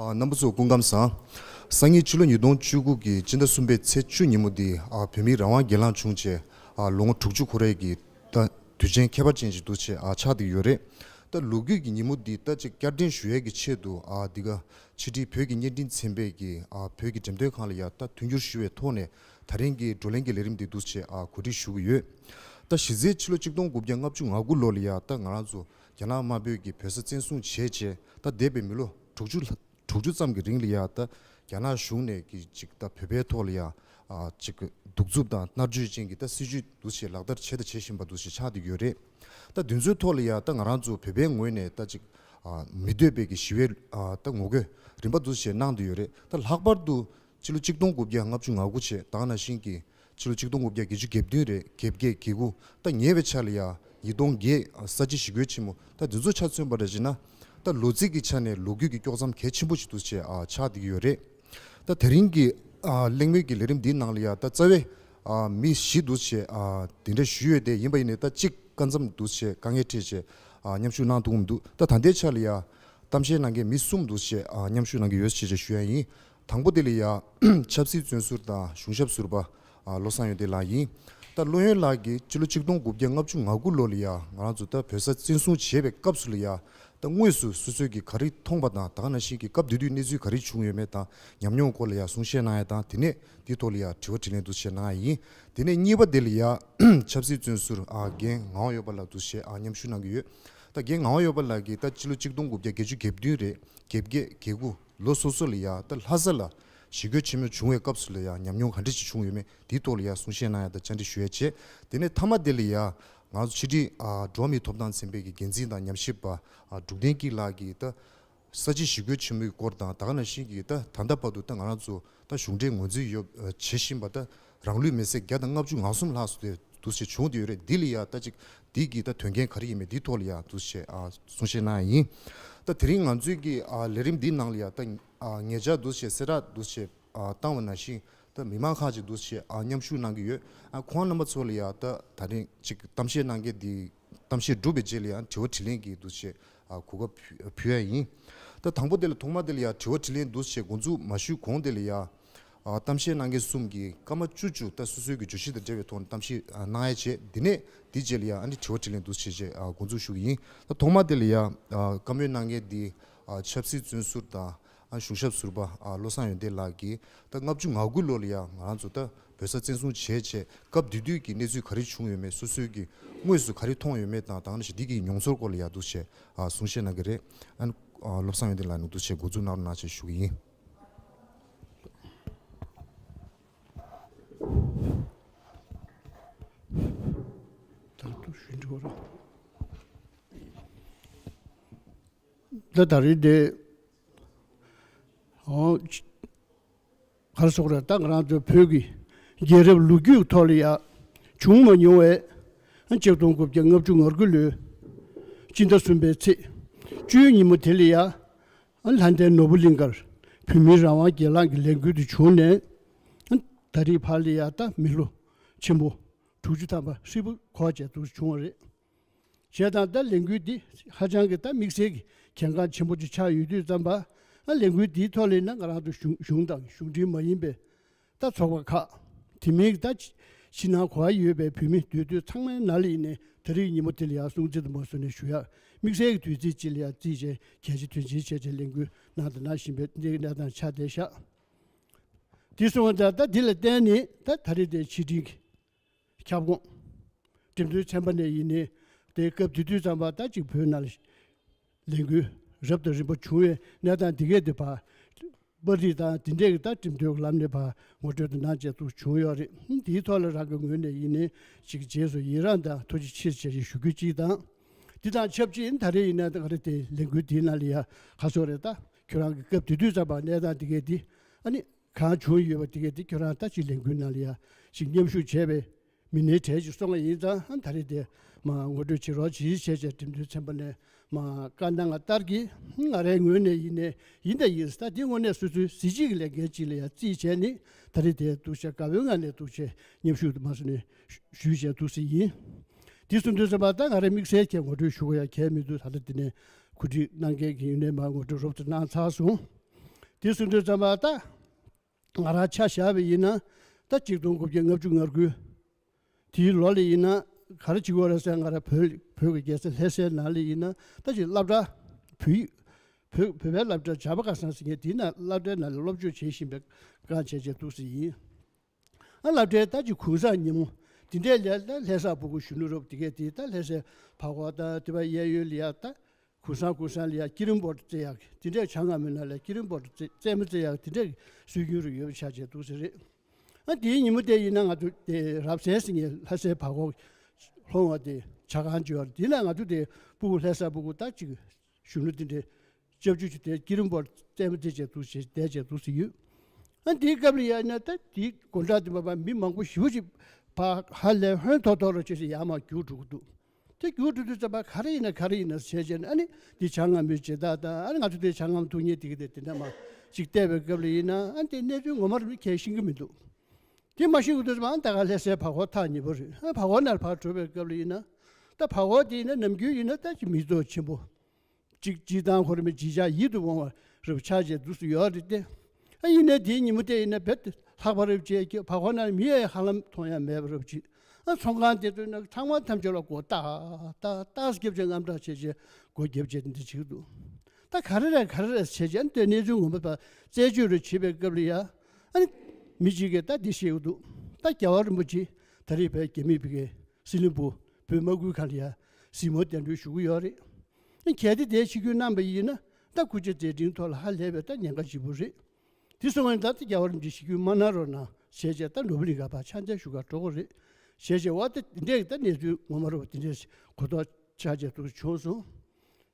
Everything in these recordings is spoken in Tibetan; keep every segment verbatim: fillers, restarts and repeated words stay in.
ཨ། རྣམ་པ་ཚོ་སྐུ་ཁམས་བཟང་། སང་ཉིན་ཕྱི་ལོ་ཉིས་སྟོང་བཅུ་དགུ་གི་སྤྱི་ཟླ་གསུམ་པའི་ཚེས་བཅུ་ཉིན་མོ་འདི། ཨ། བོད་མིའི་རང་དབང་སྒེར་ལངས་བྱུང་རྗེས། ཨ། ལོ་ངོ་དྲུག་ཅུ་འཁོར་བའི་གི་ད་དུས་ཆེན་ཁྱད་པར་ཅན་ཞིག་འདུག་ཅེས། ཨ། ཆགས་བསྡད་ཡོད་རེད། ད་ལོ་རྒྱུས་ཀྱི་ཉིན་མོ་འདི་ད་ཅིག་བསྐྱར་དྲན་ཞུ་ཡས་ཀྱི་ཆེད་དུ། ཨ། འདི་ག་ཕྱི་དྲིལ་བོད་ཀྱི་བརྙན་འཕྲིན་ཚན་པས་ཀྱི། ཨ། བོད་ཀྱི་འགྲེམས་སྟོན་ཁང་ལ་ཡ་ད་མཐུན་འགྱུར་ཞུ་བའི་ཐོག་ནས། ད་རིང་གི་བགྲོ་གླེང་གི་ལས་རིམ་འདི་འདུག་ཅེས། ཨ། གོ་སྒྲིག་ཞུ་གི་ཡོད། ད་གཞི་རྩའི་ཕྱི་ལོ་གཅིག་སྟོང་དགུ་བརྒྱ་ལྔ་བཅུ་ང་དགུ་ལོ་ལ་ཡ་ད་ང་རང་ཚོ་རྒྱ་ནག་དམར་པོས་ཀྱི་བོད་ས་བཙན་བཟུང་བྱས་རྗེས། ད་འདས་པའི་མི་ལོ་དྲུག་ཅུ་ལྷག་དྲུག་ཅུ་ཙམ་གྱི་རིང་ལ་ཡ་ད་རྒྱ་ནག་གཞུང་ནས་ཀྱི་ཅིག་ད་བོད་པའི་ཐོག་ལ་ཡ། ཨ། ཅིག་གདུག་རྩུབ་དང་མནར་གཅོད་ཅན་གྱི་ད་སྲིད་བྱུས་འདུག་ཅེས་ལག་བསྟར་བྱས་དང་བྱེད་བཞིན་པ་འདུག་ཅེས་ཆགས་བསྡད་ཡོད་རེད། ད་དེ་ཚོའི་ཐོག་ལ་ཡ་ད་ང་རང་ཚོ་བོད་པའི་ངོས་ནས་ད་ཅིག་ཨ། མི་འདོད་པའི་གི་ཞི་བའི། ཨ། ད་ངོ་རྒོལ་རིམ་པ་འདུག་ཅེས་གནང་བསྡད་ཡོད་རེད། ད་ལྷག་པར་དུ་ཕྱི་ལོ་གཅིག་སྟོང་དགུ་བརྒྱ་ལྔ་བཅུ་ང་དགུ་བྱས། ད་ག་ནང་བཞིན་གྱི་ཕྱི་ལོ་གཅིག་སྟོང་དགུ་བརྒྱ་བརྒྱད་ཅུ་གྱ་བདུན་རེད། གྱ་བརྒྱད། གྱ་དགུ། ད་ཉེ་བའི་ཆར་ལ་ཡ་ཉིས་སྟོང་བརྒྱད། ཨ། ས་བྱི་ཞི་རྒོལ་ཆེན་མོ། ད་འདི་ཚོ་ཆ་མཚོན་པ་འདྲ་བྱས་ན། ད་ལོ་ཚིགས་ཀྱི་ཆ་ནས་ལོ་རྒྱུས་ཀྱི་དཀྱོག་མཚམས་གལ་ཆེན་པོ་ཞིག་འདུག་ཅེས། ཨ། ཆགས་བསྡད་ཀྱི་ཡོད་རེད། ད་དེ་རིང་གི། ཨ། གླེང་མོལ་གྱི་ལས་རིམ་འདིའི་ནང་ལ་ཡ་ད་རྩ་བའི། ཨ། མི་བཞི་འདུག་ཅེས། ཨ། དེ་འདྲ་ཞུས་ཡོད་དེ། ཡིན་པ་ཡིན་ནའི་ད་གཅིག་སྐབས་མཚམས་འདུག་ཅེས་དཀའ་ངལ་འཕྲད་བྱས། ཨ། མཉམ་ཞུགས་གནང་ཐུབ་ཀྱི་མི་འདུག་ད་ད་ལྟའི་ཆ་ལ་ཡ་གཏམ་བཤད་གནང་མཁན་མི་གསུམ་འདུག་ཅེས། ཨ། མཉམ་ཞུགས་གནང་གི་ཡོད་ཅེས་ཞུ་ཡ་ཡིན། དང་པོ་དེ་ལ་ཡ་ཆབ་སྲིད་བཙོན་ཟུར་དང་གཞུང་ཞབས་ཟུར་པ། ཨ། བློ་བཟང་ཡོན་ཏན་ལགས་ཡིན། ད་བློ་ཡོན་ལགས་ཀྱིས་ཕྱི་ལོ་གཅིག་སྟོང་དགུ་བརྒྱ་ལྔ་བཅུ་ང་དགུ་ལོ་ལ་ཡ་ང་རང་ཚོ་ད་བོད་ས་བཙན་བཟུང་བྱས་པའི་སྐབས་སུ་ལ་ཡ། ད་དངོས་སུ་སོ་སོས་ཀྱིས་ག་རེ་མཐོང་པ་དང་། ད་ག་ནང་བཞིན་གྱི་སྐབས་དེ་དུས་གནས་ཚུལ་ག་རེ་བྱུང་ཡོད་མེད་དང་། ཉམས་མྱོང་སྐོར་ལ་ཡ་གསུང་བཤད་གནང་ཡ་དང་། དེ་ནས་དེའི་ཐོག་ལ་ཡ་དྲི་བ་དྲིས་ལན་འདུག་ཅེས་གནང་ཡ་ཡིན། དེ་ནས་གཉིས་པ་དེ་ལ་ཡ་ཆབ་སྲིད་བཙོན་ཟུར། ཨ། རྒན་ངག་དབང་འོད་འབར་ལགས་འདུག་ཅེས། ཨ། མཉམ་ཞུགས་གནང་གི་ཡོད། ད་རྒན་ངག་དབང་འོད་འབར་ལགས་ཀྱིས་ད་ཕྱི་ལོ་གཅིག་སྟོང་དགུ་བརྒྱ་བརྒྱད་ཅུ་གྱ་བདུན་རེད། གྱ་བརྒྱད། གྱ་དགུ། ལོ་སོ་སོ་ལ་ཡ་ད་ལྷ་ས་ལ་ཞི་རྒོལ་ཆེན་མོ་བྱུང་བའི་སྐབས་སུ་ལ་ཡ་ཉམས་མྱོང་ག་འདྲ་ཞིག་བྱུང་ཡོད་མེད། དེའི་ཐོག་ལ་ཡ་གསུང་བཤད་གནང་ཡ་དང་བཅར་འདྲི་ཞུ་ཡ་བྱས། དེ་ནས་མཐའ་མ་དེ་ལ་ཡ་ང་ཚོ་ཕྱི་དྲིལ། ཨ། འགྲོ་བ་མིའི་ཐོབ་ཐང་ཚན་པའི་གི་འགན་འཛིན་དང་ཉམས་ཞིབ་པ། ཨ། འབྲུག་བསྟན་སྐྱིད་ལགས་ཀྱིས་ད་ས་བྱི་ཞི་རྒོལ་ཆེན་མོའི་སྐོར་དང་། ད་ག་ནང་བཞིན་གྱི་ད་ད་ལྟ་བར་དུ་ད་ང་རང་ཚོ་ད་གཞུང་འབྲེལ་ངོས་འཛིན་ཡོད། ཨ། བྱེད་བཞིན་པ་ད་རང་ལུས་མེར་སྲེག་བརྒྱ་དང་ལྔ་བཅུ་ང་གསུམ་ལྷག་སུ་དེ་འདུག་ཅེས་བྱུང་བསྡད་ཡོད་རེད། འདི་ལ་ཡ་ད་ཅིག་འདི་གི་ད་དོན་རྐྱེན་ག་རེ་ཡིན་མིན་འདིའི་ཐོག་ལ་ཡ་འདུག་ཅེས། ཨ། གསུང་བཤད་གནང་ཡ་ཡིན། ད་དེ་རིང་ང་ཚོའི་གི། ཨ། ལས་རིམ་འདིའི་ནང་ལ་ཡ་ད། ཨ། ཉེ་ཆར་འདུག་ཅེས་གསལ་བསྒྲགས་འདུག་ཅེས། ཨ། བཏང་བ་ནང་བཞིན་ད་མི་མང་ཁག་ཅིག་འདུག་ཅེས། ཨ། མཉམ་ཞུགས་གནང་གི་ཡོད། ཨ། ཁོང་རྣམ་པ་ཚོ་ལ་ཡ་ད་ད་རིང་ཅིག་གཏམ་བཤད་གནང་མཁན་འདི། གཏམ་བཤད་གྲུབ་པའི་རྗེས་ལ་ཡ་དྲི་བ་དྲིས་ལན་གྱི་འདུག་ཅེས། ཨ། གོ་སྐབས་ཕུལ་ཡ་ཡིན། ད་དང་པོ་དེ་ལ། ཐོག་མ་དེ་ལ་ཡ་དྲི་བ་དྲིས་ལན་འདུག་ཅེས་འགོ་འཛུགས་མ་ཞུས་གོང་དེ་ལ་ཡ། ཨ། གཏམ་བཤད་གནང་མཁན་གསུམ་གྱིས་སྐར་མ་བཅུ་བཅུ་ད་སོ་སོའི་གི་བརྗོད་གཞི་དང་འབྲེལ་བའི་ཐོག་ནས་གཏམ་བཤད། ཨ། གནང་ཡ་བྱས། དེ་ནས་དེའི་རྗེས་ལ་ཡ་ཨ་ནི་དྲི་བ་དྲིས་ལན་འདུག་ཅེས་བྱས། ཨ། འགོ་འཛུགས་ཞུ་གི་ཡིན། ད་ཐོག་མ་དེ་ལ་ཡ། ཨ། བཀའ་མོལ་གནང་མཁན་འདི། ཨ། ཆབ་སྲིད་བཙོན་ཟུར་དང་། ཨ། གཞུང་ཞབས་ཟུར་པ། ཨ། བློ་བཟང་ཡོན་ཏན་ལགས་ཀྱིས་ད་ལྔ་བཅུ་ང་དགུ་ལོ་ལ་ཡ་ང་རང་ཚོ་ད་བོད་ས་བཙན་བཟུང་བྱས་བྱས་སྐབས་དེ་དུས་ཀྱི་གནས་ཚུལ་ག་རེ་བྱུང་ཡོད་མེད། སོ་སོའི་གི་དངོས་སུ་ག་རེ་མཐོང་ཡོད་མེད་དང་། ད་ག་ནང་བཞིན་འདི་གི་མྱོང་ཚོར་སྐོར་ལ་ཡ་འདུག་ཅེས། ཨ། གསུང་བཤད་གནང་གི་རེད། ཨ། ཨ། བློ་བཟང་ཡོན་ཏན་ལགས་ནས་འདུག་ཅེས་འགོ་འཛུགས་གནང་རོགས་གནང་ཅེས་ཞུ་གི་ཡིན། ད་དུ་ཞུ་འགྲོ་ར། ད་ད་རེས་དེ། ཨོ། ག་རེ་ཟེར་དགོས་རེད། ད་ང་རང་ཚོ་བོད་ཀྱི་རྒྱལ་རབས་ལོ་རྒྱུས་ཐོག་ལ་ཡ་བྱུང་མ་མྱོང་བའི་ཆིག་སྟོང་དགུ་བརྒྱ་ལྔ་བཅུ་ང་དགུ་ལོའི་སྤྱི་ཟླ་གསུམ་པའི་ཚེས་བཅུའི་ཉིན་མོ་དེ་ལ་ཡ། ལྷ་ལྡན་ནོར་བུ་གླིང་ཁར་བོད་མིའི་རང་དབང་སྒེར་ལངས་ཀྱི་ལས་འགུལ་དེ་བྱུང་ནས། ད་རེས་བར་ལ་ཡ་ད་མི་ལོ་ཆེན་པོ་དྲུག་ཅུ་ཐམ་པ་ཧྲིལ་པོ་འཁོར་བྱས་འདུག་བྱུང་བ་རེད། བྱས་ཙང་ད་ལས་འགུལ་འདི་ཧ་ཅང་གི་ད་དམིགས་བསལ་གྱི་གལ་འགངས་ཆེན་པོ་ཅིག་ཆགས་ཡོད་དུས་ཙམ་པ། ཨ། ལས་འགུལ་འདིའི་ཐོག་ལ་ཡིན་ན་ང་རང་ཚོ་གཞུང་གཞུང་དང་གཞུང་འབྲེལ་མ་ཡིན་པའི་ད་ཚོགས་པ་ཁག། དེ་མིན་གྱི་ད་ཕྱི་ནང་ག་པར་ཡོད་པའི་བོད་མི་འདུས་སྡོད་ཚང་མའི་ནང་ལ་ཡིན་ནའི་ད་རེས་ཉིན་མོ་དེ་ལ་ཡང་སྲུང་བརྩི་དུ་མ་བཟུང་ནས་ཞུ་ཡག་དམིགས་བསལ་གྱི་དུས་ཚིགས་ཅིག་ལ་ཡང་བརྩིས་བྱས་གལ་ཆེ་དོན་ཆེན་བྱས་བྱས་ལས་འགུལ་གནང་དང་གནང་བཞིན་པའི་གནས་སྟངས་ཆགས་བསྡད་ཤག་དེ་སོང་ཙང་ད་འདི་ལ་བརྟེན་ནས་ད་ད་རེས་དེ་ཕྱི་དྲིལ་གྱི་ཁྱབ་ཁོངས་འགྲེམས་སྟོན་ཚན་པ་ནས་ཡིན་ནའི། དེ་སྐབས་དེ་དུས་ཙམ་པ་ད་ཅིག་བོད་ནང་ལ་ལས་འགུལ་རབ་དང་རིམ་པ་བྱུང་བའི་གནས་སྟངས་འདི་གས་དེ་ཕར་པར་རིས་དང་དེ་འདྲས་ཀྱི་ད་འགྲེམས་སྟོན་གྱི་ལམ་ནས་ཕར་ངོ་སྤྲོད་དང་གནང་བྱས་འདུག་བྱུང་ཡོད་རེད། དེའི་ཐོག་ལ་རང་གི་ངོས་ནས་ཡིན་ནའི་ཅིག་རྗེས་སུ་ཡི་རངས་དང་ཐུགས་རྗེ་ཆེ་ཞེས་ཞུ་རྒྱུ་གཅིག་དང་། འདི་དང་ཆབས་ཅིག་ད་རེས་ཡིན་ན་ད་ག་རེ་དེ་ལས་འགུལ་འདིའི་ནང་ལ་ཡ་ཁ་ཕྱོགས་རེད། ད་ཁྱོད་རང་གི་སྐབས་དེ་དུས་ཙམ་པ་གནས་སྟངས་འདི་གས་འདི་ཨ་ནི། གང་བྱུང་ཡོད་པ་དེ་གས་དེ་ཁྱོད་རང་ད་ཅིག་ལས་འགུལ་ནང་ལ་ཡ་ཅིག་མཉམ་ཞུགས་བྱས་པའི་མི་སྣའི་གྲས་ཅིག་སོང་བ་ཡིན་ཙང་། ཨ། ད་རེས་དེ་མ་ངོ་སྤྲོད་བྱེད་རོགས་གྱིས་བྱས་བྱས་འགྲེམས་སྟོན་ཚན་པ་ནས་མ་བཀའ་གནང་བ་ལྟར་གྱིས་ང་རའི་ངོས་ནས་ཡིན་ནའི་ཡིན་དང་ཡིན། ད་དེ་དངོས་གནས་སོ་སོའི་གཟི་བརྗིད་ཀྱི་ལས་འགན་ཅིག་ལ་ཡ་བརྩིས་བྱས་ནས་ད་རེས་དེ་འདུག་བྱས་དགའ་བོའི་ངང་ནས་འདུག་བྱས་མཉམ་ཞུགས་དུ་མ་སོང་ནས་ཞུས་བྱས་འདུག་སེ་ཡིན། དེ་སོང་དུས་ཙམ་པ་ད་ང་རའི་དམིགས་བསལ་གྱི་ངོ་སྤྲོད་ཞུ་དགོས་ཡ་གལ་མི་འདུག་ད་ལྟ་དེ་ནས་གོ་སྒྲིག་གནང་མཁན་གྱི་ཡིན་ནའི་མ་ངོ་སྤྲོད་རོབ་ཙམ་གནང་ཚར་སོང་། དེ་གསུང་དུས་ཙམ་པ་ད་ང་རང་ཆ་བཞག་པ་ཡིན་ན་ད་གཅིག་སྟོང་དགུ་བརྒྱ་ལྔ་བཅུ་ང་དགུ་དེའི་ལོ་ལ་ཡིན་ན་ག་རེ་བྱེད་དགོས་རེད་ཟེར། ང་རང་བོད་བོད་ཀྱི་རྒྱལ་ས་ལྷ་སའི་ནང་ལ་ཡིན་ན་ད་ཅིག་སློབ་གྲྭ་བོད་ཡིག་བོད་བོད་པའི་སློབ་གྲྭ་བྱམས་པ་ཁ་སང་ཟེར་མཁན་དེའི་ནང་སློབ་གྲྭའི་ནང་ལ་སློབ་སྦྱོང་བྱེད་བཞིན་པའི་སྒང་བྱས་བྱས་འདུག་ཟེར་ཡིན། ཨ་སློབ་གྲྭའི་ད་ཅིག་གུང་སེང་ཉིན་མོ་དེ་འདྲའི་ལས་ད་ལྷ་ས་སྤུ་གུ་གཞོན་ནུ་རབས་དེ་གས་དེ་ད་ལྷ་སའི་བར་སྐོར་དང་དེ་བ་གཡས་གཡོན་ལ་ཡ་ད་གུང་སེང་གུང་སེང་ལ་ཡ་ཀི་རིམ་བོ་ཊི་རྩེ་ཡག་དེ་འདྲའི་བྱ་ངང་མོའི་ནང་ལ་ཀི་རིམ་བོ་ཊི་རྩེ་རྩེད་མོ་རྩེ་ཡག་དེ་འདྲའི་སྲོལ་རྒྱུན་རུ་ཡོད་པ་ཆགས་བྱས་འདུག་ཟེར་རེད། ཨ་དེའི་ཉིན་མོ་དེ་ཡིན་ན་ང་ཚོ་དེ་རབ་གསལ་ཟེར་མཁན་ལྷ་སའི་བར་སྐོར་ལྷོ་ངོས་དེ་བྱ་ཁང་ཅིག་ཡོད་རེད། དེ་ན་ང་ཚོ་དེ་སྤུ་གུ་ལྷ་ས་སྤུ་གུ་ད་ཅིག་གཞོན་ནུ་དེ་འདྲའི་སྐྱབས་བཅོལ་གྱི་དེ་ཀི་རིམ་བོ་ཊི་རྩེད་མོ་རྩེ་བྱས་འདུག་ཟེར་བསྡད་བྱས་འདུག་ཟེར་ཡོད། ཨ་དེའི་སྐབས་ལ་ཡ་ན་ད་དེའི་དགོང་དག་དེ་མ་པ་མི་མང་པོ་ཞེ་པོ་ཅིག་ཕར་ཧ་ལས་ཧོན་ཐོར་ཐོར་རོ་བྱས་བྱས་ཡར་མར་རྒྱུགས་འགྲོ་གི་འདུག་དེ་རྒྱུགས་འགྲོ་དུས་ཙམ་པ་ག་རེ་ཡིན་ན་ག་རེ་ཡིན་ན་བྱས་བྱས་ནས་ཨ་ནི་འདི་བྱ་ངང་མོའི་བྱེད་སྟངས་དང་ཨ་ནི་ང་ཚོ་དེ་བྱ་ངང་མོ་ཐུག་མཁན་དེ་གི་དེ་དེ་འདྲ་མ་ཅིག་བལྟས་པའི་སྐབས་ལ་ཡིན་ན་ཨ་ནི་དེ་གནས་ཚུལ་ངོ་མ་རེད་མི་ཁས་ཤེས་ཀྱི་མི་འདུག་དེ་མ་ཤེས་ཀྱི་འདུག་ཙམ་ཨ་ནི་ད་ག་ལྷ་སའི་བར་སྐོར་ཐག་ཉེ་པོ་རེད། ཨ་བར་སྐོར་ནང་ཕར་འགྲོ་བའི་སྐབས་ལ་ཡིན་ན་ད་བར་སྐོར་དེ་ཡིན་ན་ནམ་རྒྱུན་ཡིན་ན་ད་ཅིག་མི་ཚོགས་ཆེན་པོ། གཅིག་སྤྱིར་བཏང་ཁོ་རང་མི་ཅིག་ཅར་ཡིད་དུ་འོང་བ་རབ་ཆགས་བྱས་འདུག་སུ་ཡོད་རེད་དེ། ཨ་ཡིན་ནའི་དེའི་ཉིན་མོ་དེ་ཡིན་ན་རྦད་དེ་ལྷག་པ་རབ་བྱས་ཀྱི་བར་སྐོར་ནང་མི་ཡང་ཧ་ལམ་མཐོང་ཡང་མེད་པ་རབ་ཅིག་ཨ་ཚོང་ཁང་དེ་ཚོའི་ནང་ཚང་མ་ཐམས་ཅད་ལ་སྒོ་ཏག་ཏག་ཏག་བརྒྱབ་བྱས་དངངས་སྐྲག་བྱས་བྱས་སྒོ་བརྒྱབ་བྱས་འདི་བྱེད་ཀྱི་འདུག་ད་ག་རེ་རེད་ག་རེ་རེད་བྱས་བྱས་ཨ་ནི་དེ་གནས་ཚུལ་ངོ་མ་པ་རྩད་གཅོད་རུ་བྱེད་པའི་སྐབས་ལ་ཡ་ཨ་ནི་མི་གཅིག་གིས་ད་འདི་བཤད་ཀྱི་འདུག་ད་རྒྱལ་བ་རིན་པོ་ཆེ་ད་རེས་བོད་རྒྱ་མི་བི་གའི་སྲིད་བློན་སྦུག་བོད་དམག་ཁུལ་ཁང་ལ་ཡ་གཟིགས་མོ་གདན་འདྲེན་ཞུ་གི་ཡོད་རེད། གལ་ཏེ་དེ་ཆིབས་བསྒྱུར་གནང་བ་ཡིན་ན་ད་སྐུ་ཕྱྭ་མཛད་འཕྲིན་ཐོག་ལ་ཧ་ལས་པའི་ད་ཉེན་ཁ་ལྗིད་པོ་རེད། དེ་སོང་བ་ཡིན་ད་ད་རྒྱལ་བ་རིན་པོ་ཆེ་ཆིབས་བསྒྱུར་མ་གནང་རོགས་གནང་ཞེས་བྱས་ད་ནོར་བུ་གླིང་ཁ་ཕར་ཕྱག་འཚལ་ཞུ་གར་འགྲོ་དགོས་རེད། ཞེས་བྱས་བ་ད་དེ་འདྲས་ད་གནས་ཚུལ་ངོ་མ་རེད་བ། དེ་འདྲས་གོ་རྟོགས་ཆགས་བྱས་འདུག་བྱུང་སོང་།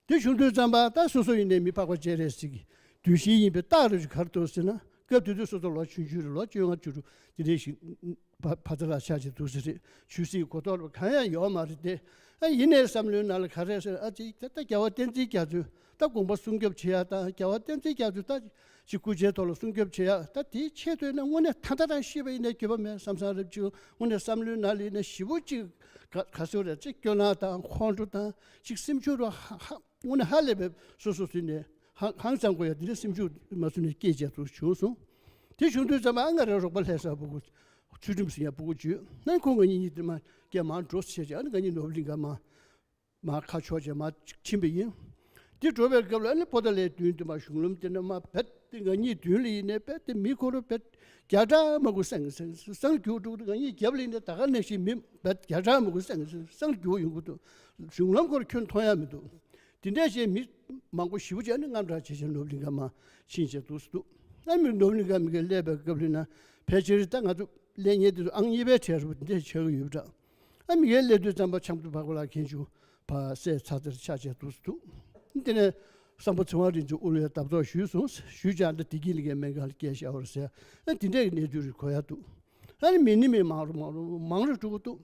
དེ་བྱུང་དུས་ཙམ་པ་ད་སོ་སོ་ཡིན་ནའི་མི་ཕག་པ་སྤྱན་རས་གཟིགས་ཀྱི་གདུལ་ཞིང་ཡིན་པའི་རྟགས་རེ་ཞིག་ག་རེ་འདུག་ཟེར་ན་སྐབས་དེ་དུས་སོ་སོ་ལོ་ཆུང་ཆུང་རེད། ལོ་བཅོ་ལྔ་བཅུ་དྲུག་དེ་འདྲས་ཤིག་ཕ་ཕ་ཚ་ལ་ཆགས་བྱས་འདུག་ཟེར་རེད། ཆོས་སྲིད་གོ་རྟོགས་རེ་གང་ཡང་ཡོད་མ་རེད་དེ། ཨ་ཡིན་ནའི་བསམ་བློའི་ནང་ལ་ག་རེ་ཟེར་ཨ་ཅིག་ད་ལྟ་རྒྱལ་བ་བསྟན་འཛིན་རྒྱ་མཚོས་ད་དགོངས་པ་སྲུང་སྐྱོབ་བྱེད་ཡ་དང་རྒྱལ་བ་བསྟན་འཛིན་རྒྱ་མཚོས་ད་ཅིག་སྐུ་ཕྱྭའི་ཐོག་ལ་སྲུང་སྐྱོབ་བྱེད་ཡ་ད་དེའི་ཆེད་དུ་ཡིན་ན་དངོས་གནས་ད་ལྟ་རང་ཤི་བ་ཡིན་ནའི་འགྱོད་པ་མེད་བསམ་བསམ་རེད། ཅིག་དངོས་གནས་བསམ་བློའི་ནང་ལ་ཡིན་ན་ཞེ་པོ་ཅིག་ག་ག་ཟེར་རེད། ཅིག་སྐྱོ་སྣང་དང་ཁོང་ཁྲོ་དང་ཅིག་སེམས་ཤུགས་རུ་ཧ་ཧ་དངོས་གནས་ཧ་ལས་པའི་སོ་སོ་ཟིན་ནས་ཧང་ཧང་སང་དགོས་ཡ་དེ་འདྲའི་སེམས་ཤུགས་མ་བཟོད་ནས་སྐྱེས་བྱས་ཚུར་བྱུང་སོང་། དེ་བྱུང་དུས་ཙམ་པ་ཨ་ང་རའི་རོགས་པ་ལྷ་ས་སྤུ་གུ་ཚུལ་ཁྲིམས་ཟེར་ཡ་སྤུ་གུ་བརྒྱུད་ནས་ཁོང་ང་གཉིས་གཉིས་དེ་མ་སྐྱེས་མང་འགྲོ་བྱས་བྱས་ཨ་ནི་ང་གཉིས་ནོར་བུ་གླིང་ཁ་མ་མར་ཁ་ཕྱོགས་བྱས་མར་ཕྱིན་པ་ཡིན། དེ་འགྲོ་བའི་སྐབས་ལ་ཨ་ནི་པོ་ཏཱ་ལའི་མདུན་དུ་མར་གཞུང་ལམ་དེ་ནས་མར་བེད་དེ་ང་གཉིས་མདུན་ལ་ཡིན་ནས་བེད་དེ་མི་ཁོ་རང་བེད་བརྒྱ་ཕྲག་མང་པོ་སེང་སེང་སེང་རྒྱུག་འགྲོ་གི་འདུག་ང་གཉིས་རྒྱབ་ལ་ཡིན་ནས་ད་ག་ནང་བཞིན་མི་བེད་བརྒྱ་ཕྲག་མང་པོ་སེང་སེང་སེང་རྒྱུག་ཡོང་གི་འདུག་གཞུང་ལམ་ཁོ་རང་ཁྱོན་མཐོང་ཡ་མི་འདུག་དེ་འདྲ་བྱས་མི་མང་པོ་ཞེ་པོ་ཅིག་ཨ་ནི་དངངས་སྐྲག་བྱས་བྱས་ནོར་བུ་གླིང་ཁ་མར་ཕྱིན་བྱས་འདུག་སེ་འདུག་ཨ་མི་ནོར་བུ་གླིང་ཁ་མི་སྒེར་སླེབས་པའི་སྐབས་ལ་ཡིན་ན་ཕལ་ཆེར་ད་ང་ཚོ་སླེབས་མཁན་དེ་ཚོ་ཨང་གཉིས་པའི་གྲས་རུ་འདི་འདྲ་ཆགས་ཀྱི་ཡོད་པ་འདྲ། ཨ་མི་སྒེར་སླེབས་དུས་ཙམ་པ་ཆབ་མདོ་བར་སྐོར་ལ་མཁན་ཆུང་ཕར་སྲས་ཚ་ཚར་ཆགས་བྱས་འདུག་སེ་འདུག་དེ་ནས་སམ་བྷོ་ཚེ་དབང་རིན་ཆེན་དབུ་བློའི་བརྡ་གཏོང་ཞུས་སོང་། ཞུས་ཀྱང་འདི་བདེ་སྐྱིད་གླིང་ཁའི་སྨན་ཁང་ལ་སྐྱེལ་བཞག་པ་རེད་ཟེར། ཨ་དེ་འདྲའི་གནས་ཚུལ་རེ་གོ་ཡ་འདུག་ཨ་ནི་མི་ནི་མི་མང་རུ་མང་རུ་མང་རུ་འགྲོ་གི་འདུག་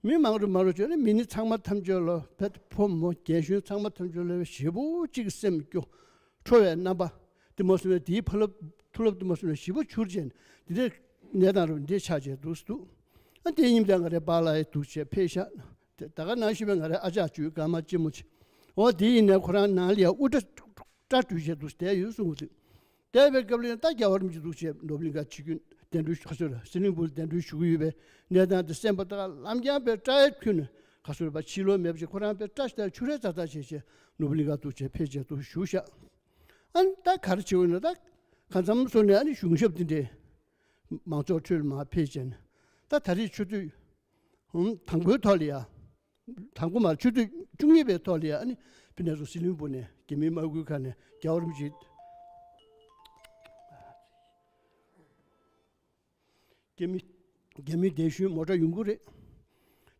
མི་མང་རུ་མང་རུ་བྱས་ནས་མི་ནི་ཚང་མ་ཐམས་ཅད་ལ་བེད་ཕོ་མོ་རྒན་གཞོན་ཚང་མ་ཐམས་ཅད་ལ་ཞེ་པོ་ཅིག་སེམས་སྐྱོ། ཁྲོ་བའི་རྣམ་པ་དེ་མ་སོང་བས་དེའི་ཕ་རླབས་མཐུ་རླབས་དེ་མ་སོང་བས་ཞེ་པོ་འཕྱུར་བྱས་འདི་འདྲའི་གནས་སྟངས་རུ་འདི་ཆགས་བྱས་འདུག་སེ་འདུག་ཨ་དེའི་ཉིན་དང་ང་རའི་པཱ་ལགས་འདུག་བྱས་ཕེབས་ཤག་དེ་ད་ག་ནང་བཞིན་པའི་ང་རའི་ཨ་ཅག་ཅུས་སྐར་མ་ལྕི་མོ་ཆེ། འོ་དེ་ཡིན་ནའི་ཁོ་རང་ནང་ལ་ཡང་དབུ་སྐྲ་སྐྲ་བྲུས་བྱས་འདུག་བསྡད་ཡོད་གསུངས་འདུག་བསྡད་པའི་སྐབས་ལ་ཡང་ད་རྒྱལ་བ་རིན་པོ་ཆེ་འདུག་བྱས་ནོར་བུ་གླིང་ཁ་ཆིབས་བསྒྱུར་གདན་འདྲེན་ཞུ་ཁ་སོ་ར་ཟི་ལིང་སྦུག་གདན་འདྲེན་ཞུ་གི་ཡོད་པའི་གནས་སྟངས་དེ་གསན་པ་ད་ལམ་རྐྱང་པའི་སྐྲ་ཡ་ཁྱོན་ནས་ཁ་སོ་ར་པ་ཕྱི་ལོགས་མེད་པ་ཞིག་ཁོ་རང་པའི་སྐྲ་ཞིག་ད་ཆུ་རེ་ཙག་ཙག་བྱས་བྱས་ནོར་བུ་གླིང་ཁ་འདུག་བྱས་ཕེབས་བྱས་འདུག་བཞུགས་ཤག་ཨ་ནི་ད་ག་རེ་བྱེད་འོས་ན་ད་གང་འཚམ་སོང་ནས་ཨ་ནི་གཞུང་ཞབས་འདི་འདྲའི་མང་ཚོགས་ཁྲོད་ལ་མར་ཕེབས་བྱས་ནས་ད་ད་རེས་ཆུ་ཚོད་ཧུམ་དང་པོའི་ཐོག་ལ་ཡ། དང་པོ་མར་ཆུ་ཚོད་བཅུ་གཉིས་པའི་ཐོག་ལ་ཡ་ཨ་ནི་ཕི་ནས་སུ་ཟི་ལིང་སྦུག་ནས་རྒྱ་མིའི་དམག་ཁུལ་ཁང་ནས་རྒྱལ་བ་རིན་པོ་ཆེ་རྒྱ་མི་རྒྱ་མིའི་གདན་ཞུའི་མོ་ཊ་ཡོང་གི་རེད།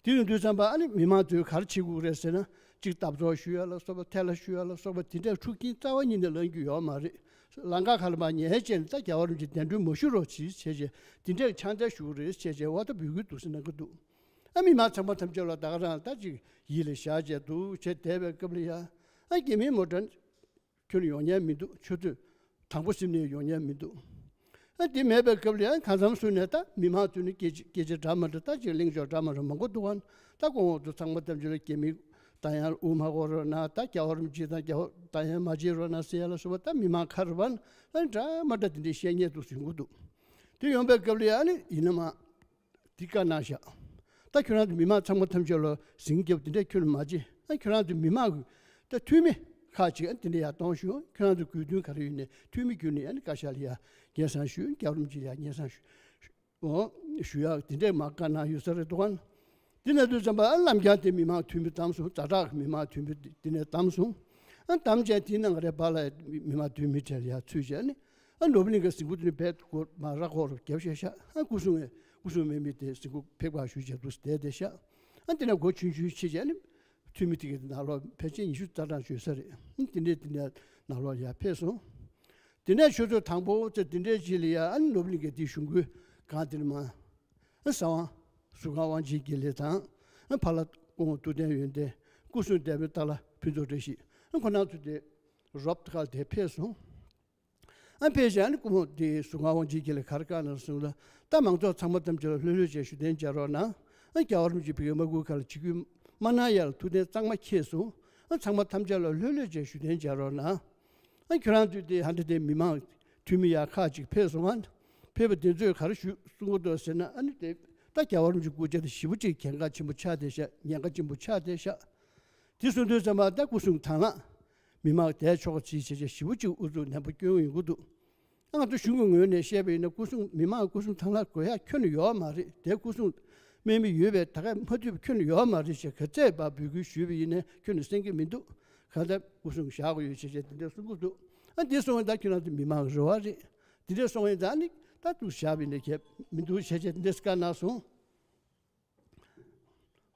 དེ་ཡོང་དུས་ཙམ་པ་ཨ་ནི་མི་མང་ཚོས་ག་རེ་བྱེད་དགོས་རེད་ཟེར་ན་གཅིག་བརྡབ་གསིག་ཞུ་ཡ་ལ་སོགས་པ་ཐལ་བ་ཞུ་ཡ་ལ་སོགས་པ་དེ་འདྲའི་འཁྲུག་རྐྱེན་རྩ་བ་ཉིད་ནས་ལངས་རྒྱུ་ཡོད་མ་རེད། ལམ་ཁ་ཁ་ལ་མར་ཉལ་བྱས་ནས་ད་རྒྱལ་བ་རིན་པོ་ཆེ་གདན་འདྲེན་མ་ཞུ་རོགས་གྱིས་བྱས་བྱས་དེ་འདྲའི་ཕྱག་འཚལ་ཞུ་གི་རེད་བྱས་བྱས་འོ་ད་འབོད་སྐུལ་འདུག་ཟེར་གནང་གི་འདུག་ཨ་མི་མང་ཚང་མ་ཐམས་ཅད་ལ་ད་ག་རང་ད་ཅིག་ཡིད་ལ་བཞག་བྱས་འདུག་བྱས་བསྡད་པའི་སྐབས་ལ་ཡ། ཨ་རྒྱ་མིའི་མོ་ཊ་ཁྱོན་ནས་ཡོང་མཁན་མི་འདུག་ཆུ་ཚོད་དང་པོ་ཟིན་ནས་ཡོང་མཁན་མི་འདུག་ཨ་དེ་མེད་པའི་སྐབས་ལ་ཡ་གང་འཚམ་སོང་ནས་ད་མི་མང་ཚོས་ནི་སྐད་ཆ་སྐད་ཆ་འདྲ་མི་འདྲ་ད་ཅིག་གླེང་ཕྱོགས་འདྲ་མི་འདྲ་མང་པོ་འདུག་ག་ད་ཁོང་ཚོ་ཚང་མ་ཐམས་ཅད་ལ་རྒྱ་མིའི་ ད་ཡང་དབུ་མ་གོ་རོགས་གནང་། ད་རྒྱལ་བ་རིན་པོ་ཆེ་དང་རྒྱལ་བ་ད་ཡང་མ་བརྗེད་རོགས་གནང་ཟེར་ཡ་ལ་སོགས་པ། ད་མི་མང་ག་རེ་བ་ཨ་ནི་འདྲ་མ་འདྲ་དེ་འདྲའི་བཤད་མཁན་དུ་ཟིན་གྱི་འདུག་དེ་ཡོང་པའི་སྐབས་ལ་ཡ་ཨ་ནི་ཡིན་ན་མ་དེ་བཀའ་གནང་བཞག་ད་ཁྱོད་རང་ཚོ་མི་མང་ཚང་མ་ཐམས་ཅད་ལ་ཟིང་རྒྱབ་དེ་འདྲས་ཁྱོན་ནས་མ་བྱེད། ཨ་ཁྱོད་རང་ཚོ་མི་མང་གི་ད་འཐུས་མི་ཁག་ཅིག་ཨ་དེ་འདྲས་ཡར་གཏོང་ཤོག་ཁྱོད་རང་ཚོ་དགོས་འདུན་ག་རེ་ཡོད་ནས་འཐུས་མི་བརྒྱུད་ནས་ཨ་ནི་བཀའ་ཤག་ལ་ཡ་སྙན་སེང་ཞུ། རྒྱལ་བ་རིན་པོ་ཆེ་ལ་ཡ་སྙན་སེང་ཞུ། འོ། ཞུ་ཡག་དེ་འདྲས་མ་བཀའ་གནང་ཡོད་ས་རེད་འདུག་ག་དེ་ན་དུས་ཙམ་པ་ཨ་ལམ་རྒྱང་དེ་མི་མང་འཐུས་མི་བདམས་སོང་། ཛ་དྲག་གི་མི་མང་འཐུས་མི་དེ་ནས་བདམས་སོང་། ཨ་བདམས་བྱས་དེ་ནང་རེ་བ་ལ་མི་མང་འཐུས་མི་གྲལ་ཡར་ཚུད་བྱས་ནས་ཨ་ནོར་བུ་གླིང་གི་གཟིགས་སྐུ་དེ་ནས་བལ་སྐོར་མ་ར་སྐོར་རྒྱབ་བྱས་ཤག་ཨ་སྐུ་སྲུང་སྐུ་སྲུང་མེད་མི་དེ་གཟིགས་སྐུ་ཕེབས་པ་ཞུ་བྱས་འདུག་བསྡད་བསྡད་ཤག་ཨ་དེ་ནས་སྒོ་ཆུང་ཆུང་ཕྱེ་བྱས་ནས་འཐུས་མི་དེ་གའི་ནང་ལོགས་ཕལ་ཆེར་ཉི་ཤུ་རྩ་གྲངས་ཡོད་ས་རེད། ཨ་དེ་འདྲས་དེ་ནས་ནང་ལོགས་ཡར་ཕེབས་སོང་། དེ་ནས་ཆུ་ཚོད་དང་པོ་ཚེ་དེ་འདྲའི་རྗེས་ལ་ཡ་ཨ་ནི་ནོར་བུ་གླིང་གི་དེའི་གཞུང་སྐུའི་སྒང་དེ་ནས་མ་ཨ་གསང་བ་ཟུར་ཁང་དབང་ཆེན་དགེ་ལེགས་དང་ཨ་ཕ་ལྷ་སྐུ་ངོ་ཐུབ་བསྟན་ཡོན་ཏན། སྐུ་སྲུང་སྡེ་པའི་ཏཱ་ལ་ཕུན་ཚོགས་བཀྲ་ཤིས། ཨ་ཁོ་རང་ཚོ་དེ་རོབ་ཁ་དེ་ཕེབས་སོང་། ཨ་ཕེབས་བྱས་ཨ་ནི་སྐུ་ངོ་དེའི་ཟུར་ཁང་དབང་ཆེན་དགེ་ལེགས་ག་རེ་བཀའ་གནང་སོང་ལ། ད་མང་ཚོགས་ཚང་མ་ཐམས་ཅད་ལ་ལྷོད་ལྷོད་བྱས་བཞུགས་གདན་འཇགས་རོགས་གནང་། ཨ་རྒྱལ་བ་རིན་པོ་ཆེ་ཕ་གིར་མ་བསྐུལ་ཁ་ལ་ཆིབས་བསྒྱུར་མ་གནང་ཡ་ལ་ཐུགས་གཏན་གཙང་མ་འཁེལ་སོང་། ཨ་ཚང་མ་ཐམས་ཅད་ལ་ལྷོད་ལྷོད་བྱས་བཞུགས་གདན་འཇགས་རོགས་གནང་། ཨ་ཁྱོད་རང་ཚོས་དེ་ཧ་འདྲ་དེ་མི་མང་འཐུས་མི་ཡག་ཁག་ཅིག་ཕེབས་སོང་ང་། ཕེབས་པ་དེ་ཚོས་ག་རེ་ཞུ་གསུང་གི་འདུག་ཟེར་ན། ཨ་ནི་དེ་ད་རྒྱལ་བ་རིན་པོ་ཆེའི་སྐུ་ཕྱྭ་དེ་ཞེ་པོ་ཅིག་གལ་འགངས་ཆེན་པོ་ཆགས་བསྡད་ཤག་ཉེན་ཁ་ཆེན་པོ་ཆགས་བསྡད་ཤག་དེ་གསུང་དུས་ཙམ་པ་ད་སྐུ་སྲུང་དང་བླངས་མི་མང་བསྡད་ཆོག་ཅིག་བྱས་བྱས་ཞེ་པོ་ཅིག་ཨུ་ཚུགས་ནན་པོ་སྐྱོན་ཡོང་གི་འདུག་ང་ཚོ་གཞུང་གི་ངོས་ནས་བཤད་པ་ཡིན་ན་སྐུ་སྲུང་མི་མང་སྐུ་སྲུང་དང་བླངས་དགོས་ཡ་ཁྱོན་ནས་ཡོད་མ་རེད། དེ་སྐུ་སྲུང་དམག་མི་ཡོད་པའི་ད་ག་མ་ཐུབ་ཁྱོན་ནས་ཡོད་མ་རེད་ཞེས་ག་ཚད་པ་འབོད་སྐུལ་ཞུས་པ་ཡིན་ན་ཁྱོན་ནས་གསན་གྱི་མི་འདུག་གང་ལྟར་སྐུ་སྲུང་བཞག་དགོས་ཡོད་ཞེས་བྱས་དེ་འདྲ་གསུང་གི་འདུག་ཨ་འདི་སོང་བ་ད་ཁྱོད་རང་ཚོ་མི་མང་གི་རེ་བ་རེད། དེ་འདྲ་སོང་བ་ད་ནི་ད་འདུག་བཞག་པ་ཡིན་ན་ཁྱད་མི་འདུག་ཞེས་བྱས་དེ་འདྲ་བཀའ་གནང་སོང་།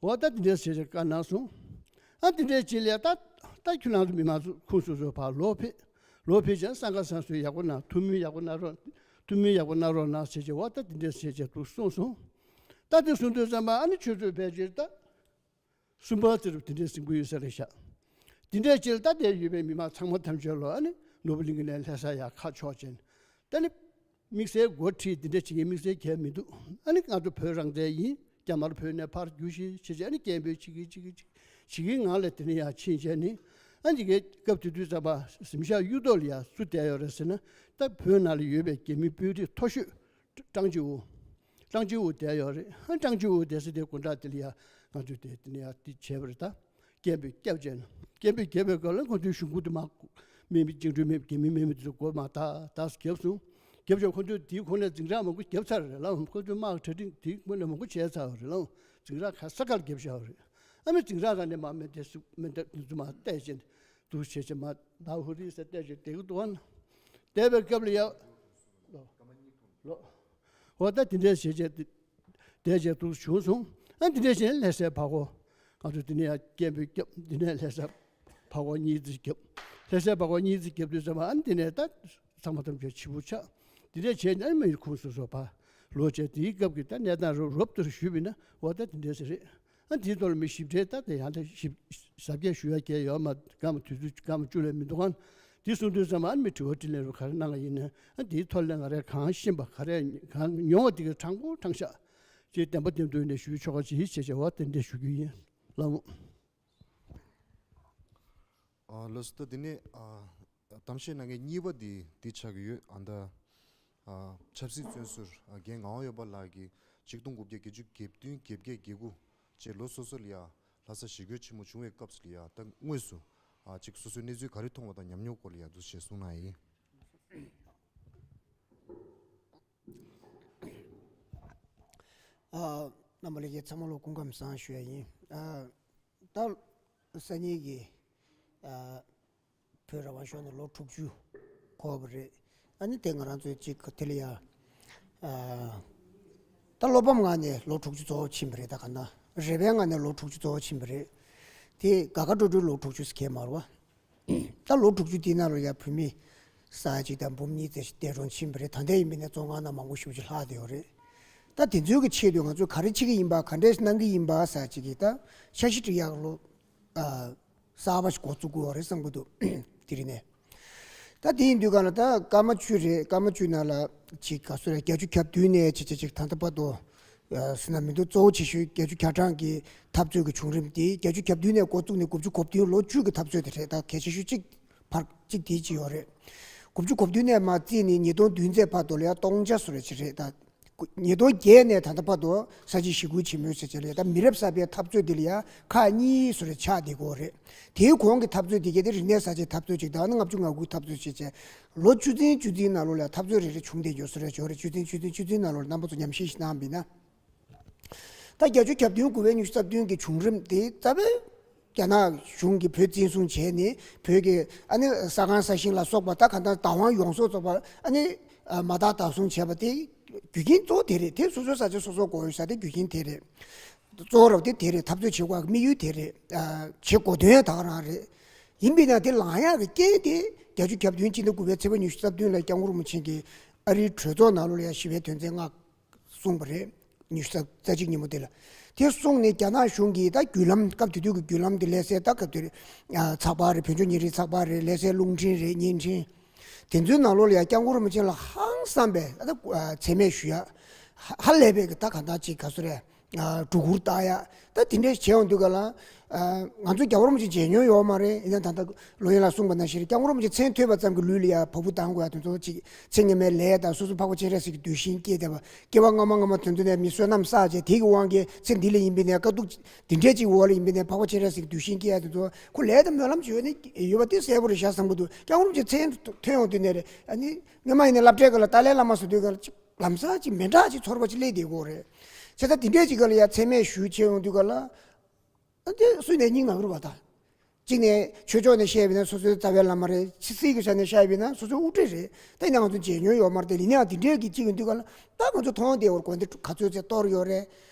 འོ་ད་དེ་འདྲ་ཞེས་བྱས་བཀའ་གནང་སོང་། ཨ་དེ་འདྲའི་རྗེས་ལ་ད་ད་ཁྱོད་རང་ཚོ་མི་མང་ཚོ་ཁོངས་སོ་སོ་ཕར་ལོག་ཕེབས། ལོག་ཕེབས་ཀྱང་གསང་ཁ་གསང་གསུམ་ཡག་པོ་གནང་། ཐུགས་སྨོན་ཡག་པོ་གནང་རོགས། ཐུགས་སྨོན་ཡག་པོ་གནང་རོགས་གནང་ཞེས་བྱས་འོ་ད་དེ་འདྲ་ཞེས་བྱས་འདུག་གསུངས་སོང་། ད་དེ་གསུང་དུས་ཙམ་པ་ཨ་ནི་ཆུ་ཚོད་ཕལ་ཆེར་ད་གསུམ་པ་ཙམ་དེ་འདྲའི་ཟིན་གྱི་ཡོད་ས་རེད་ཤག་དེ་འདྲའི་རྗེས་ལ་ད་དེར་ཡོད་པའི་མི་མང་ཚང་མ་ཐམས་ཅད་ལ་ཨ་ནི་ནོར་བུ་གླིང་གི་ནས་ལྷ་ས་ཡར་ཁ་ཕྱོགས་བྱས་ནས་ད་ནི། དམིགས་བསལ་འགོ་ཁྲིད་འདི་འདྲ་བྱེད་མཁན་དམིགས་བསལ་གང་མི་འདུག་ཨ་ནི་ང་ཚོ་བོད་རང་བཙན་ཡིན། རྒྱ་དམར་བོད་ནས་ཕར་རྒྱུགས་ཤིག་བྱས་བྱས་ཨ་ནི་སྐད་འབོད་བྱེད་ཀྱི་བྱེད་ཀྱི་བྱེད་ཀྱི་ངང་ལ་དེ་ནས་ཡར་ཕྱིན་བྱས་ནི། ཨ་འདི་གའི་སྐབས་དེ་དུས་ཙམ་པ་གཟིམ་ཤག་གཡུ་ཐོག་ལ་ཡར་སུ་བསྡད་ཡོད་རེད་ཟེར་ན། ད་བོད་ནང་ལ་ཡོད་པའི་རྒྱ་མི་དཔོན་རིགས་མཐོ་ཤོས་ཀྲང་ཅིའུ། ཀྲང་ཅིའུ་བསྡད་ཡོད་རེད། ཨ་ཀྲང་ཅིའུ་བསྡད་ས་དེ་དགོང་དག་དེ་ལ་ཡར་ང་ཚོས་དེ་དེ་ནས་ཡར་དེ་བྱས་པ་རེད་ད། སྐད་འབོད་བརྒྱབ་བྱས་ན། སྐད་འབོད་བརྒྱབ་པའི་སྐབས་ལ་ཁོ་ཚོའི་གཞུང་གུ་དུ་མ་དམག་མི་བཅིངས་འགྲོལ་དམག་རྒྱ་མི་དམག་མི་དེ་ཚོ་སྒོ་མར་ཏག་ཏག་བརྒྱབ་སོང་། བརྒྱབ་བྱས་ཁོ་ཚོས་དེའི་ཁོངས་ནས་འཛིང་རགས་མང་པོ་བརྒྱབ་ཚར་རེད་ལ། ཁོ་ཚོས་དམག་གྲ་སྒྲིག་དེའི་ཁོངས་ནས་མང་པོ་བྱས་ཚར་བ་རེད་ལ། འཛིང་རགས་ག་ས་གར་བརྒྱབ་བཞག་པ་རེད། ཨ་མི་འཛིང་རགས་ག་ནས་མར་མི་དེ་ཚོ་མི་དེ་ཚོ་མར་བལྟས་བྱས་འདུག་བྱས་བྱས་མར་ནག་ཧུ་རི་ཟེར་བལྟས་བྱས་བསྡད་ཀྱི་འདུག་ཨ་ན། བསྡད་པའི་སྐབས་ལ་ཡ། ལོ། ལོ། འོ་ད་དེ་འདྲའི་བྱས་བྱས་དེ། བསྡད་བྱས་འདུག་བྱུང་སོང་། ཨ་འདི་འདྲའི་བྱས་ནས་ལྷ་སའི་བར་སྐོར། ང་ཚོ་འདི་ནས་ཡར་སྐད་འབོད་བརྒྱབ། འདི་ནས་ལྷ་སའི་བར་སྐོར་གཉིས་ཙམ་བརྒྱབ། ལྷ་སའི་བར་སྐོར་གཉིས་ཙམ་བརྒྱབ་དུས་ཙམ་པ་ཨ་འདི་ནས་ད་ཚང་མ་ཐམས་ཅད་ཕྱི་པོ་ཆགས། འདི་འདྲའི་བྱས་ནས་ཨ་མི་ཁོངས་སོ་སོ་ཕར་ལོག་བྱས། དེའི་སྐབས་ཀྱི་ད་གནས་སྟངས་རོབ་རོབ་ཏུ་ཞུས་པ་ཡིན་ན་འོ་ད་འདི་འདྲའི་ཟེར་རེད། ཨ་དེའི་ཐོག་ལ་མི་ཞིབ་ཕྲའི་ད་དེ་ཡང་ད་ཞིབ་ཟབ་རྒྱས་ཞུ་ཡ་གལ་ཡོད་མ་རེད། སྐར་མ་དུས་ཚོད་སྐར་མ་བཅུ་ལས་མི་འདུག་ག་དེ་གསུང་དུས་ཙམ་པ་ཨ་ནི་མི་དྲི་བ་དྲིས་ལན་རུ་ག་རེ་གནང་གི་ཡིན་ན། ཨ་དེའི་ཐོག་ལ་ང་རས་གང་ཤེས་པ་ག་རེ་གང་མྱོང་བ་དེ་ག་དྲང་པོ་དྲང་བཞག་ཅིག་བདེན་པ་བདེན་དོན་ནས་ཞུ་ཆོག་ག་ཅིག་བྱས་བྱས་འོ་དེ་འདྲ་ཞུ་རྒྱུ་ཡིན། ལགས་འོང་། ཨ་ལགས་སོ། ད་དེ་ནས་ཨ་གཏམ་བཤད་གནང་མཁན་གཉིས་པ་དེ་འདི་ཆགས་ཀྱི་ཡོད། ཨ་ད་ཨ་ཆབ་སྲིད་བཙོན་ཟུར་ཨ་རྒན་ངག་དབང་འོད་འབར་ལགས་ཀྱིས་ཆིག་སྟོང་དགུ་བརྒྱ་བརྒྱད་ཅུ་གྱ་བདུན་གྱ་བརྒྱད་གྱ་དགུ་བཅས་ལོ་སོ་སོ་ལ་ཡ་ལྷ་ས་ཞི་རྒོལ་ཆེན་མོ་བྱུང་བའི་སྐབས་སུ་ལ་ཡ་ད་དངོས་སུ་ཨ་ཅིག་སོ་སོའི་གནས་ཚུལ་ག་རེ་མཐོང་བ་དང་ཉམས་མྱོང་སྐོར་ལ་ཡ་འདུག་སེ་གསུངས་གནང་ཡིན། ཨ་རྣམ་པ་ལྷན་རྒྱས་ཚང་མ་ལ་སྐུ་ཁམས་བཟང་ཞུ་ཡ་ཡིན། ཨ་ད་སང་ཉིན་གྱི་ཨ་བོད་རང་དབང་ཤོར་ནས་ལོ་དྲུག་ཅུ་འཁོར་བ་རེད། ཨ་ནི་དེ་ང་རང་ཚོའི་གཅིག་དེ་ལ་ཡ་ཨ་ད་བློ་ཕམ་ངང་ནས་ལོ་དྲུག་ཅུ་རྫོགས་ཕྱིན་པ་རེད། ད་ག་ན་རེ་བའི་ངང་ནས་ལོ་དྲུག་ཅུ་རྫོགས་ཕྱིན་པ་རེད། དེ་དགའ་དགའ་སྤྲོ་སྤྲོའི་ལོ་དྲུག་ཅུ་ཟེར་མཁན་མ་རེད་པ། ད་ལོ་དྲུག་ཅུ་དེའི་ནང་ལ་ཡ་བོད་མི་ས་ཡ་གཅིག་དང་འབུམ་གཉིས་ཙམ་ཞིག་འདས་གྲོངས་ཕྱིན་པ་རེད། ད་ལྟའི་ཡིན་པ་ཡིན་ན་བཙོན་ཁང་ནང་མང་པོ་ཞེ་པོ་ཅིག་ལྷག་བསྡད་ཡོད་རེད། ད་དེ་ཚོའི་གི་ཆེད་དུ་ང་ཚོས་ག་རེ་བྱེད་ཀྱི་ཡིན་པ་ག་འདྲས་གནང་གི་ཡིན་པ་ཟེར་ཅིག་གི་ད་འཆར་གཞི་སྒྲིག་ཡག་ལོ་ཨ་གསར་པ་ཞིག་འགོ་བཙུགས་དགོས་པ་རེད་བསམ་གྱི་འདུག་དེ་རིང་ནས། ད་དེ་ཡིན་དུས་ག་ལ་ད་སྐར་མ་བཅུ་རེད། སྐར་མ་བཅུ་ནང་ལ་ཅིག་ག་ཚོད་རེད། བརྒྱད་ཅུ་གྱ་བདུན་ནས་ཅིག་ཅིག་ཅིག་ད་ལྟ་བར་དུ་ ཟེར་ན་མི་འདུག་གཙོ་བོ་ཆེ་ཤོས་བརྒྱད་ཅུ་གྱ་གྲངས་ཀྱི་འཐབ་རྩོད་ཀྱི་བྱུང་རིམ་དེ་བརྒྱད་ཅུ་གྱ་བདུན་ནས་འགོ་བཙུགས་ནས་དགུ་བཅུ་གོ་བདུན་ལོ་བཅུ་གི་འཐབ་རྩོད་དེ་རེད། ད་གལ་ཆེ་ཤོས་གཅིག་བར་གཅིག་དེ་གཅིག་ཡོད་རེད། དགུ་བཅུ་གོ་བདུན་ནས་མར་བརྩིས་ནས་ཉིས་སྟོང་བདུན་ཚོད་བར་དུ་ལ་ཡ་སྟོང་ཆ་བཟོ་འདྲ་ཅིག་རེད། ད་ཉིས་སྟོང་བརྒྱད་ནས་ད་ལྟ་བར་དུ་ས་བྱི་ཞི་རྒོལ་ཆེན་མོའི་ཟེར་བྱས་ལ་ཡ་ད་མི་རབས་གསར་པའི་འཐབ་རྩོད་འདི་ལ་ཡ་ཁག་གཉིས་བཟོ་འདྲ་ཆགས་བསྡད་ཀྱི་ཡོད་རེད། དེའི་གོང་གི་འཐབ་རྩོད་དེ་གས་དེ་རིག་གནས་གསར་བརྗེའི་འཐབ་རྩོད་ཅིག་དང་ནི་ལྔ་བཅུ་ང་དགུའི་འཐབ་རྩོད་ཅིག་བྱས། ལོ་བཅུ་ཚན་བཅུ་ཚན་ནང་ལོགས་ལ་འཐབ་རྩོད་རེ་རེ་བྱུང་བསྡད་ཡོད་བཟོ་འདྲ་ཅིག་ཡོད་རེད། བཅུ་ཚན་བཅུ་ཚན་བཅུ་ཚན་ནང་ལོགས་ལ་རྣམ་པ་ཚོ་ཉམས་ཞིབ་ཞིག་གནང་བ་ཡིན་ན། ད་བརྒྱད་ཅུ་གྱ་བདུན་དགུ་པའི་ཉི་ཤུ་རྩ་བདུན་གྱི་བྱུང་རིམ་དེ་རྩ་བའི་རྒྱ་ནག་གཞུང་གིས་བོད་བཙན་བཟུང་བྱས་ནས་བོད་ཀྱི་ཨ་ནི་ས་ཁང་ས་ཞིང་ལ་སོགས་པ་ད་ག་ད་བདག་དབང་ཡོངས་རྫོགས་རྫོགས་པ་ཨ་ནི་མ་བདག་བདག་བཟུང་བྱས་པ་དེ་རྒྱུ་རྐྱེན་གཙོ་བོ་དེ་རེད། དེ་སོ་སོའི་ས་ཆ་སོ་སོ་དགོས་ཡོད་ས་དེ་རྒྱུ་རྐྱེན་དེ་རེད། གཙོ་བོ་ར་དེ་དེ་རེད། འཐབ་རྩོད་བྱེད་དགོས་དམིགས་ཡུལ་དེ་རེད། བྱེད་དགོས་དོན་ད་ག་རང་རེད། ཡིན་པས་ན་དེ་ལངས་ཡག་གི་རྐྱེན་དེ་བརྒྱད་ཅུ་གྱ་བདུན་སྤྱི་ཟླ་དགུ་པའི་ཚེས་པ་ཉི་ཤུ་རྩ་བདུན་ལ་སྐྱབས་མགོན་རིན་པོ་ཆེ་གིས་ཨ་རིའི་གྲོས་ཚོགས་ནང་ལོགས་ལ་ཡ་ཞི་བའི་དོན་ཚན་ལྔ་གསུངས་པ་རེད། ཉི་ཤུ་རྩ་གཅིག་ཉིན་མོ་དེ་ལ། དེ་གསུངས་ནས་རྒྱ་ནག་གཞུང་གིས་ད་བརྒྱུད་ལམ་སྐབས་དེ་དུས་ཀྱི་བརྒྱུད་ལམ་དེ་སླེབས་སའི་ད་སྐབས་དེར་ཚགས་པར་རེད། བོད་ལྗོངས་ཉིན་རེའི་ཚགས་པར་རེད། སླེབས་སའི་རླུང་འཕྲིན་རེད། བརྙན་འཕྲིན། དེ་ཚོའི་ནང་ལོགས་ལ་ཡང་སྐྱབས་མགོན་རིན་པོ་ཆེ་ལ་ཧང་སངས་པའི་ད་མཚན་སྨད་ཞུ་ཡ། ཧ་ལས་པའི་གི་ད་ག་འདྲ་ཅིག་ག་ཚོད་རེད། སྒྲོ་སྐུར་བཏགས་ཡ། ད་དེ་འདྲས་བྱས་ཡོང་དུས་ག་ལ། ང་ཚོ་རྒྱལ་བ་རིན་པོ་ཆེ་མཇལ་མྱོང་ཡོད་མ་རེད། ཡིན་ན་ད་ལྟ་ལོ་ཡིན་ལ་གསུངས་པ་ནང་བཞིན་རྒྱལ་བ་རིན་པོ་ཆེ་མཚན་ཐོས་པ་ཙམ་གྱིས་ལུས་ལ་ཡ་བ་སྤུ་ལྡང་དགོས་ཡ་དེ་ཚོ་ཅིག་ཚེ་སྔ་མའི་ལས་དང་སོ་སོ་འཕགས་པ་སྤྱན་རས་གཟིགས་ཀྱི་གདུལ་ཞིང་སྐྱེས་བསྡད་པ། སྐྱེ་བ་སྔ་མ་སྔ་མ་དེ་ཚོ་ནས་མི་བསོད་ནམས་བསགས་བྱས་དེ་གི་དབང་གིས་ཚེ་འདི་ལ་ཡིན་པའི་ནས་དཀའ་སྡུག་འདི་འདྲས་ཅིག་འོག་ལ་ཡིན་པའི་ནས་འཕགས་པ་སྤྱན་རས་གཟིགས་ཀྱི་གདུལ་ཞིང་སྐྱེས་ཡ་དེ་ཚོ་ཁོ་ལས་དང་སྨོན་ལམ་བྱས་ནས་ཡོད་པ་དེ་གསལ་པོ་རེད་ཤག་བསམ་གྱི་འདུག་རྒྱལ་བ་རིན་པོ་ཆེ་མཚན་ཐོས་ཡོང་དུས་ནས་རེད། ཨ་ནི་སྔོན་མ་ཡིན་ནའི་སློབ་གྲྭའི་སྐབས་ལ་ཏཱ་ལའི་བླ་མ་ཟེར་དུས་སྐབས་ལ་ཅིག་ལམ་སང་ཅིག་མི་འདྲ་ཅིག་ཚོར་བ་ཅིག་སླེབས་བསྡད་ཀྱི་ཡོད་རེད། བྱས་ཙང་དེ་འདྲས་ཅིག་སྐབས་ལ་ཡ་མཚན་སྨད་ཞུས་བྱས་ཡོང་དུས་སྐབས་ལ། ཨ་དེ་སུས་ནས་སྙིང་ནག་རུ་བ་དང་། གཅིག་ནས་ཆོས་ཕྱོགས་ནས་བཤད་པ་ཡིན་ན་སོ་སོའི་རྩ་བའི་བླ་མ་རེད། ཕྱི་སྲིད་ཀྱི་ཆ་ནས་བཤད་པ་ཡིན་ན་སོ་སོའི་དབུ་ཁྲིད་རེད། ད་ཡིན་ན་ང་ཚོ་མཇལ་མྱོང་ཡོད་མ་རེད་དེ། ཡིན་ནའང་དེ་འདྲས་ཀྱི་གཅིག་ཡོང་དུས་སྐབས་ལ་ད་ང་ཚོ་མཐོང་བསྡད་ཡོད་རེད། དགོན་སྡེ་ག་ཚོད་ཚད་གཏོར་ཡོད་རེད།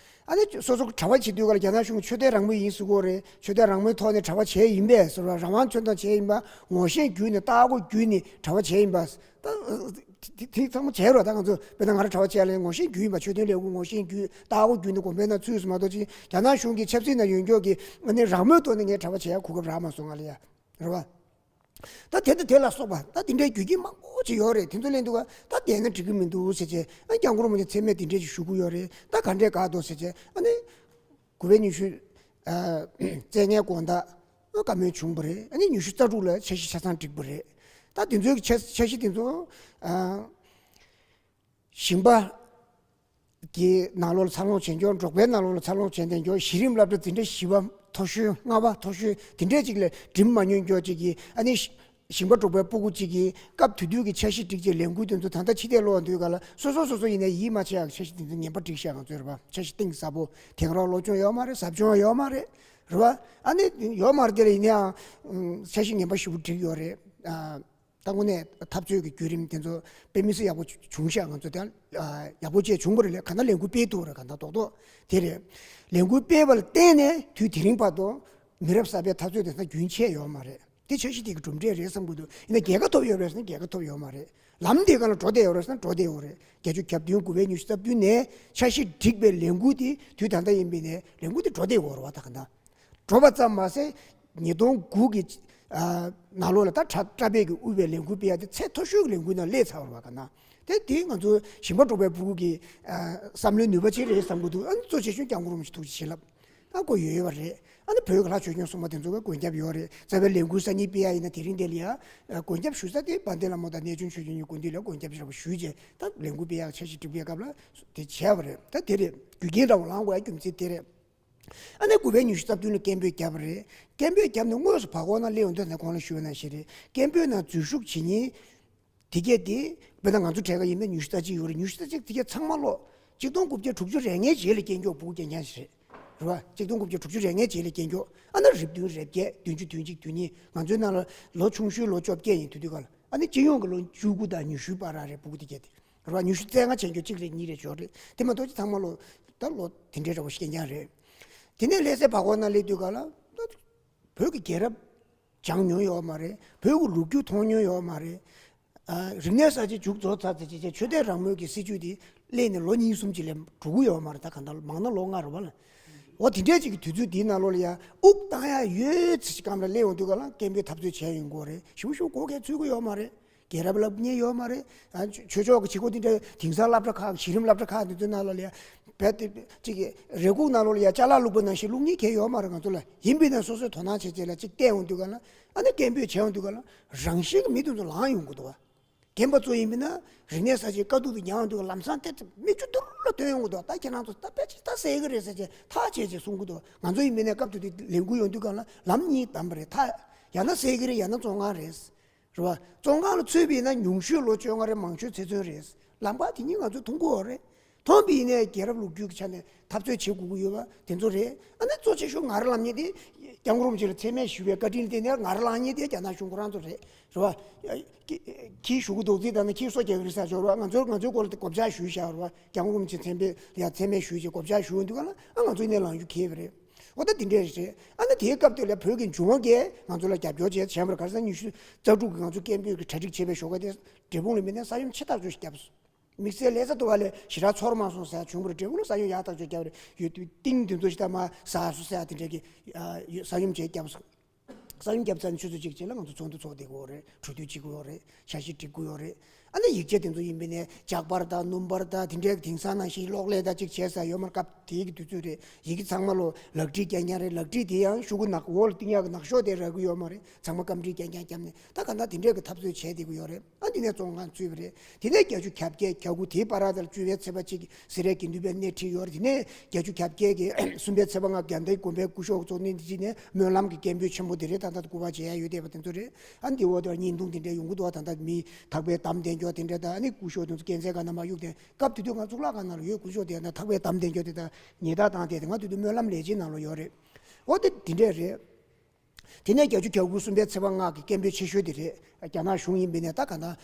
ཨ་ནི་སོ་སོ་གྲྭ་པ་བྱེད་དུས་སྐབས་ལ་རྒྱ་ནག་གཞུང་ཆོས་དད་རང་མོས་ཡིན་ཟེར་གྱི་ཡོད་རེད། ཆོས་དད་རང་མོས་ཐོག་ནས་གྲྭ་པ་བྱས་ཡིན་པས་ཟེར་བ། རང་དབང་ཆོས་དང་བྱས་ཡིན་པ། ངོ་ཤེས་བརྒྱུད་ནས་ལྟ་སྒོ་བརྒྱུད་ནས་གྲྭ་པ་བྱས་ཡིན་པ། ད་དེ་དེ་ཚང་མ་བྱས་རོགས། ད་ང་ཚོ་དཔེར་ན་ང་རང་གྲྭ་པ་བྱས་ལ་ངོ་ཤེས་བརྒྱུད་ཡིན་པ། ཆོས་དོན་ལས་ཁུངས་ངོ་ཤེས་བརྒྱུད་ལྟ་སྒོ་བརྒྱུད་ནས་དགོན་པའི་ནང་ཚུད་སོང་མ་གཏོགས་ཅིག་རྒྱ་ནག་གཞུང་གི་ཆབ་སྲིད་ནང་ཡོད་མཁན་གྱི་ཨ་ནི་རང་མོས་ཐོག་ནས་ངས་གྲྭ་པ་བྱས་ཡ་གོ་སྐབས་རག་མ་སོང་ང་ལ་ཡ། རེད་བ། ད་དེ་དང་དེ་ལ་སོགས་པ་ད་དེ་འདྲའི་རྒྱུ་རྐྱེན་མང་པོ་ཅིག་ཡོད་རེད། དེ་ཚོ་ལེན་དུས་ད་བསྡད་ན་འགྲིག་གི་མི་འདུག་ཟེར་བྱས། ཨ་སྐྱབས་མགོན་རིན་པོ་ཆེ་མཚན་སྨད་དེ་འདྲས་ཅིག་ཞུ་གི་ཡོད་རེད། ད་ག་འདྲས་ག་འདུག་ཟེར་བྱས། ཨ་ནི་དགུ་པའི་ཉི་ཤུ་རྩ་ལྔའི་དགོང་དག་བཀའ་མོལ་བྱུང་བ་རེད། ཨ་ནི་ཉི་ཤུ་རྩ་དྲུག་ལ་འཆར་གཞི་ཆ་ཚང་བསྒྲིགས་པ་རེད། ད་དེ་ཚོའི་འཆར་འཆར་གཞི་དེ་ཚོ་ཨ། ཞིང་པ་གི་ནང་ལོགས་ལ་འཚར་ལོངས་བྱེད་མཁན། འབྲོག་པའི་ནང་ལོགས་ལ་འཚར་ལོངས་བྱེད་བསྡད་མཁན། གཞི་རིམ་སློབ་གྲྭ་འཛིན་གྲྭ་བཞི་པ་མཐོ་ཤོས་ལྔ་པ་མཐོ་ཤོས་དེ་འདྲས་ཅིག་ལ་འགྲིམ་མ་མྱོང་མཁན་ཅིག་གིས། ཨ་ནི་ཞིང་པ་འབྲོག་པའི་སྤུ་གུ་ཅིག་གིས་སྐབས་དེ་དུས་ཀྱི་འཆར་གཞི་བསྒྲིགས་བྱས་ལས་འགུལ་དེ་ཚོ་ད་ལྟ་ཕྱི་བལྟས་ལོག་འདུག་ག་ལ། སོ་སོ་སོ་སོ་ཡིན་ནའི་ཡིད་མ་ཆེས་ཡག་འཆར་གཞི་དེ་ཚོ་ངན་པ་བསྒྲིགས་ཤག་ང་ཚོས་རེད་པ། འཆར་གཞི་གཏིང་ཟབ་པོ། དེང་རབས་སློབ་སྦྱོང་ཡོད་མ་རེད། ཟབ་སྦྱོང་ཡོད་མ་རེད། རེད་པ། ཨ་ནི་ཡོད་མ་རེད། དེ་ལ་ཡིན་ནའང་འཆར་གཞི་ངན་པ་ཞེ་པོ་བསྒྲིགས་ཡོད་རེད། ཨ། ད་དངོས་གནས་འཐབ་རྩོད་ཀྱི་བརྒྱུད་རིམ་དེ་ཚོ་དཔེ་མི་སྲིད་ཡག་པོ་བྱུང་ཤག་ང་ཚོ་དེ་ཡག་པོ་བྱས་བྱུང་བ་རེད་ལས། གང་ལྟར་ལས་འགུལ་སྤེལ་ཐུབ་པ་རེད། གང་ལྟར་རྡོག་རྡོག་དེ་རེད། ལས་འགུལ་སྤེལ་བ་ལ་བརྟེན་ནས་དུས་དེ་རིང་བར་དུ་མི་རབས་གསར་པའི་འཐབ་རྩོད་དེ་ཚོ་རྒྱུན་ཆད་ཡོད་མ་རེད། དེ་འཆར་གཞི་དེ་གི་གྲུབ་འབྲས་རེད་བསམ་གྱི་འདུག་ཡིན་ན་རྒྱལ་ཁ་ཐོབ་ཡོད་རེད་ཟེར་ན་རྒྱལ་ཁ་ཐོབ་ཡོད་མ་རེད། ལམ་དེ་སྒང་ལ་འགྲོ་བསྡད་ཡོད་རེད་ཟེར་ན་འགྲོ་བསྡད་ཡོད་རེད། བརྒྱད་ཅུ་གྱ་བདུན་དགུ་པའི་ཉི་ཤུ་རྩ་བདུན་ནས་འཆར་གཞི་བསྒྲིགས་པའི་ལས་འགུལ་དེ་དུས་ད་ལྟ་ཡིན་པའི་ནས་ལས་འགུལ་དེ་འགྲོ་བསྡད་ཡོད་རེད་བ། ད་ག་འདྲ། འགྲོ་བ་ཙམ་མ་ཟད། ཉིས་སྟོང་དགུ་གི་ཨ་ནང་ལོགས་ལ་ད་ཁྲ་ཁྲ་བྷེ་གིས་དབུས་པའི་ལས་འགུལ་སྤེལ་ཡ་དེ་ཚད་མཐོ་ཤོས་ཀྱི་ལས་འགུལ་ནང་སླེབས་ཚར་བ་རེད་པ། ག་ན་དེ་དེ་ང་ཚོ་ཞིང་པ་འབྲོག་པའི་སྤུ་གུ་གི་ཨ་བསམ་བློའི་ནུས་པ་ཅིག་རེད་བསམ་གྱི་འདུག་ཨ་ནི་གཙོ་ཆེ་ཤོས་སྐྱབས་མགོན་རིན་པོ་ཆེ་ཐུགས་རྗེ་བྱིན་རླབས་ཨ་ཁོ་ཡོད་ཡོད་པ་རེད། ཨ་ནི་བོད་ཀྱི་ལྷ་ཆོས་སྐྱོང་སྲུང་མ་དེ་ཚོ་གི་མགོན་སྐྱབས་ཡོད་རེད། རྩ་བའི་ལས་འགུལ་གསར་རྙིང་སྤེལ་ཡ་ཡིན་ན་དེ་རིང་དེ་ལ་ཡ་མགོན་སྐྱབས་ཞུ་ས་དེ་དཔལ་ལྡན་བླ་མ་དང་གནས་ཆུང་ཆོས་སྐྱོང་གཉིས་སྐུ་མདུན་ལ་མགོན་སྐྱབས་ཞུ་བ་ཞུས་རྗེས་ད་ལས་འགུལ་སྤེལ་ཡག་འཆར་གཞི་སྒྲིག་པའི་སྐབས་ལ་དེ་བྱས་པ་རེད། ད་དེ་རེད། རྒྱུ་རྐྱེན་འདྲ་བོ་ལངས་དགོས་ཡ་རྒྱུ་མཚན་དེ་རེད། ཨ་ནི་དགུ་པའི་ཉི་ཤུ་རྩ་བདུན་ལ་སྐད་འབོད་བརྒྱབ་པ་རེད། སྐད་འབོད་བརྒྱབ་ནས་དངོས་སུ་བར་སྐོར་ནང་སླེབས་ཡོང་དུས་ད་གོང་ལ་ཞུས་པ་ནང་བཞིན་རེད། སྐད་འབོད་ནང་འཛུལ་ཞུགས་བྱེད་མཁན་དེ་གས་དེ་དཔེར་ན་ང་ཚོ་གྲས་ཀ་ཡིན་ན་ཉི་ཤུ་རྩ་གཅིག་ཡོད་རེད། ཉི་ཤུ་རྩ་གཅིག་དེ་གས་ཚང་མ་ལོ་གཅིག་སྟོང་དགུ་བརྒྱ་དྲུག་ཅུ་རེ་ལྔའི་རྗེས་ལ་སྐྱེས་མཁན་སྤུ་གུ་རྐྱང་རྐྱང་ཞིག་རེད། རེད་བ། གཅིག་སྟོང་དགུ་བརྒྱ་དྲུག་ཅུ་རེ་ལྔའི་རྗེས་ལ་སྐྱེས་མཁན། ཨ་ན་རེབ་བདུན་རེབ་བརྒྱད་བདུན་ཅུ་བདུན་གཅིག་བདུན་གཉིས། ང་ཚོའི་ནང་ལ་ལོ་ཆུང་ཤོས་ལོ་བཅོ་བརྒྱད་ཡིན་དུས་དུས་ག་ལ། ཨ་ནི་སྤྱི་ཡོངས་ཀྱི་ལོ་བཅུ་དགུ་དང་ཉི་ཤུའི་བར་ར་རེད་སྤུ་གུ་དེ་གས་དེ། རེད་བ། ཉི་ཤུ་རྩ་ལྔ་བྱས་མཁན་གཅིག་རེད་གཉིས་རེད་ཅིག་ཡོད་རེད། དེ་མ་གཏོགས་ཅི་ཚང་མ་ལོ་ད་ལོ་དེ་འདྲའི་འདྲ་བོ་ཞིག་རྐྱང་རྐྱང་རེད། དེ་ནས་སླེབས་སའི་བར་སྐོར་ནང་སླེབས་དུས་ག་ལ་ད་བོད་ཀྱི་རྒྱལ་རབས་སྦྱངས་མྱོང་ཡོད་མ་རེད། བོད་ཀྱི་ལོ་རྒྱུས་མཐོང་མྱོང་ཡོད་མ་རེད། ཨ་རིག་གནས་གསར་བརྗེ་མཇུག་རྫོགས་ཚར་ཚར་བྱས་བྱས་ཆོས་དད་རང་མོས་ཀྱི་སྲིད་བྱུས་དེ་སླེབས་ནས་ལོ་གཉིས་གསུམ་ཅིག་ལས་འགྲོ་གི་ཡོད་མ་རེད། ད་ག་འདྲ་མང་ན་ལོ་ལྔ་རེད་བ་ལ། འོ་དེ་འདྲས་ཅིག་གི་དུས་ཚོད་འདིའི་ནང་ལོགས་ལ་ཡང་དབུགས་བཏང་ཡ་ཡོད་ཚད་ཅིག་སྒང་ལ་སླེབས་ཡོང་དུས་ག་ལ་སྐད་འབོད་འཐབ་རྩོད་བྱས་ཡོང་གི་ཡོད་རེད། ཞེ་པོ་ཞེ་པོ་གོ་སྐབས་འཚོལ་གི་ཡོད་མ་རེད། རྒྱལ་རབས་སློབ་གཉེར་ཡོད་མ་རེད། ཨ་ཆོས་ཆོས་ཕྱོགས་ཀྱི་བྱེད་སྒོ་དེ་འདྲ་དེང་སང་སློབ་གྲྭ་ཁག་གཞི་རིམ་སློབ་གྲྭ་ཁག་དེ་ཚོའི་ནང་ལོགས་ལ་ཡ་རྦད་དེ་ཅིག་གི་རེ་སྒུག་ནང་ལོགས་ལ་ཡ་ཅ་ལག་བླུགས་པ་ནང་བཞིན་བླུགས་མཁན་གང་ཡང་ཡོད་མ་རེད། ང་ཚོ་ལ་ཡིན་པས་ན་སོ་སོའི་དོ་སྣང་བྱེད་བྱེད་ལ་ཅིག་བལྟས་འོང་དུས་ག་ལ་ཨ་ནི་སྐད་འབོད་བྱས་འོང་དུས་ག་ལ་རང་བཞིན་གྱི་མི་དེ་ཚོ་ལངས་ཡོང་གི་འདུག་བ། རྒན་པ་ཚོ་ཡིན་པས་ན་རིག་གནས་གསར་བརྗེའི་དཀའ་སྡུག་དེ་མྱངས་འོང་དུས་ག་ལམ་སང་དེ་མིག་ཆུ་རྡོལ་ལ་ཐོན་ཡོང་གི་འདུག་ད་ཁྱེད་རང་ཚོ་ད་དཔེ་ཅིག་ད་ཟེར་གི་རེད་ཟེར་བྱས་ཐག་བཅད་བྱས་གསུང་གི་འདུག་ང་ཚོ་ཡིན་པས་ན་སྐབས་དེ་དུས་ལས་འགུལ་ཡོང་དུས་ག་ལ་ལམ་གཉིས་བདམས་པ་རེད། ད་ཡང་ན་ཟེར་གི་རེད། ཡང་ན་བཙོན་ཁང་རེད། རེད་བ། བཙོན་ཁང་ལ་ཚུད་པ་ཡིན་ན་ཉུང་ཤོས་ལོ་བཅོ་ལྔ་རེད། མང་ཤོས་ཚེ་བཙོན་རེད། ལམ་ཁ་དེ་གཉིས་ང་ཚོས་མཐོང་གི་ཡོད་རེད། མཐོང་པ་ཡིན་ནའི་རྒྱལ་རབས་ལོ་རྒྱུས་ཀྱི་ཆ་ནས་འཐབ་རྩོད་བྱེད་དགོས་ཀྱི་ཡོད་པ་དེ་ཚོ་རེད། ཨ་ནི་གཙོ་ཆེ་ཤོས་ངར་ལངས་མཁན་དེ་སྐྱབས་མགོན་རིན་པོ་ཆེ་ལ་མཚན་སྨད་ཞུས་པའི་བཀའ་དྲིན་ལ་བརྟེན་ནས་ངར་ལངས་མཁན་དེ་རྒྱ་ནག་གཞུང་ཁོ་རང་ཚོ་རེད། རེད་བ། ཁྱི་ཁྱི་ཞུ་གུ་རྡོག་རྫིས་དང་ནི་ཁྱི་སོ་རྒྱག་གི་རེད་ཟེར་ཆོག་རེད་བ། ང་ཚོར་ང་ཚོའི་སྐོར་ལ་དེ་གོ་བཅག་ཞུས་བཞག་རེད་བ། སྐྱབས་མགོན་རིན་པོ་ཆེ་མཚན་སྨད་ལ་ཡ་མཚན་སྨད་ཞུས་བྱས་གོ་བཅག་ཞུས་ཡོང་དུས་ག་ལ་ཨ་ང་ཚོ་ཡིན་ནའི་ལངས་རྒྱུ་གལ་བ་རེད། འོ་ད་དེ་འདྲས་རེད། ཨ་ནི་དེའི་སྐབས་དེ་ལ་བོད་ཀྱི་འབྱུང་བ་འགས་ང་ཚོ་ལ་རྒྱབ་སྐྱོར་བྱས་བྱས་པར་ག་རེ་ཟེར་ན་ཉི་ཤུ་རྩ་དྲུག་གི་ང་ཚོ་སྐད་འབོད་ཀྱི་གྲ་སྒྲིག་བྱས་པའི་ཞོགས་ཀ་དེ་འབྲས་སྤུངས་ལ་མི་སྣ་ས་ཡོམ་ཆེ་ཐག་ཆོད་ཞིག་བརྒྱབ་སོང་། དམིགས་བསལ་ལས་ས་དུ་བ་ལས་ཞེ་དྲག་ཚོར་མ་སོང་ཟེར་ཡ་བྱུང་བ་རེད། འབྲས་སྤུངས་ལ་ས་ཡོམ་ཡག་ཐག་ཆོད་བརྒྱབ་རེད། ཡོད་དུས་ཏིང་དེ་ཚོ་ཞིག་ད་མ་ཟ་སོང་ཟེར་ཡ་དེ་འདྲས་ཀྱི་ཨ་ཡོད་ས་ཡོམ་བྱས་བརྒྱབ་སོང་། ས་ཡོམ་བརྒྱབ་ཚར་ནས་ཆུ་ཚོད་གཅིག་རྗེས་ལ་ང་ཚོ་ཚོགས་འདུ་ཚོགས་བསྡད་དགོས་རེད། གྲོས་བསྡུར་བྱེད་དགོས་རེད། འཆར་གཞི་སྒྲིག་དགོས་རེད། ཨ་ནི་ཡིག་ཆ་དེ་ཚོ་ཡིན་པས་ནས་ཇག་པར་དང་སྣུམ་པར་དང་དེ་འདྲའི་དེང་སང་ནང་བཞིན་གློག་ཀླད་དང་གཅིག་བྱས་ས་ཡོད་མ་རེད། སྐབས་དེའི་གི་དུས་ཚོད་རེད། ཡི་གེ་ཚང་མ་ལོ་ལག་བྲིས་རྐྱང་རྐྱང་རེད། ལག་བྲིས་དེ་ཡང་ཤོག་གུ་ནག་འོག་ལ་བཏིང་ཡག་གི་ནག་ཤོག་དེ་རག་གི་ཡོད་མ་རེད། ཚང་མ་སྐམ་བྲིས་རྐྱང་རྐྱང་བརྒྱབ་ནས་ད་ག་འདྲ་དེ་འདྲའི་གི་འཐབ་རྩོད་བྱས་བསྡད་གི་ཡོད་རེད། ཨ་དེ་ནས་བཙོན་ཁང་ཚུད་པ་རེད། དེ་ནས་བརྒྱད་ཅུ་གྱ་བརྒྱད་གྱ་དགུ་དེའི་བར་དུ་ལ་བཅུ་པའི་ཚེས་པ་གཅིག་གི་སེ་རའི་དགེ་འདུན་པའི་སྣེ་ཁྲིད་ཡོད་རེད། དེ་ནས་བརྒྱད་ཅུ་གྱ་བརྒྱད་ཀྱི་གསུམ་པའི་ཚེས་པ་ལྔ་དགའ་ལྡན་དགོན་པའི་སྐུ་ཞབས་ཚོ་སྣེ་ཁྲིད་ནས་སྨོན་ལམ་གྱི་སྐད་འབོད་ཆེན་པོ་དེ་རེད། ད་ལྟ་སྐུ་པར་མཇལ་ཡ་ཡོད་བསྡད་པ་དེ་ཚོ་རེད། ཨ་འདི་འོག་དེར་བརྙན་ཐུང་དེ་འདྲ་ཡོང་གི་འདུག་ད་ལྟ་མི་ཐག་པས་བསྡམས་བསྡད་རྒྱུ་དེ་འདྲ་དང་ཨ་ནི་སྐུ་ཞབས་དེ་ཚོ་སྐས་འཛེག་ག་ན་མ་གཡུག་དེ་སྐབས་དེ་དུས་ང་གཙུག་ལག་ཁང་ནང་ལ་ཡོད། སྐུ་ཞབས་དེ་ད་ཐག་པས་བསྡམས་བསྡད་རྒྱུ་དེ་དང་ཉེས་རྡུང་བཏང་བསྡད་དེ་ང་དེ་དུས་སྨོན་ལམ་ལས་བྱེད་ནང་ལ་ཡོད་རེད། འོ་དེ་དེ་འདྲས་རེད། དེ་ནས་བརྒྱད་ཅུ་གྱ་དགུ་གསུམ་པའི་ཚེས་པ་ལྔ་གི་སྐད་འབོད་ཆེ་ཤོས་དེ་རེད། རྒྱ་ནག་གཞུང་ཡིན་པས་ནས་ད་ག་ན་ཨ་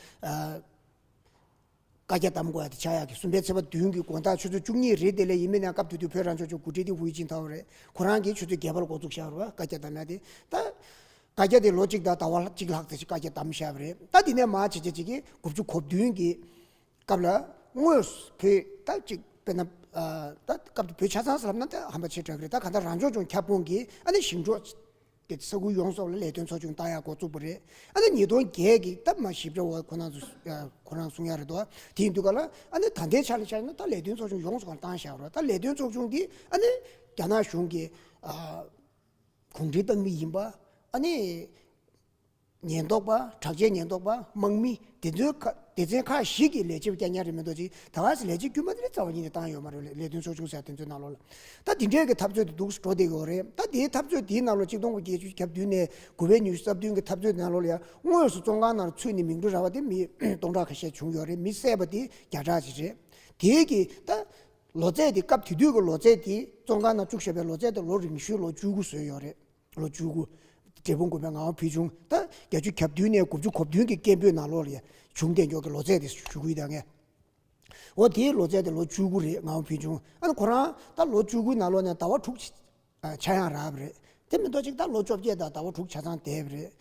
བཀའ་རྒྱ་བསྡམ་དགོས་ཡ་དེ་ཆགས་ཡག་གི་གསུམ་པའི་ཚེས་པ་བདུན་གྱི་དགོང་དག་ཆུ་ཚོད་བཅུ་གཉིས་རེད། དེ་ལས་ཡིན་མིན་ན་སྐབས་དེ་དུས་བོད་རང་སྐྱོང་ལྗོངས་འགོ་ཁྲིད་དེ་ཧུའུ་ཅིན་ཐའོ་རེད། ཁོ་རང་གིས་ཆུ་ཚོད་བརྒྱད་པར་འགོ་བཙུགས་བཞག་རེད་བ། བཀའ་རྒྱ་བསྡམ་ཡ་དེ་ད་བཀའ་རྒྱ་དེ་ལོ་གཅིག་དང་ཟླ་བ་གཅིག་ལྷག་ཙམ་ཞིག་བཀའ་རྒྱ་བསྡམས་བཞག་པ་རེད། ད་དེ་ནས་མར་བྱས་བྱས་ཅིག་གིས་དགུ་བཅུ་གོ་བདུན་གྱི་སྐབས་ལ་དངོས་སུ་བོད་ད་ཅིག་དཔེར་ན་ཨ་ད་སྐབས་དེ་བོད་ཆ་ཚང་ཟེར་ལབ་ན་ད་ཧམ་པ་ཆེ་དྲགས་ཀྱི་རེད། ད་གང་ལྟར་རང་སྐྱོང་ལྗོངས་ཁྱབ་ཁོངས་ཀྱི་ཨ་ནི་ཞིང་འབྲོག་གི་ས་ཁུལ་ཡོངས་རྫོགས་ལ་ལས་དོན་ཚོགས་ཆུང་བཏང་ཡག་འགོ་བཙུགས་པ་རེད། ཨ་ནི་ཉིས་སྟོང་བརྒྱད་ཀྱི་སྟབས་མ་ཞིབ་ཕྲ་བ་ཁོ་རང་ཚོ་ཨ་ཁོ་རང་གསུང་ཡག་རེད་དོ། དེ་ཡིན་དུས་ག་ལ་ཨ་ནི་ད་ལྟའི་ཆ་ལ་ཆ་ན་ད་ལས་དོན་ཚོགས་ཆུང་ཡོངས་སུ་གང་བཏང་བཞག་རོགས། ད་ལས་དོན་ཚོགས་ཆུང་འདི་ཨ་ནི་རྒྱ་ནག་གཞུང་གི་ཨ་གུང་ཁྲན་ཏང་མི་ཡིན་པ། ཨ་ནི་ཉེན་རྟོག་པ། དྲག་ཆས་ཉེན་རྟོག་པ། དམག་མི། སྡེ་ཚན་ཁག་སྡེ་ཚན་ཁག་ཞིག་གིས་ལས་བྱེད་རྐྱང་རྐྱང་རེད་མི་འདུག་ཅིག་ད་ག་སེ་ལས་བྱེད་དཀྱུས་མ་དེ་རྩ་བ་ཉིད་ནས་བཏང་ཡོད་མ་རེད། ལས་ལས་དོན་ཚོགས་ཆུང་ཟེར་དེ་ཚོའི་ནང་ལོགས་ལ། ད་དེ་འདྲའི་གི་འཐབ་རྩོད་དེ་འདུག་སེ་འགྲོ་བསྡད་ཡོད་རེད། ད་དེའི་འཐབ་རྩོད་དེའི་ནང་ལོགས་གཅིག་སྟོང་དགུ་བརྒྱད་ཅུ་གྱ་བདུན་ནས་དགུ་པའི་ཉི་ཤུ་རྩ་བདུན་གི་འཐབ་རྩོད་ནང་ལོགས་ལ་ཡང་དངོས་སུ་བཙོན་ཁང་ནང་ཚུད་ནས་མིང་འབྲུ་ར་བ་དེ་མི་སྟོང་ཕྲག་ཁ་ཤས་བྱུང་ཡོད་རེད། མི་བསད་པ་དེ་བརྒྱ་ཕྲག་ཅིག་རེད། དེའི་གི་ད་ལོ་ཚད་དེ་སྐབས་དེ་དུས་ཀྱི་ལོ་ཚད་དེ་བཙོན་ཁང་ནང་བཅུག་བཞག་པའི་ལོ་ཚད་དེ་ལོ་རིང་ཤོས་ལོ་བཅུ་དགུ་བཟོས་ཡོད་རེད། ལོ་བཅུ་དགུ། འབྲས་སྤུངས་དགོན་པའི་ངག་དབང་ཕུལ་བྱུང་ད་བརྒྱད་ཅུ་གྱ་བདུན་ནས་དགུ་བཅུ་གོ་བདུན་གྱི་སྐད་འབོད་ནང་ལོགས་ལ་བྱུང་བསྡད་མགྱོགས་ཀྱི་ལོ་ཚད་དེ་ཞུ་གི་ཡོད་ད་ངས། འོ་དེའི་ལོ་ཚད་དེ་ལོ་བཅུ་དགུ་རེད། ངག་དབང་ཕུལ་བྱུང་ཨ་ནི་ཁོ་རང་ད་ལོ་བཅུ་དགུའི་ནང་ལོགས་ནས་ཟླ་བ་དྲུག་ཆ་ཡང་རག་པ་རེད། དེ་མི་འདུག་ཅིག་ད་ལོ་བཅོ་བརྒྱད་དང་ཟླ་བ་དྲུག་ཆ་ཚང་བསྡད་པ་རེད།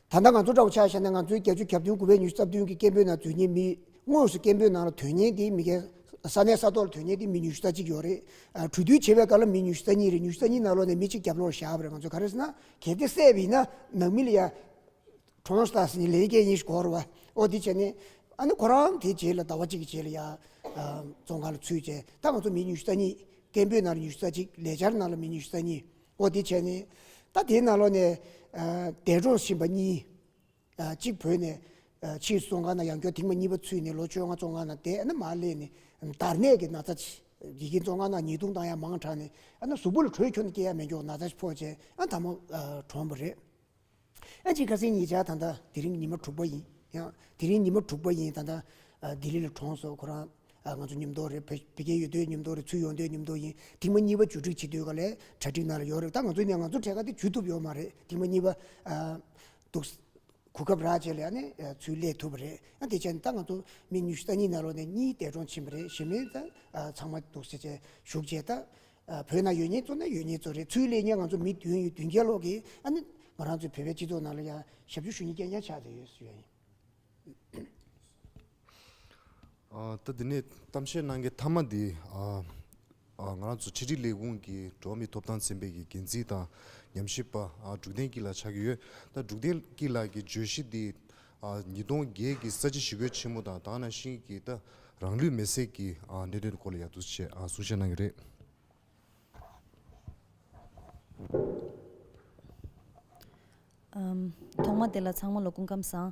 ད་ལྟ་ང་ཚོ་འདྲ་བོ་ཆ་བཞག་ན་ང་ཚོའི་བརྒྱད་ཅུ་གྱ་བདུན་དགུ་པའི་ཉི་ཤུ་རྩ་བདུན་གྱི་སྐད་འབོད་ནང་འཛུལ་མཁན་མི་དངོས་སུ་སྐད་འབོད་ནང་ལ་ཐོན་མཁན་དེ་མི་སྒེར་ས་གནས་ས་ཐོག་ལ་ཐོན་མཁན་དེ་མི་ཉི་ཤུ་རྩ་གཅིག་ཡོད་རེད། ཨ་གྲོས་བསྡུར་བྱེད་པའི་སྐབས་ལ་མི་ཉི་ཤུ་རྩ་གཉིས་རེད། ཉི་ཤུ་རྩ་གཉིས་ནང་ལོགས་ནས་མི་གཅིག་རྒྱབ་ལོགས་བཞག་པ་རེད། ང་ཚོས་ག་རེ་ཟེར་ན་གལ་ཏེ་བསད་པ་ཡིན་ན་ནང་མི་ལ་ཡ་གྲོངས་སོང་ཟེར་ནས་ལན་སྐྱེལ་མཁན་ཞིག་དགོས་རེད་བ། ཨོ་དེ་བྱས་ནས་ཨ་ནི་ཁོ་རང་དེ་རྗེས་ལ་ཟླ་བ་གཅིག་གི་རྗེས་ལ་ཡ་ཨ་བཙོན་ཁང་ལ་ཚུད་བྱས་ད་ང་ཚོ་མི་ཉི་ཤུ་རྩ་གཉིས། སྐད་འབོད་ནང་ལ་ཉི་ཤུ་རྩ་གཅིག་ལས་འཆར་ནང་ལ་མི་ཉི་ཤུ་རྩ་གཉིས། ཨོ་དེ་བྱས་ནས་ད་དེའི་ནང་ལོགས་ནས་ཨ་འདས་གྲོངས་ཕྱིན་པ་གཉིས། ཨ་གཅིག་བོད་ནས་ཨ་ཕྱིས་བཙོན་ཁང་ནང་ཡང་བསྐྱར་ཐེངས་མ་གཉིས་པ་ཚུད་ནས་ལོ་བཅོ་ལྔ་བཙོན་ཁང་ནང་བསྡད། ཨ་ནི་མར་སླེབས་ནས་འདར་ནད་ཀྱི་ན་ཚ་ཅིག་ཡི་གེ་བཙོན་ཁང་ནང་ཉེས་རྡུང་བཏང་ཡ་མང་དྲགས་ནས་ཨ་ནི་གཟུགས་པོ་ལ་དྲོད་ཁྱོན་ནས་སྐྱེ་ཡ་མེད་མགྱོགས་ན་ཚ་ཅིག་ཕོག་བྱས་ཨ་དང་པོ་ཨ་གྲོངས་པ་རེད། ཨ་ཅིག་ཁ་སང་ཉེ་ཆར་ད་ལྟ་དེ་རིང་ཉི་མ་དྲུག་པ་ཡིན། ཡང་དེ་རིང་ཉི་མ་དྲུག་པ་ཡིན། ད་ལྟ་ཨ་ལྡི་ལི་ལ་གྲོངས་སོང་། ཁོ་རང་ཨ་ང་ཚོ་མཉམ་དུ་རེད། བོད་བོད་རྒྱལ་ཡོད་དུས་མཉམ་དུ་རེད། ཚུར་ཡོང་དུས་མཉམ་དུ་ཡིན། ཐེངས་མ་གཉིས་པ་བཅོས་སྒྲིག་བྱེད་དུས་ག་ལས་གྲ་སྒྲིག་ནང་ལ་ཡོད་རེད། ད་ང་ཚོ་ནས་ང་ཚོ་གྲས་ཀ་དེ་འཇུ་ཐུབ་ཡོད་མ་རེད། ཐེངས་མ་གཉིས་པ་ཨ་འདུག་གོ་སྐབས་རག་བྱས་ལ་ཨ་ནི་ཚུར་སླེབས་ཐུབ་པ་རེད། ཨ་དེ་བྱས་ནས་ད་ང་ཚོ་མི་ཉི་ཤུ་རྩ་གཉིས་ནང་ལོགས་ནས་གཉིས་འདས་གྲོངས་ཕྱིན་པ་རེད། གཞན་མི་ད་ཨ་ཚང་མ་འདུག་ཟེར་བྱས་བཞུགས་བྱས་ད་ཨ་བོད་ནང་ཡོད་མཁན་ཚོ་ན་ཡོད་མཁན་ཚོ་རེད། ཚུར་སླེབས་མཁན་ང་ཚོ་མི་བདུན་ཡོད། བདུན་བརྒྱད་ལོག་གིས་ཨ་ནི་ང་རང་ཚོའི་བོད་པའི་སྤྱི་ཚོགས་ནང་ལ་ཡང་ཞབས་ཞུ་ཞུ་མཁན་རྐྱང་རྐྱང་ཆགས་བསྡད་ཡོད་ཟེར་ཡ་ཡིན། ཨ་ད་འདི་ནས་གཏམ་བཤད་གནང་མཁན་མཐའ་མ་འདི་ཨ་ཨ་ང་རང་ཚོ་ཕྱི་དྲིལ་ལས་ཁུངས་ཀྱི་འགྲོ་བ་མིའི་ཐོབ་ཐང་ཚན་པའི་གི་འགན་འཛིན་དང་ཉམས་ཞིབ་པ་ཨ་འབྲུག་བསྟན་སྐྱིད་ལགས་ཆགས་ཀྱི་ཡོད། ད་འབྲུག་བསྟན་སྐྱིད་ལགས་ཀྱི་བརྗོད་གཞི་འདི་ ཨ། ཉིས་སྟོང་བརྒྱད་ཀྱི་ས་བྱི་ཞི་རྒོལ་ཆེན་མོ་དང་དེ་ནང་བཞིན་གྱི་ད་རང་ལུས་མེར་སྲེག་གི་ཨ་གནད་དོན་སྐོར་ལ་ཡག་ཏུ་བྱས་ཨ་གསུང་བཤད་གནང་གི་རེད། ཨམ། ཐོག་མ་དེ་ལ་ཚང་མ་ལ་སྐུ་ཁམས་བཟང་།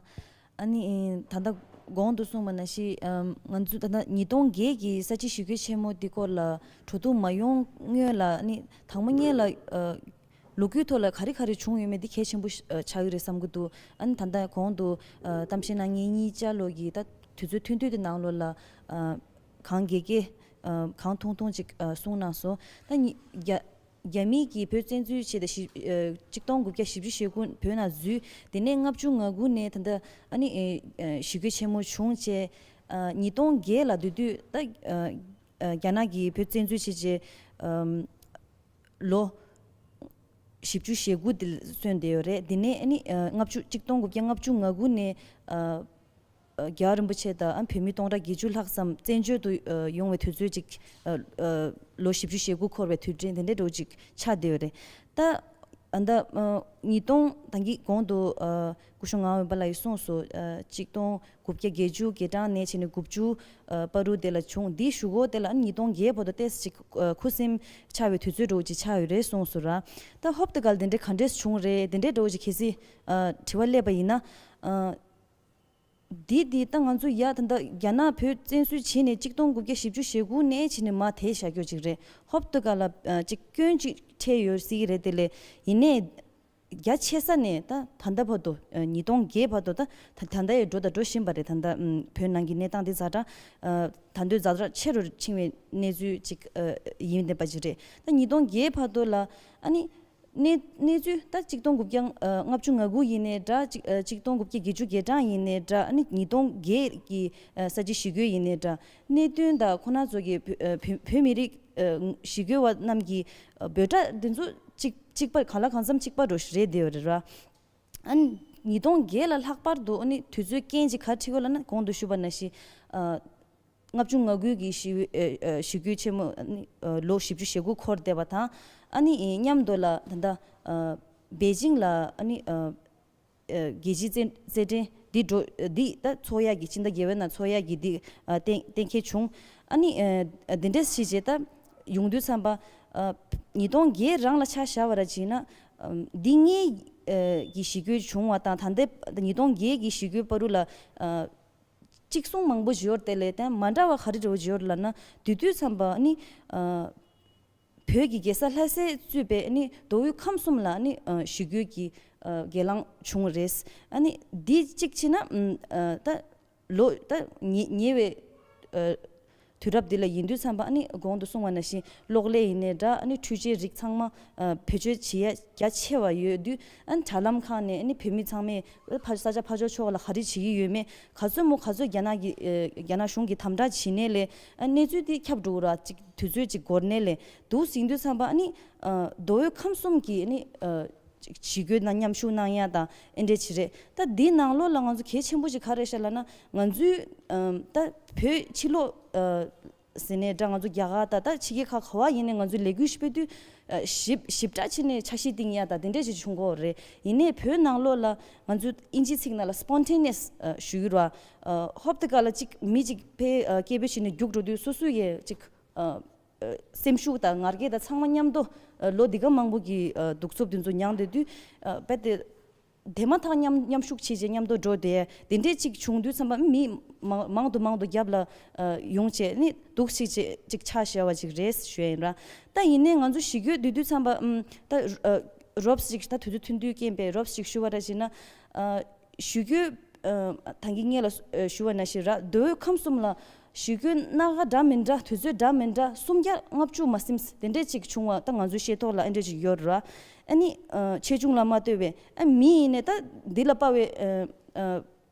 ཨ་ནི་ད་ལྟ་གོང་དུ་གསུངས་པ་ནང་བཞིན་ཨམ། ང་ཚོ་ད་ལྟ་ཉིས་སྟོང་བརྒྱད་ཀྱི་ས་བྱི་ཞི་རྒོལ་ཆེན་མོ་འདི་སྐོར་ལ་གྲོས་བསྡུར་མ་ཡོང་སྔོན་ལ་ཨ་ནི་དང་པོ་སྔོན་ལ་ཨ། ལོ་རྒྱུས་ཐོག་ལ་ག་རེ་ག་རེ་བྱུང་ཡོད་མེད་འདི་གལ་ཆེན་པོ་ཞིག་ཨ་ཆགས་ཀྱི་རེད་བསམ་གྱི་འདུག་ཨ་ནི་ད་ལྟ་གོང་དུ་ཨ་གཏམ་བཤད་གནང་མཁན་གཉིས་ཆ་ལོ་གིས་ད་དུས་ཚོད་ཐུང་ཐུང་དེ་ནང་ལོགས་ལ་ཨ་གང་དགེ་དགེ་ཨ་གང་ཐུང་ཐུང་ཅིག་ཨ་གསུངས་གནང་སོང་། ད་ཉི་རྒྱ་རྒྱ་མི་གིས་བོད་བཙན་འཛུལ་བྱས་ཏེ་བཞི་ཨ་གཅིག་སྟོང་དགུ་བརྒྱ་བཞི་བཅུ་ཞེ་དགུ་བོད་ནང་འཛུལ། དེ་ནས་ལྔ་བཅུ་ང་དགུ་ནས་ད་ལྟ་ཨ་ནི་ཨ་ཞི་རྒོལ་ཆེན་མོ་བྱུང་བྱས་ཨ་ཉིས་སྟོང་བརྒྱད་ལ་སྡོད་དུས་ད་ཨ་ཨ་རྒྱ་ནག་གིས་བོད་བཙན་འཛུལ་བྱས་བྱས་ཨ། ལོ་བཞི་བཅུ་ཞེ་དགུ་དེ་སོན་བསྡད་ཡོད་རེད། དེ་ནས་ཨ་ནི་ཨ་ལྔ་བཅུ་གཅིག་སྟོང་དགུ་བརྒྱ་ལྔ་བཅུ་ང་དགུ་ནས་ཨ་ཨ་རྒྱལ་བ་རིན་པོ་ཆེ་དང་ཨ་བོད་མི་སྟོང་ཕྲག་བརྒྱད་ཅུ་ལྷག་ཙམ་བཙན་བྱོལ་དུ་ཨ་ཡོང་བའི་དུས་ཚོད་ཅིག་ཨ་ཨ་ལོ་བཞི་བཅུ་ཞེ་དགུ་འཁོར་བའི་དུས་དྲན་དེ་འདྲའི་འདྲ་བོ་ཅིག་ཆགས་བསྡད་ཡོད་རེད། ད་ཨ་ད་ཨ་ཉིས་སྟོང་ད་གིན་གོང་དུ་ཨ་སྐུ་ཞབས་ངག་དབང་འོད་འབར་ལགས་ཀྱིས་གསུངས་སོང་། ཨ་གཅིག་སྟོང་དགུ་བརྒྱ་བརྒྱད་ཅུ་གི་གྲངས་ནས་བྱས་ནས་དགུ་བཅུ་ཨ་བར་དུ་དེ་ལ་བྱུང་། འདིའི་གཞུག་གུ་དེ་ལ་ཉིས་སྟོང་བརྒྱད་བར་དུ་ཏོག་ཙམ་ཅིག་ཨ་ཁུ་སིམ་ཆགས་པའི་དུས་ཚོད་འདྲ་བོ་ཅིག་ཆགས་ཡོད་རེད་གསུངས་སོང་ར། ད་ཧོབ་ཏེ་ག་ལ་དེ་འདྲའི་ག་འདྲས་བྱུང་རེད། དེ་འདྲའི་འདྲ་བོ་ཅིག་གལ་སྲིད་ཨ་དྲི་བ་སླེབས་པ་ཡིན་ན་ཨ་འདི་འདི་ད་ང་ཚོ་ཡ་ད་ལྟ་རྒྱ་ནག་བོད་བཙན་འཛུལ་བྱས་ནས་གཅིག་སྟོང་དགུ་བརྒྱ་བཞི་བཅུ་ཞེ་དགུ་ནས་བྱས་ནས་མར་དེད་བཞག་རྒྱུ་ཅིག་རེད། ཧོབ་ཏེ་ག་ལ་ཨ་ཅིག་སྐྱོན་ཅིག་འཕྲད་ཡོད་སྲིད་ཀྱི་རེད། དེ་ལས་ཡིན་ནའི་རྒྱ་ཆེ་ས་ནས་ད་ད་ལྟ་བར་དུ་ཨ་ཉིས་སྟོང་བརྒྱད་བར་དུ་ད་ད་ད་ལྟ་ཡང་འགྲོ་དང་འགྲོ་བཞིན་པ་རེད། ད་ལྟ་ཨམ་བོད་ནང་གི་གནས་སྟངས་འདི་ཛ་དྲག་ཨ་ད་དུང་ཛ་དྲག་ཆེ་རུ་ཕྱིན་པའི་གནས་ཚུལ་ཅིག་ཨ་ཡིན་བསྡད་པ་ཅིག་རེད། ད་ཉིས་སྟོང་བརྒྱད་བར་དུ་ལ་ཨ་ནི་གནས་གནས་ཚུལ་ད་གཅིག་སྟོང་དགུ་བརྒྱ་ཨ་ལྔ་བཅུ་ང་དགུ་ཡིན་ནའི་འདྲ། གཅིག་ཨ་གཅིག་སྟོང་དགུ་བརྒྱ་བརྒྱད་ཅུ་གྱ་གྲངས་ཡིན་ནའི་འདྲ། ཨ་ནི་ཉིས་སྟོང་བརྒྱད་ཀྱི་ཨ་ས་བྱི་ཞི་རྒོལ་ཡིན་ནའི་འདྲ། གནད་དོན་དང་ཁོ་ན་ཚོ་གི་བོད་ཨ་བོད་བོད་མི་རིགས་ཨ་ཞི་རྒོལ་བ་རྣམས་ཀྱི་ཨ་འབོད་སྒྲ་འདི་ཚོ་གཅིག་གཅིག་པ་གང་ལ་གང་འཚམ་གཅིག་པ་འདྲ་བོ་ཞིག་རེད་བསྡད་ཡོད་རེད་ར། ཨ་ནི་ཉིས་སྟོང་བརྒྱད་ལ་ལྷག་པར་དུ་ཨ་ནི་དུས་ཚོད་རྐྱེན་ཅིག་ག་རེ་འཁྲིད་ཡོད་ལབ་ན་གོང་དུ་ཞུས་པ་ནང་བཞིན་ཨ་ལྔ་བཅུ་ང་དགུ་གི་ཞི་ཨ་ཨ་ཞི་རྒོལ་ཆེན་མོ་ཨ་ནི་ཨ་ལོ་བཞི་བཅུ་ཞེ་དགུ་འཁོར་བསྡད་པ་དང་། ཨ་ནི་མཉམ་དུ་ལ་ད་ལྟ་ཨ་པེ་ཅིང་ལ་ཨ་ནི་ཨ་ཨ་རྒྱལ་སྤྱིའི་རྩེད་རྩེད་འགྲན་འདི་འགྲོ་འདི་ད་ཚོགས་ཡག་གི་ཕྱི་ཟླ་བརྒྱད་པའི་ནང་ཚོགས་ཡག་གི་འདི་ཨ་གཏན་གཏན་འཁེལ་བྱུང་། ཨ་ནི་ཨ་འདི་འདྲས་ཞིག་བྱས་ད་ཡོང་དུས་ཙམ་པ་ཨ་ཉིས་སྟོང་བརྒྱད་རང་ལ་ཆ་བཞག་པ་ར་བྱས་ན་ཨ་འདི་སྔའི་ཨ་གི་ཞི་རྒོལ་བྱུང་བ་དང་ད་ལྟའི་ཉིས་སྟོང་བརྒྱད་ཀྱི་ཞི་རྒོལ་བར་དུ་ལ་ཨ་གཅིག་མཚུངས་མང་པོ་ཞིག་ཡོད་རེད། དེ་ལས་དེ་མ་འདྲ་བ་ག་རེ་འདྲ་བོ་ཞིག་ཡོད་རེད་ལབ་ན། དེ་དུས་ཙམ་པ་ནི་ཨ་བོད་ཀྱི་རྒྱལ་ས་ལྷ་སའི་གཙོས་པའི་ནི་མདོ་དབུས་ཁམས་གསུམ་ལ་ནི་ཨ་ཞི་རྒོལ་གྱི་ཨ་སྒེར་ལངས་བྱུང་བ་རེད། ཨ་ནི་འདི་གཅིག་བྱས་ན་ཨ་ད་ལོ་ད་ཉེ་ཉེ་བའི་ཨ་དུས་རབས་འདི་ལ་ཡིན་དུས་ཙམ་པ་ཨ་ནི་གོང་དུ་གསུངས་པ་ནང་བཞིན་གློག་ཀླད་ཡིན་ནའི་འདྲ། ཨ་ནི་འཕྲུལ་ཆས་རིགས་ཚང་མ་ཨ་བེད་སྤྱོད་བྱེད་ཡ་རྒྱ་ཆེ་བ་ཡོད་དུས། ཨ་ནི་དྲ་ལམ་ཁག་ནས་ཨ་ནི་བོད་མི་ཚང་མས་ཕ་ས་ཆ་ཕར་ཕྱོགས་ཕྱོགས་ལ་ག་རེ་བྱེད་ཀྱི་ཡོད་མེད། ག་ཚོད་མོ་ག་ཚོད་རྒྱ་ནག་གི་ཨ་རྒྱ་ནག་གཞུང་གིས་དམ་དྲག་བྱེད་ནའི་ལས་ཨ་གནས་ཚུལ་འདི་ཁྱབ་འགྲོ་གི་ར། ཅིག་དུས་ཚོད་ཅིག་འགོར་ནའི་ལས་འདུག་ཟིན་དུས་ཙམ་པ་ཨ་ནི་ཨ་མདོ་དབུས་ཁམས་གསུམ་གྱི་ཨ་ནི་ཨ་ཅིག་ཞི་རྒོལ་ནང་མཉམ་ཞུགས་གནང་ཡ་དང་ཨེ་འདྲས་ཅིག་རེད། ད་འདིའི་ནང་ལོགས་ལ་ང་ཚོ་གལ་ཆེན་པོ་ཞིག་ག་རེ་ཤག་ལབ་ན། ང་ཚོའི་ཨ་ད་བོད་ཕྱི་ལོགས་ཨ་ཟེར་ནའི་འདྲ། ང་ཚོ་རྒྱ་གར་ད་ད་ཕྱི་རྒྱལ་ཁག་ག་བ་ཡིན་ནའི་ང་ཚོས་ལས་འགུལ་ཞིག་སྤེལ་དུས་ཨ་ཞིབ་ཞིབ་ཕྲ་བྱས་ནས་འཆར་གཞི་བཏིང་ཡ་ད་དེ་འདྲས་ཅིག་བྱུང་གི་ཡོད་རེད། ཡིན་ནའི་བོད་ནང་ལོགས་ལ་ང་ཚོ་ཨིན་ཇིའི་ཚིག་ནང་ལ་སྤོན་ཊེ་ནི་ཡས་ཨ་ཞུ་གི་རེད་བ། ཨ་ཧོབ་ཏེ་ག་ལ་ཅིག་མི་ཅིག་ཕར་ཨ་སྐད་འབོད་བྱས་ནས་རྒྱུགས་འགྲོ་དུས་སོ་སོ་ཡས་ཅིག་ཨ་ཨ་སེམས་ཤུགས་དང་ངར་སྐད་དང་ཚང་མ་མཉམ་དུ་ཨ་ལོ་འདི་ག་མང་པོ་གི་ཨ་གདུག་རྩུབ་དེ་ཚོ་མྱངས་བསྡད་དུས་ཨ་རྦད་དེ་དེ་མ་ཐག་མཉམ་མཉམ་ཞུགས་བྱས་རྗེས་མཉམ་དུ་འགྲོ་དེ་དེ་འདྲས་ཅིག་བྱུང་དུས་ཙམ་པ་མི་མང་མང་དུ་མང་དུ་རྒྱབ་ལ་ཨ་ཡོང་བྱས་ནི་འདུག་ཅིག་ཅིག་ཅིག་ཆ་བཞག་པ་ཅིག་རེད་ཞུ་ཡ་ཡིན་ར། ད་ཡིན་ནའི་ང་ཚོ་ཞི་རྒོལ་བསྡུས་དུས་ཙམ་པ་ཨམ་ད་ཨ་རོབ་ཅིག་ད་དུས་ཚོད་ཐུང་ཐུང་རྐྱེན་པས་རོབ་ཅིག་ཞུ་བ་ར་བྱས་ན་ཨ་ཞི་རྒོལ་ཨ་ད་གིན་སྔོན་ལ་ཨ་ཞུ་བ་ནང་བཞིན་ར། མདོ་དབུས་ཁམས་གསུམ་ལ་ཞི་རྒོལ་སྣ་ཁ་འདྲ་མི་འདྲ་དུས་ཚོད་འདྲ་མི་འདྲ་སུམ་བརྒྱ་ལྔ་བཅུ་མ་ཟིན་དེ་འདྲས་ཅིག་བྱུང་བ་ད་ང་ཚོའི་ཤེས་རྟོགས་ལ་ཨེ་འདྲས་ཅིག་ཡོད་ར། ཨ་ནི་ཨ་ཆེ་ཆུང་ལ་མ་ལྟོས་པའི་ཨ་མི་ཡིན་ནའི་ད་འདི་ལ་དཔའ་བའི་ཨ་ཨ་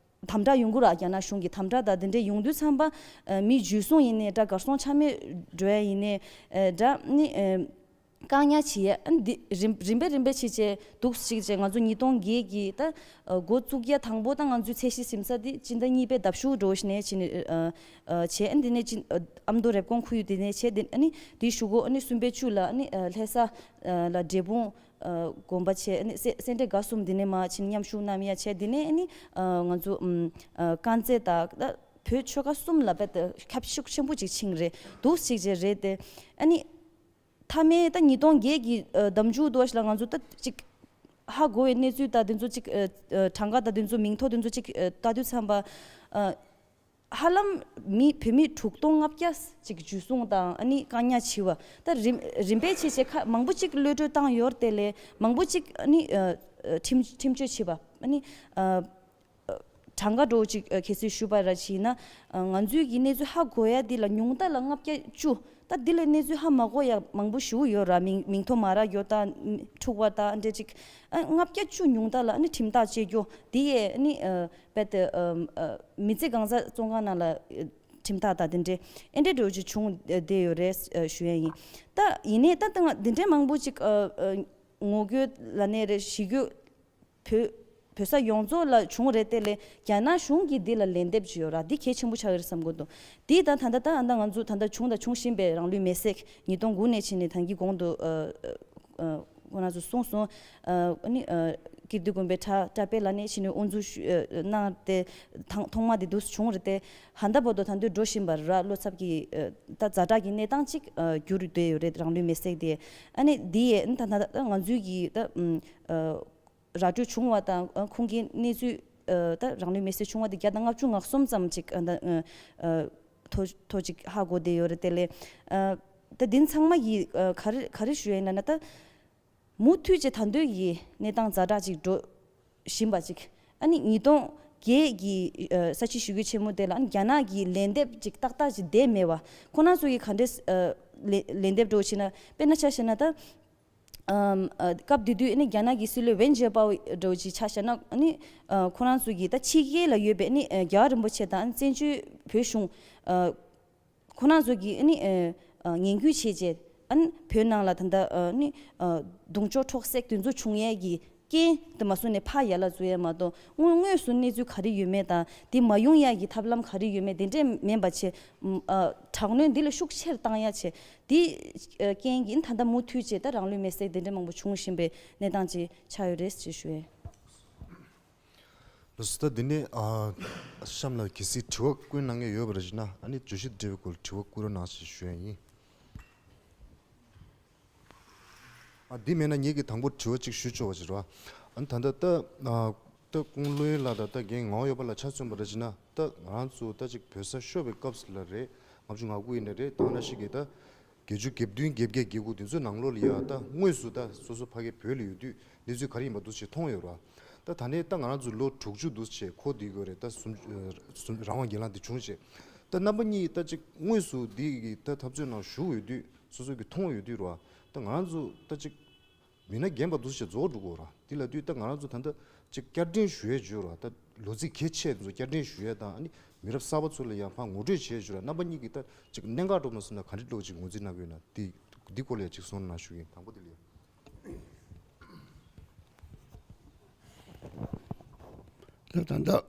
དམ་དྲག་ཡོང་གི་ར། རྒྱ་ནག་གཞུང་གི་དམ་དྲག་དང་དེ་འདྲས་ཡོང་དུས་ཙམ་པ་ཨ་མི་འཇུ་བཟུང་ཡིན་ནའི་འདྲ། གར་སོང་ཆ་མེད་འགྲོ་ཡ་ཡིན་ནའི་ཨ་འདྲ། ནི་ཨ་བཀག་ཉར་བྱེད་ཡས་ཨ་འདི་རིམ་རིམ་པས་རིམ་པས་བྱས་བྱས་འདུག་ཅིག་བྱས་ང་ཚོ་ཉིས་སྟོང་བརྒྱད་ཀྱི་ད་ཨ་འགོ་བཙུགས་ཡ་དང་པོ་ད་ང་ཚོའི་ཚད་གཞི་ཟིན་ས་འདི་སྤྱི་ཟླ་གཉིས་པའི་ཟླ་གཞུག་འགྲོ་བཞིན་ནས་བྱས་ནས་ཨ་ཨ་བྱས། ཨ་འདི་ནས་ཅི་ཨ་ཨ་མདོ་རེབ་གོང་ཁུལ་དེ་ནས་བྱས། དེ་ཨ་ནི་དེའི་གཞུག་གུ་ཨ་ནི་གསུམ་པའི་བཅུ་ལ་ཨ་ནི་ཨ་ལྷ་ས་ཨ་ལ་འབྲས་སྤུངས་ ཨ་དགོན་པ་བྱས། ཨ་ནི་སེ་སེ་འབྲས་དགའ་གསུམ་འདི་ནས་མར་ཕྱིན་མཉམ་ཞུགས་གནང་ཡ་བྱས། འདི་ནས་ཨ་ནི་ཨ་ང་ཚོ་ཨམ་ཨ་དཀར་མཛེས་དང་ད་བོད་ཆོལ་ཁ་གསུམ་ལ་དཔེ་ད་ཁྱབ་ཤུགས་ཆེན་པོ་ཅིག་ཕྱིན་རེད། འདུག་ཅིག་བྱས་རེད་དེ། ཨ་ནི་མཐའ་མའི་ད་ཉིས་སྟོང་བརྒྱད་ཀྱི་ཨ་ཟླ་མཇུག་དུ་བ་ཞིག་ལ་ང་ཚོ་ད་ཅིག་ཧ་གོ་བའི་གནས་ཚུལ་ད་དེ་ཚོ་ཅིག་ཨ་ཨ་གྲངས་ཀ་ད་དེ་ཚོ་མིང་ཐོ་དེ་ཚོ་ཅིག་ཨ་ལྟ་དུས་ཙམ་པ། ཨ་ཧ་ལམ་མི་བོད་མི་དྲུག་སྟོང་ལྔ་བརྒྱ་ཅིག་འཇུ་བཟུང་དང་ཨ་ནི་བཀག་ཉར་བྱས་པ། ད་རིམ་རིམ་པས་བྱས་བྱས་ཁ་མང་པོ་ཅིག་གློད་གྲོལ་བཏང་ཡོད་དེ་ལས་མང་པོ་ཅིག་ཨ་ནི་ཨ་ཨ་ཁྲིམས་ཁྲིམས་གཅོད་བྱས་པ། ཨ་ནི་ཨ་ཨ་གྲངས་ཀ་འདྲ་བོ་ཅིག་ཨ་གལ་སྲིད་ཞུ་བ་ར་བྱས་ན། ཨ་ང་ཚོའི་གི་གནས་ཚུལ་ཧ་གོ་ཡ་འདི་ལ་ཉུང་མཐའ་ལ་ལྔ་བརྒྱ་བཅུ། ད་འདི་ལས་གནས་ཚུལ་ཧ་མ་གོ་ཡ་མང་པོ་ཞེ་པོ་ཡོད་ར། མིང་མིང་ཐོ་མ་རག་ཡོད་ད། འཁྲུག་པ་ད་འདྲ་ཅིག་ཨ་ལྔ་བརྒྱ་བཅུ་ཉུང་མཐའ་ལ་ཨ་ནི་ཁྲིམས་ཐག་བཅད་རྒྱུ་འདི་ཡས་ཨ་ནི་ཨ་རྦད་དེ་ཨ་ཨ་མི་ཚེ་གང་ཟག་བཙོན་ཁང་ནང་ལ་ཨ་ཁྲིམས་ཐག་ད་དེ་འདྲ་ཨེ་འདྲ་འདྲ་བོ་ཅིག་བྱུང་བསྡད་ཡོད་རེད། ཨ་ཞུ་ཡ་ཡིན། ད་ཡིན་ནའི་ད་ད་ང་འདི་འདྲའི་མང་པོ་ཅིག་ཨ་ཨ་ངོ་རྒོལ་ལབ་ནའི་རེད། ཞི་རྒོལ་བོད་བོད་ས་ཡོངས་རྫོགས་ལ་བྱུང་རེད་དེ་ལས་རྒྱ་ནག་གཞུང་གིས་འདི་ལ་ལན་འདེབས་བྱས་ཡོད་ར། འདི་གལ་ཆེན་པོ་ཆགས་ཀྱི་རེད་བསམ་གྱི་འདུག་འདི་ད་ད་ལྟ་ད་ཨ་ད་ང་ཚོ་ད་ལྟ་བྱུང་དང་འབྱུང་བཞིན་པའི་རང་ལུས་མེར་སྲེག་ཉིས་སྟོང་དགུ་ནས་ཕྱིན་ནས་ད་གིན་གོང་དུ་ཨ་ཨ་ཁོང་རྣམ་ཚོས་གསུངས་སོང་། ཨ་ནི་ཨ་ཀིརྟི་དགོན་པའི་གྲྭ་གྲྭ་པ་ལབ་ནས་ཕྱིན་ནས་དབུ་འཛུགས་ཞུ་ཨ་གནང་སྟེ་ཐང་ཐོག་མ་དེ་འདུག་བྱུང་རེད་དེ། ཧ་ད་བར་དུ་ད་དུང་འགྲོ་བཞིན་པ་ར། བློ་འཚབ་ཀྱི་ཨ་ད་ཛ་དྲག་གི་གནས་སྟངས་ཅིག་ཨ་གྱུར་བསྡད་ཡོད་རེད། རང་ལུས་མེར་སྲེག་དེ། ཨ་ནི་འདི་ཡས་ཨ་ད་ད་ད་ང་ཚོའི་གི་ད་ཨ་ར་སྤྲོད་བྱུང་བ་དང་ཨ་ཁོང་གི་གནས་ཚུལ་ཨ་ད་རང་ལུས་མེར་སྲེག་བྱུང་བ་དེ་བརྒྱ་དང་ལྔ་བཅུ་ང་གསུམ་ཙམ་ཅིག་ཨ་ད་ཨ་ཨ་ཐོ་ཐོ་ཅིག་ཧ་གོ་བསྡད་ཡོད་རེད་དེ་ལས། ཨ་ད་འདི་ཚང་མ་གི་ཨ་ག་རེ་ག་རེ་ཞུ་ཡ་ཡིན་ལབ་ན། ད་མུ་མཐུད་ཅིག་ད་དུང་གི་གནས་སྟངས་ཛ་དྲག་ཅིག་འགྲོ་བཞིན་པ་ཅིག་ཨ་ནི་ཉིས་སྟོང་བརྒྱད་ཀྱི་ཨ་ས་བྱི་ཞི་རྒོལ་ཆེན་མོ་དེ་ལ་ཨ་ནི་རྒྱ་ནག་གི་ལན་འདེབས་ཅིག་ཏག་ཏག་ཅིག་བསྡད་མེད་པ། ཁོང་རྣམ་ཚོ་གི་ག་འདྲས་ཨ་ལན་ལན་འདེབས་འགྲོ་བྱས་ན། དཔེར་ན་ཆ་བཞག་ན་ད། ཨམ་ཨ་སྐབས་དེ་དུས་ཨ་ནི་རྒྱ་ནག་གི་སྲིད་བློན་ཝེན་ཇེ་པའོ་འདྲ་བོ་ཅིག་ཆ་བཞག་ན། ཨ་ནི་ཨ་ཁོ་རང་ཚོ་གིས་ད་ཕྱི་རྒྱལ་ལ་ཡོད་པའི་ཨ་ནི་ཨ་རྒྱལ་བ་རིན་པོ་ཆེ་དང་བཙན་བྱོལ་བོད་གཞུང་ཨ་ཁོ་རང་ཚོ་གིས་ཨ་ནི་ཨ་ཨ་ངན་སྐུལ་བྱས་རྗེས། ཨ་ནི་བོད་ནང་ལ་ད་ལྟ་ཨ་ནི་ཨ་རྡུང་གཅོག་འཕྲོག་བསྲེགས་དེ་ཚོ་བྱུང་ཡས་ཀྱི་རྐྱེན་དེ་མ་སོང་ནས་ཕར་ཡར་ལ་འཛུལ་ཡས་མ་གཏོགས། དངོས་དངོས་སུ་གནས་ཚུལ་ག་རེ་ཡོད་མེད་དང་། དེ་མ་ཡོང་ཡས་ཀྱི་ཐབས་ལམ་ག་རེ་ཡོད་མེད་དེ་འདྲས་མིན་པ་བྱས། ཨ་དྲག་གནོན་འདི་ལ་ཤུགས་ཆེར་བཏང་ཡ་བྱས། དེ་ཨ་རྐྱེན་གྱིས་ད་ལྟ་མུ་མཐུད་བྱས་ད་རང་ལུས་མེར་སྲེག་དེ་འདྲ་མང་པོ་བྱུང་བཞིན་པའི་གནས་སྟངས་ཅིག་ཆགས་ཡོད་རེད་ཅེས་ཞུ་ཡས། ལགས་སོ། ད་འདི་ནས་ཨ་གཤམ་ལ་གལ་སྲིད་དྲི་བ་བཀོད་གནང་མཁན་ཡོད་པ་རེད་ན། ཨ་ནི་བརྗོད་གཞི་འབྲེལ་བའི་སྐོར་ལ་དྲི་བ་བཀོད་རོགས་གནང་ཞེས་ཞུ་ཡ་ཡིན། ཨ་འདི་མེད་ན་ངེད་ཀྱིས་དང་པོ་དྲི་བ་གཅིག་ཞུ་ཆོག་པ་ཞིག་རེད་བ། ཨ་ནི་ད་ལྟ་ད་ཨ་ད་ཀུང་ལོའི་ལགས་དང་ད་རྒན་ངག་དབང་འོད་འབར་ལགས་ཆ་མཚོན་པ་རེད་ན། ད་ང་རང་ཚོ་ད་ཅིག་བོད་ས་ཤོར་བའི་སྐབས་སུ་ལ་རེད། ལྔ་བཅུ་ང་དགུ་ཡིན་ན་རེད། ད་ནང་བཞིན་གྱི་ད་བརྒྱད་ཅུ་གྱ་བདུན་གྱ་བརྒྱད་གྱ་དགུ་དེ་ཚོའི་ནང་ལོགས་ལ་ཡ་ད་དངོས་སུ་ད་སོ་སོ་ཕ་གི་བོད་ལ་ཡོད་དུས་གནས་ཚུལ་ག་རེ་ཡིན་པ་འདུག་ཅེས་མཐོང་ཡོད་ར། ད་ད་ནས་ད་ང་རང་ཚོ་ལོ་དྲུག་ཅུ་འདུག་ཅེས་འཁོར་བསྡད་ཡོད་རེད། ད་གསུམ་གསུམ་རང་དབང་སྒེར་ལངས་དེ་བྱུང་ཅེས། ད་རྣམ་པ་གཉིས་ད་ཅིག་དངོས་སུ་འདི་གི་ད་འཐབ་རྩོད་ནང་ཞུགས་ཡོད་དུས་སོ་སོ་གི་མཐོང་ཡོད་དུས་ར། ད་ང་རང་ཚོ་ད་ཅིག་མི་སྣ་རྒན་པ་འདུག་ཅེས་རྫོགས་འགྲོ་གི་ར། འདི་ལ་དུས་ད་ང་རང་ཚོ་ད་ལྟ་ཅིག་བསྐྱར་དྲན་ཞུ་ཡས་བརྗོད་ར། ད་ལོ་ཚིགས་གལ་ཆེ་ཚོ་བསྐྱར་དྲན་ཞུ་ཡས་དང་། ཨ་ནི་མི་རབས་གསར་པ་ཚོ་ལ་ཡང་ཕར་ངོ་སྤྲོད་བྱས་ཞུ་ར། རྣམ་པ་གཉིས་ཀྱིས་ད་ཅིག་གནད་འགག་འགྲོ་མ་སོང་ན་ག་འདྲ་ལོག་ཅིག་ངོས་འཛིན་གནང་གི་ཡོད་ན། འདི་འདི་སྐོར་ལ་ཡང་ཅིག་གསུང་གནང་ཞུ་གི་ཡིན། དང་པོ་འདི་ལ་ཡ། ད་ད་ད་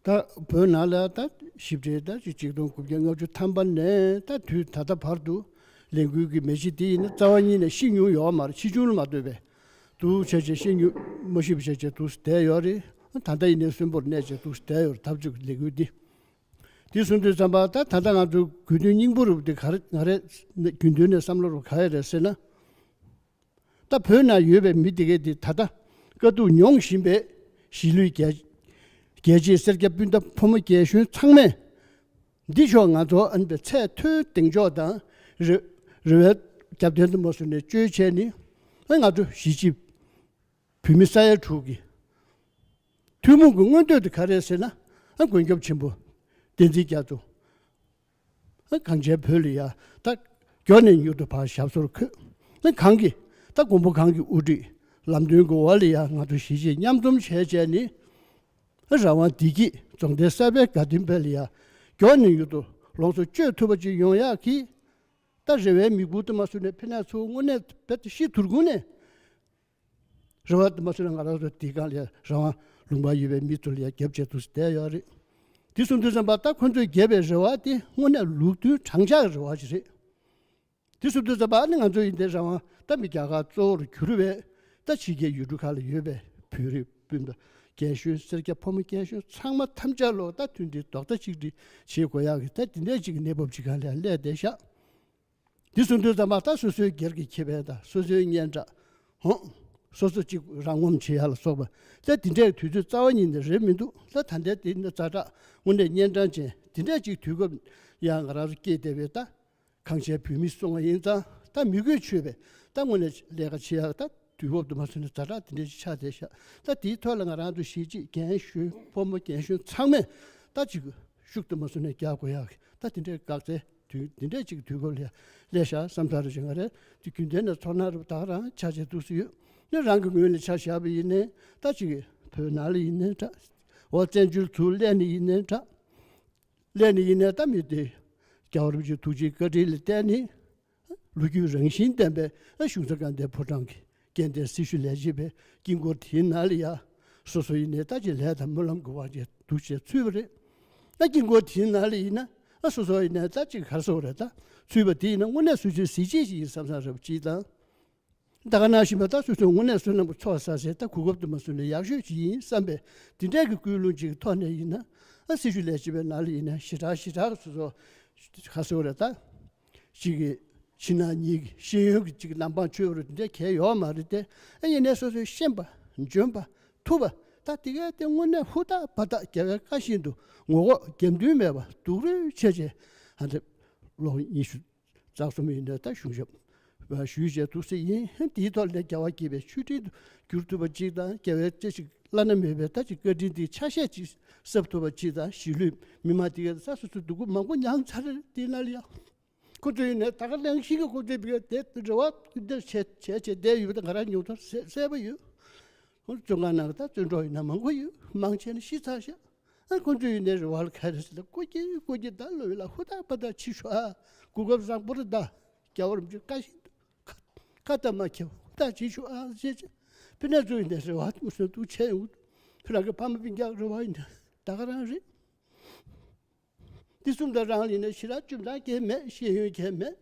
ད་བོད་ནང་ལ་ད་ཞིབ་ཕྲའི་ད་ཅིག་ཆིག་སྟོང་དགུ་བརྒྱ་ལྔ་བཅུ་ཐམ་པ་ནས་ད་དུས་ད་ལྟ་བར་དུ་ལས་འགུལ་གྱི་མེ་ལྕེ་དེ་ཡིན་ན་རྩ་བ་ཉིད་ནས་ཤི་མྱོང་ཡོད་མ་རེད། ཤི་བྱུང་ལ་མ་ལྟོས་པས་འདུག་བྱས་བྱས་ཤི་མྱོང་མ་ཤི་བ་བྱས་བྱས་འདུག་བསྡད་ཡོད་རེད། ད་ལྟ་ཡིན་ནའི་གསོན་པོར་གནས་བྱས་འདུག་བསྡད་ཡོད་རེད། འཐབ་རྩོད་ཀྱི་ལས་འགུལ་འདི། དེ་གསུངས་དུས་ཙམ་པ་ད་ད་ལྟ་ང་ཚོ་དགོས་དོན་སྙིང་པོ་རུ་དེ་ག་རེ་ང་རེ་རྒྱུན་དུ་ནས་བསམ་བློ་རུ་ག་ཡོད་རེད་ཟེར་ན། ད་བོད་ནང་ཡོད་པའི་མི་དེ་གས་དེ་ད་ལྟ་དཀའ་སྡུག་མྱོང་བཞིན་པའི་གཞིས་ལུས་རྒྱལ་རྒྱལ་གཅེས་སེར་སྐྱ་སྤུན་ཟླ་ཕོ་མོ་རྒན་གཞོན་ཚང་མས་འདི་ཕྱོགས་ང་ཚོ་ཨ་ནི་པའི་ཚད་མཐོའི་གདེང་འཇོག་དང་རེ་རེ་བའི་རྒྱབ་རྟེན་དུ་མ་བཟུང་ནས་བཅོལ་བྱས་ནི། ཨ་ང་ཚོ་གཞིས་བྱེས་བོད་མི་ས་ཡ་དྲུག་གི་ཐུན་མོང་གི་མངོན་འདོད་དེ་ག་རེ་རེད་ཟེར་ན། ཨ་མགོན་སྐྱབས་ཆེན་པོ་བསྟན་འཛིན་རྒྱ་མཚོ། ཨ་གངས་ཅན་བོད་ལ་ཡ་ད་མགྱོགས་ནས་མྱུར་དུ་ཕར་ཞབས་སོར་འཁོད། ཨ་གང་གི་ད་མགོན་པོ་གང་གི་དབུ་ཁྲིད་ལམ་སྟོན་གྱི་འོག་ལ་ཡ་ང་ཚོ་གཞིས་བྱེས་མཉམ་འཛོམས་བྱས་བྱས་ནི། ཨ་རང་དབང་བདེ་སྐྱིད་རྫོང་བདེ་གསར་པའི་དགའ་སྟོན་བོད་ལ་ཡ་མགྱོགས་ནས་མྱུར་དུ་ལོངས་སུ་སྤྱོད་ཐུབ་པ་ཅིག་ཡོང་ཡག་གི་ད་རེ་བའི་མིག་དཔེ་དུ་མ་བཟུང་ནས་ཕེབས་ནས་ཚུར་དངོས་གནས་རྦད་དེ་ཤི་དུར་ཁུང་ནས། རེ་བ་དུ་མ་བཟུང་ན་ང་རང་ཚོ་དེ་གང་ལ་རང་དབང་ལུང་པ་ཡོད་པའི་མི་ཚོ་ལ་ཡ་རྒྱབ་བྱས་འདུག་བསྡད་ཡོད་རེད། དེ་གསུངས་དུས་ཙམ་པ་ད་ཁོ་ཚོས་བརྒྱབ་པའི་རེ་བ་དེ་དངོས་གནས་ལུགས་མཐུན་དྲང་གཞག་གི་རེ་བ་ཞིག་རེད། དེ་སོང་དུས་ཙམ་པ་ནི་ང་ཚོ་ཡིན་དེ་རང་དབང་ད་མི་རྒྱ་གར་གཙོ་བོར་གྱུར་བའི་ད་ཕྱི་རྒྱལ་ཡུལ་གྲུ་ཁག་ལ་ཡོད་པའི་བོད་རིགས་སྤུན་ཟླ་རྒན་གཞོན་སེར་སྐྱ་ཕོ་མོ་རྒན་གཞོན་ཚང་མ་ཐམས་ཅད་ལོ་ད་མཐུན་སྒྲིལ་རྡོག་རྩ་གཅིག་སྒྲིལ་བྱེད་དགོས་ཡག་གི་ད་དེ་འདྲའི་ཅིག་གནས་བབ་ཅིག་ག་ལ་སླེབས་བསྡད་ཤག་དེ་སོང་དུས་ཙམ་པ་ད་སོ་སོའི་སྒེར་གྱི་ཁེ་ཕན་དང་སོ་སོའི་སྙན་གྲགས་ཧོ། སོ་སོ་གཅིག་རང་ངོམ་བྱེད་ཡ་ལ་སོགས་པ་ད་དེ་འདྲའི་དུས་ཚོད་རྩ་བ་ཉིད་ནས་རེད་མི་འདུག་ད་ད་ལྟའི་དེ་ནི་ཛ་དྲག་དངོས་གནས་གཉན་འཕྲང་ཅན་དེ་འདྲའི་ཅིག་དུས་སྐབས་ཡང་ང་རང་ཚོ་སྐྱེས་བསྡད་པའི་ད་གངས་ཅན་བོད་མི་སོང་བ་ཡིན་ཙང་ད་མི་དགོས་ཆོད་པའི་ད་དངོས་གནས་ལས་ཀ་བྱེད་ཡ་ད་དུས་བབ་དུ་མ་སོང་ནས་ཛ་དྲག་དེ་འདྲའི་ཅིག་ཆགས་བསྡད་ཤག་ད་དེའི་ཐོག་ལ་ང་རང་ཚོ་གཞིས་བྱེས་རྒན་གཞོན་ཕོ་མོ་རྒན་གཞོན་ཚང་མས་ད་ཅིག་ཤུགས་དུ་མ་སོང་ནས་རྒྱག་དགོས་ཡ་གི་ད་དེ་འདྲའི་འགག་རྩའི་དུས་འདི་འདྲའི་ཅིག་དུས་སྐབས་ལ་སླེབས་ཤག་བསམ་ཚར་རེ་བཞིན་ང་རེ་དུས་རྒྱུན་ལྡན་ནས་ཚོར་སྣང་རེ་བ་ད་ག་རང་ཆགས་བྱས་འདུག་སེ་ཡོད། ནི་རང་གི་ངོས་ནས་ཆ་བཞག་པ་ཡིན་ནའི་ད་ཅིག་བོད་ནང་ལ་ཡིན་ནའི་འདྲ། འོ་བཙན་བྱོལ་ཚུར་སླེབས་ནས་ཡིན་ནའི་འདྲ། སླེབས་ནས་ཡིན་ནའི་ད་མི་དེ་རྒྱལ་བ་རིན་པོ་ཆེའི་ཐུགས་རྗེ་བཀའ་དྲིན་ལ་བརྟེན་ནས་ལོ་རྒྱུས་རང་བཞིན་ལྡན་པའི་གཞུང་ས་དགའ་ལྡན་ཕོ་བྲང་གི་དགེ་ལྡན་སྲི་ཞུ་ལས་བྱེད་པའི་དཀྱིལ་འཁོར་དེའི་ནང་ལ་ཡ་སོ་སོ་ཡིན་ནའི་ད་ཅིག་ལས་དང་སྨོན་ལམ་གྱི་དབང་ཆེན་འདུག་བྱས་ཚུད་པ་རེད། ད་དཀྱིལ་འཁོར་དེའི་ནང་ལ་ཡིན་ན་ཨ་སོ་སོ་ཡིན་ནའི་ད་ཅིག་ག་རེ་ཟེར་དགོས་རེད་ད་ཚུད་པ་དེ་ཡིན་ན་དངོས་གནས་སོ་སོའི་གཟི་བརྗིད་ཅིག་ཡིན་བསམ་བསམ་རེ་བ་ཅིག་དང་། ད་ག་ནང་བཞིན་པ་ད་སོ་སོའི་དངོས་གནས་བསོད་ནམས་ཀྱི་ཚོགས་བསགས་སའི་ད་གོ་སྐབས་དུ་མ་སོང་ནས་ཡག་ཤོས་ཅིག་ཡིན་བསམ་པའི་དེ་འདྲའི་གི་ཀུན་སློང་ཅིག་གི་ཐོག་ནས་ཡིན་ན་ཨ་སྲི་ཞུ་ལས་བྱེད་པའི་ནང་ལ་ཡིན་ན་ཞེ་དྲག་ཞེ་དྲག་སོ་སོ་ག་ཟེར་དགོས་རེད་ད། ཅིག་གི་ཕྱི་ནང་གཉིས་ཀྱི་ཤེས་ཡོན་གྱི་ཅིག་ལམ་སྤང་ཆོས་རུ་དེ་འདྲའི་གལ་ཡོད་མ་རེད་དེ། ཨ་ཡིན་ནའི་སོ་སོའི་ཤེས་པ་འཇོན་པ་ཐུབ་པ་ད་དེ་གའི་དེ་དངོས་གནས་ཧུར་ཐག་འབད་ཐག་རྒྱལ་བའི་བཀའ་བཞིན་དུ་ངོ་ལྐོག་རྒྱབ་མདུན་མེད་པ་སྡུག་རུས་བྱས་བྱས་ཨ་འདྲ་ལོ་ཉི་ཤུ་རྩ་གསུམ་ཡིན་ནའི་ད་གཞུང་ཞབས་ཞུས་བྱས་འདུག་སེ་ཡིན། དེའི་ཐོག་ལས་རྒྱལ་བ་དགྱེས་པའི་མཆོད་སྤྲིན་དུ་གྱུར་ཐུབ་པ་ཅིག་དང་རྒྱལ་བའི་བཀྲ་ཤིས་བླ་ན་མེད་པའི་ད་ཅིག་བཀའ་དྲིན་དེའི་ཆ་ཤས་ཅིག་གསབ་ཐུབ་པ་ཅིག་དང་གཞིས་ལུས་མི་མང་དེ་གའི་ས་སོ་སོ་སྡུག་པོ་མང་པོ་མྱངས་ཚར་དེ་ན་ལ་ཡང་ཁོ་ཚོ་ཡིན་ནའི་ད་ག་ནང་བཞིན་གྱི་ཁོ་ཚོའི་བཀའ་དེ་རེ་བ་འདིར་བྱས་བྱས་བྱས་བསྡད་ཡོད་པ་དང་ང་རང་མྱོང་ཚོར་གསལ་གསལ་པོ་ཡོད། ཁོང་ཚོ་བཙོན་ཁང་ནང་ལ་ད་བཙོན་གྲོགས་ཡིན་ན་མང་པོ་ཡོད། མང་ཆེ་ནི་ཤི་ཚར་ཤག་ཨ་ཁོང་ཚོ་ཡིན་ནའི་རེ་བ་ལ་ག་རེ་ཟེར་ན་སྐུ་སྐྱེ་སྐུ་སྐྱེ་ད་ལོ་ཡིན་ལ་ཧུར་ཐག་འབད་ཐག་བྱེད་ཤོག་ཨ། གོ་སྐབས་བཟང་པོ་རེད་ད། རྒྱལ་བ་རིན་པོ་ཆེ་བཀའ་བཞིན་དུ་ཁ་ཁ་ཏ་མ་ཁྱེར་ཧུར་ཐག་བྱེད་ཤོག་ཨ་ཟེར་བྱས། ཕི་ནས་ཚོ་ཡིན་ནའི་རེ་བ་མུ་སོན་འདུག་བྱས་ཡོང་། ཕི་རང་གི་ཕ་མ་སྤུན་ཀྱག་རེ་བ་ཡིན་ནའི་ད་ག་རང་རེད། འདི་གསུམ་དང་རང་ལ་ཡིན་ན་ཞེ་དྲག་སྤྱོད་སྟངས་གལ་མེད། ཤེས་ཡོན་གལ་མེད།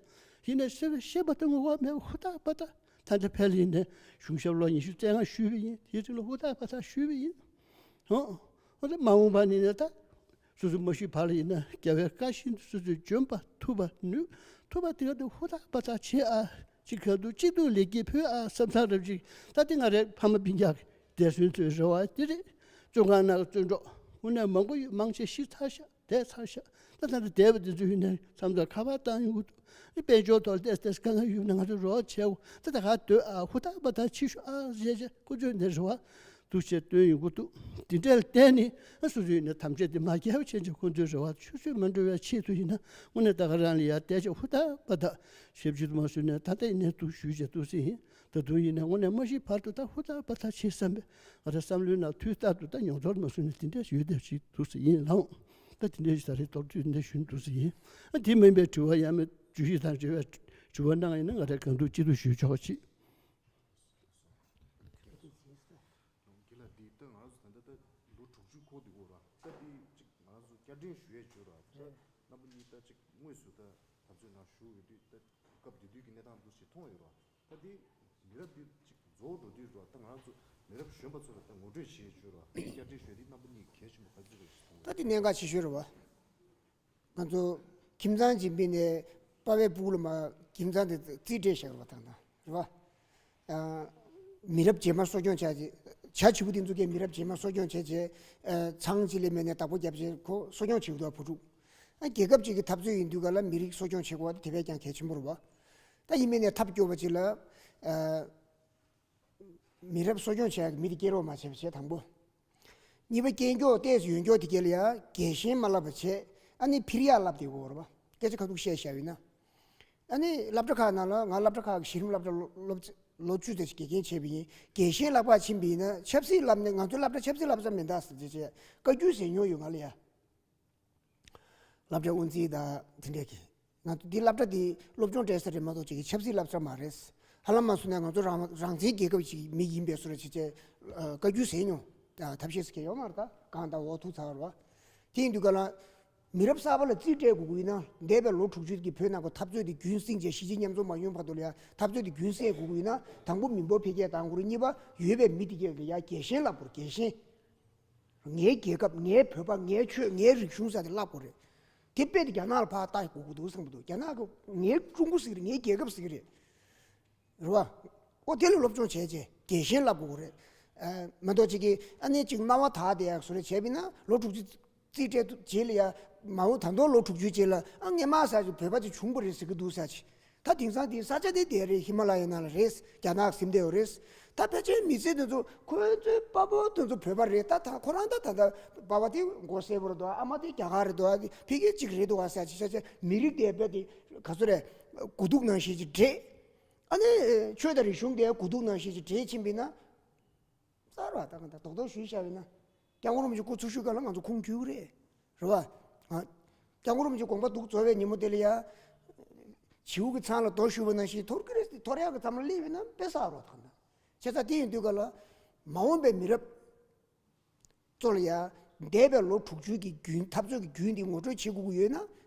ཡིན་ན་སེམས་ལ་ཤེས་པ་དང་ངོ་བ་མེད་པ་ཧུར་ཐག་འབད་ཐག་ད་ལྟ་ཕལ་ཡིན་ན་གཞུང་ཞབས་ལོ་ཉི་ཤུ་རྩ་ལྔ་ཞུས་པ་ཡིན། དེའི་རིང་ལ་ཧུར་ཐག་འབད་ཐག་ཞུས་པ་ཡིན། ཧོ། ཧོ་ད་མ་འོངས་པ་ནི་ནས་ད་སོ་སོ་མ་ཤི་བར་ལ་ཡིན་ན་རྒྱལ་བའི་བཀའ་བཞིན་དུ་སོ་སོས་འཇོན་པ་ཐུབ་པ་ནུས་ཐུབ་པ་དེ་ག་དུ་ཧུར་ཐག་འབད་ཐག་བྱེད་ཨ། གཅིག་ག་དུ་གཅིག་ཏུ་ལེགས་སྐྱེས་ཕུལ་ཨ་བསམ་ཐག་རབ་ཅིག་ད་དེ་ང་རའི་ཕ་མ་སྤུན་ཀྱག་གི་འདས་གསོན་ཚོའི་རེ་བ་དེ་རེད། བཙོན་ཁང་ནང་གི་བཙོན་གྲོགས་དངོས་གནས་མང་པོ་ཡོད། མང་ཆེ་ཤི་ཚར་ཤག་བསྡད་ཚར་ཤག་ད་ད་ལྟ་བསྡད་པ་དེ་ཚོ་ཡིན་ནའི་མཚམས་མཚམས་ཁ་པར་བཏང་ཡོང་གི་འདུག་དཔལ་འབྱོར་ཐོག་ཏོག་ཙམ་དཀའ་ངལ་ཡོད་ན་ང་ཚོ་རོགས་བྱེད་འོ། ད་ད་ག་སྡོད་ཨ་ཧུར་ཐག་འབད་ཐག་བྱེད་ཤོག་ཨ་ཟེར་བྱས་ཁོ་ཚོས་འདི་རེ་བ་འདུག་བྱས་བཏོན་ཡོང་གི་འདུག་དེ་འདྲ་ལ་བརྟེན་ནས་ཨ་སོ་སོ་ཡིན་ནའི་ཐམས་ཅད་དེ་མ་རྒྱལ་བ་བྱས་བྱས་ཁོ་ཚོའི་རེ་བ་ཆུད་ཟོས་མ་འགྲོ་བའི་ཆེད་དུ་ཡིན་ན་དངོས་གནས་ད་ག་རང་ལ་ཡར་བལྟས་བྱས་ཧུར་ཐག་འབད་ཐག་ཞབས་ཕྱི་དུ་མ་བཟུང་ནས་ད་ལྟ་ཡིན་ནའི་འདུག་ཞུས་བྱས་འདུག་སེ་ཡིན། ད་དུང་ཡིན་ན་དངོས་གནས་མ་ཤི་བར་དུ་ད་ཧུར་ཐག་འབད་ཐག་བྱེད་བསམ་པའི་ང་རང་བསམ་བློའི་ནང་དུས་རྟག་ཏུ་ད་མྱོང་ཚོར་མ་བཟུང་ནས་དེ་འདྲ་ཞིག་ཡོད་བསྡད་ཅིག་འདུག་སེ་ཡིན་ལགས། ད་དེ་འདྲ་ཞིག་ད་རེས་མདོར་བསྡུས་འདི་འདྲ་ཞུ་འདུག་སེ་ཡིན། ཨ་དེ་མིན་པའི་དྲི་བ་ཡང་མེད། བརྗོད་གཞི་དང་འབྲེལ་བའི་དྲི་བ་གནང་ཡིན་ན་ང་རང་གང་ཐུབ་ཅི་ཐུབ་ཞུ་ཆོག་ཅིག་དགེ་ལགས་འདི་ད་ང་ཚོ་ད་ལྟ་ད་ལོ་དྲུག་ཅུ་འཁོར་འདུག་གོ་ར། ད་འདི་ཅིག་ང་ཚོ་བསྐྱར་དྲན་ཞུ་ཡས་བྱོས་ར། ད་རྣམ་པ་གཉིས་ད་ཅིག་དངོས་སུ་ད་འཐབ་རྩོད་ནང་ཞུགས་ཡོད་དུས་ད་སྐབས་དེ་དུས་ཀྱི་གནས་སྟངས་འདུག་ཞིག་མཐོང་ཡོད་ར། ད་འདི་མི་རབས་འདི་ཅིག་རྫོགས་འགྲོ་དུས་ར། ད་ང་ཚོ་མི་རབས་གཞོན་པ་ཚོ་ལ་ད་ངོ་སྤྲོད་བྱེད་ཡས་བྱོས་ར། བསྐྱར་དྲན་ཞུ་ཡས་འདི་རྣམ་པ་གཉིས་གལ་ཆེན་པོ་ག་ཚོད་རེད་ཞིག་མཐོང་ད་འདི་གནད་འགག་ཆེ་ཤོས་རེད་བ། ང་ཚོ་ཁྱིམ་ཚང་གཅིག་པའི་ནས་པ་ཕའི་སྤུ་གུ་ལ་མ་ཁྱིམ་ཚང་དེ་རྩིས་སྤྲད་བཞག་རེད་བ། ད་ད་རེད་བ། ཨ། མི་རབས་རྗེས་མ་གསོ་སྐྱོང་བྱ་བྱེད་བྱ་བྱིའུ་དེ་ཚོ་གའི་མི་རབས་རྗེས་མ་གསོ་སྐྱོང་བྱས་བྱས། ཨ། ཚང་གཅིག་ལས་མེད་ནས་བདག་པོ་བརྒྱབ་བྱས་ཁོ་གསོ་སྐྱོང་བྱེད་དགོས་འདུག་བ། བུ་ཕྲུག་ཨ། རྒྱལ་ཁབ་ཅིག་གི་འཐབ་རྩོད་ཡིན་དུས་ག་ལ་མི་རིགས་གསོ་སྐྱོང་བྱེད་དགོས་པ་དེ་དེ་བས་ཀྱང་གལ་ཆེན་པོ་རེད་བ། ད་ཡིན་མིན་ནས་ཐབས་སྐྱོ་བ་ཅིག་ལ། ཨ། མི་རབས་གསོ་སྐྱོང་བྱེད་ཡག་གི་མི་དེ་སྐྱེ་རོགས་མ་བྱས་པ་བྱས་དང་པོ། གཉིས་པ་སྐྱེ་མགྱོགས་ཏོག་ཙམ་ཡོད་མགྱོགས་དེ་ག་ལ་ཡ་རྒྱལ་ཞེན་མ་བསླབ་པ་བྱས། ཨ་ནི་ཕིར་ཡག་བསླབ་བསྡད་དགོས་རེད་བ། སྐད་ཆ་ཁ་ཐུག་བཤད་བཞག་ཡིན་ན། ཨ་ནི་སློབ་གྲྭ་ཁག་ནང་ལ་ང་སློབ་གྲྭ་ཁག་གི་གཞི་རིམ་སློབ་གྲྭ་སློབ་ལོ་བཅུ་ཙམ་ཞིག་དགེ་རྒན་བྱས་པ་ཡིན། རྒྱལ་ཞེན་བསླབ་ག་ཕྱིན་པ་ཡིན་ན་ཆབ་སྲིད་བསླབ་ནས་ང་ཚོའི་སློབ་གྲྭ་ཆབ་སྲིད་བསླབ་ས་མི་འདུག་ཟེར་བྱས་བྱས་བཀའ་བཀྱོན་ཟེར་མྱོང་ཡོད་ང་ལ་ཡ། སློབ་གྲྭ་དབུ་འཛིན་དང་དེ་འདྲས་ཀྱི། ང་ཚོ་འདི་སློབ་གྲྭ་འདི་སློབ་སྦྱོང་སྤྲད་ས་རེད་མ་གཏོགས་ཅིག་གི་ཆབ་སྲིད་བསླབ་ས་མ་རེད། ཧ་ལམ་མ་སོང་ན་ང་ཚོ་རང་རང་བཙན་རྒྱལ་ཁབ་ཅིག་མི་ཡིན་པའི་བཟོ་འདྲ་བྱས་བྱས། ཨ། བཀའ་བཀྱོན་ཟེར་མྱོང་། ཨ། ཐབས་ཤེས་ཟེར་མཁན་ཡོད་མ་རེད། ད་གང་ལྟར་འོ་ཐུག་ཚར་བ་རེད་བ། དེ་ཡིན་དུས་ག་ལ། མི་རབས་གསར་པ་ལ་རྩིས་སྤྲད་དགོས་ཀྱི་ཡིན་ན། འདས་པའི་ལོ་དྲུག་ཅུ་གི་བོད་ནང་གི་འཐབ་རྩོད་དེ་རྒྱུན་བསྲིངས་བྱས། གཞིས་བྱེས་མཉམ་འཛོམས་མ་ཡོང་བར་དུ་ལ་ཡ་འཐབ་རྩོད་དེ་རྒྱུན་བསྲིངས་དགོས་ཀྱི་ཡིན་ན། དང་པོ་མི་འབོར་འཕེལ་རྒྱས་དང་པོ། གཉིས་པ་ཡོད་པའི་མི་དེ་གས་ལ་ཡ་རྒྱལ་ཞེན་བསླབ་དགོས། རྒྱལ་ཞེན། ངའི་རྒྱལ་ཁབ། ངའི་བོད་པ། ངའི་ཆོས། ངའི་རིག་གཞུང་ཟེར་དེ་བསླབ་དགོས་རེད། དེ་དཔེ་དེ་རྒྱ་ནག་ལ་ཕར་ལྟ་དགོས་ཀྱི་འདུག་བསམ་གྱི་འདུག་རྒྱ་ནག་གི་ངའི་ཀྲུང་གོ་ཟེར་གྱི་རེད། ངའི་རྒྱལ་ཁབ་ཟེར་གྱི་རེད། རེད་བ། ཨོ་དེ་ལ་སློབ་སྦྱོང་བྱས་རྗེས་རྒྱལ་ཞེན་བསླབ་དགོས་རེད། ཨ། མ་གཏོགས་ཅིག་གིས་ཨ་ནི་ཅིག་རྣ་བ་དག་དེ་ཡག་བཟོ་རེ་བྱས་པ་ཡིན་ན། ལོ་དྲུག་ཅུ་རྩིས་སྤྲད་རྗེས་ལ་ཡ། མ་འོངས་ད་དུང་ལོ་དྲུག་ཅུའི་རྗེས་ལ། ཨ། སྔོན་མ་ས་ཅིག་བོད་པ་ཅིག་བྱུང་བ་རེད་ཟེར་གྱི་འདུག་ས་ཅིག་ད་དེང་སང་དེའི་ས་ཆ་དེ་དེ་རེད། ཧི་མ་ལ་ཡའི་ནང་ལ་རེད། རྒྱ་ནག་ཟིན་བསྡད་ཡོད་རེད། ད་ཕལ་ཆེར་མི་ཚེ་དེ་ཚོ་ཁོ་ཚོའི་པ་ཕ་དེ་ཚོ་བོད་པ་རེད། ད་ད་ཁོ་རང་ད་ད་ད་པ་ཕ་དེ་མགོ་སེར་པོ་རེད་འདུག་ཨ་མ་དེ་རྒྱ་གར་རེད་འདུག་ཨ། དེ་ཕ་གི་གཅིག་རེད་འདུག་ཨ་ས་ཅིག་ས་ཆ་མི་རིགས་དེ་དཔེ་དེ་ག་ཚོད་རེད། དགུ་ཐུག་ནང་བཞིན་ཅིག་འདྲེས། ཨ་ནི་ཆོས་དང་རིག་གཞུང་དེ་དགུ་ཐུག་ནང་བཞིན་ཅིག་འདྲེས་ཕྱིན་པ་ཡིན་ན། གསར་བ་ད་ག་ད་རྡོག་རྡོག་ཞུས་བཞག་པ་ཡིན་ན། སྐྱབས་མགོན་རིན་པོ་ཆེ་སྐུ་འཚོ་བཞུགས་སྐབས་ལ་ང་ཚོ་ཁུངས་འཁྱོལ་གྱི་རེད། རེད་བ། ཨ། སྐྱབས་མགོན་རིན་པོ་ཆེ་དགོངས་པ་འདུག་རྫོགས་པའི་ཉིན་མོ་དེ་ལ་ཡ། བྱིའུ་གི་ཚང་ལ་རྡོ་གཞུས་པ་ནང་བཞིན་འཐོར་གྱི་རེད། འཐོར་ཡག་གི་མཚམས་ལ་སླེབས་པ་ཡིན་ན་དཔེ་གསར་བ་ད་ག་ད། བྱས་ཙང་དེ་ཡིན་དུས་ག་ལ། མ་འོངས་པའི་མི་རབས་ཚོ་ལ་ཡ། འདས་པའི་ལོ་དྲུག་ཅུ་གི་རྒྱུན། འཐབ་རྩོད་ཀྱི་རྒྱུན་འདི་ངོ་སྤྲོད་བྱེད་དགོས་ཀྱི་ཡོད་ན།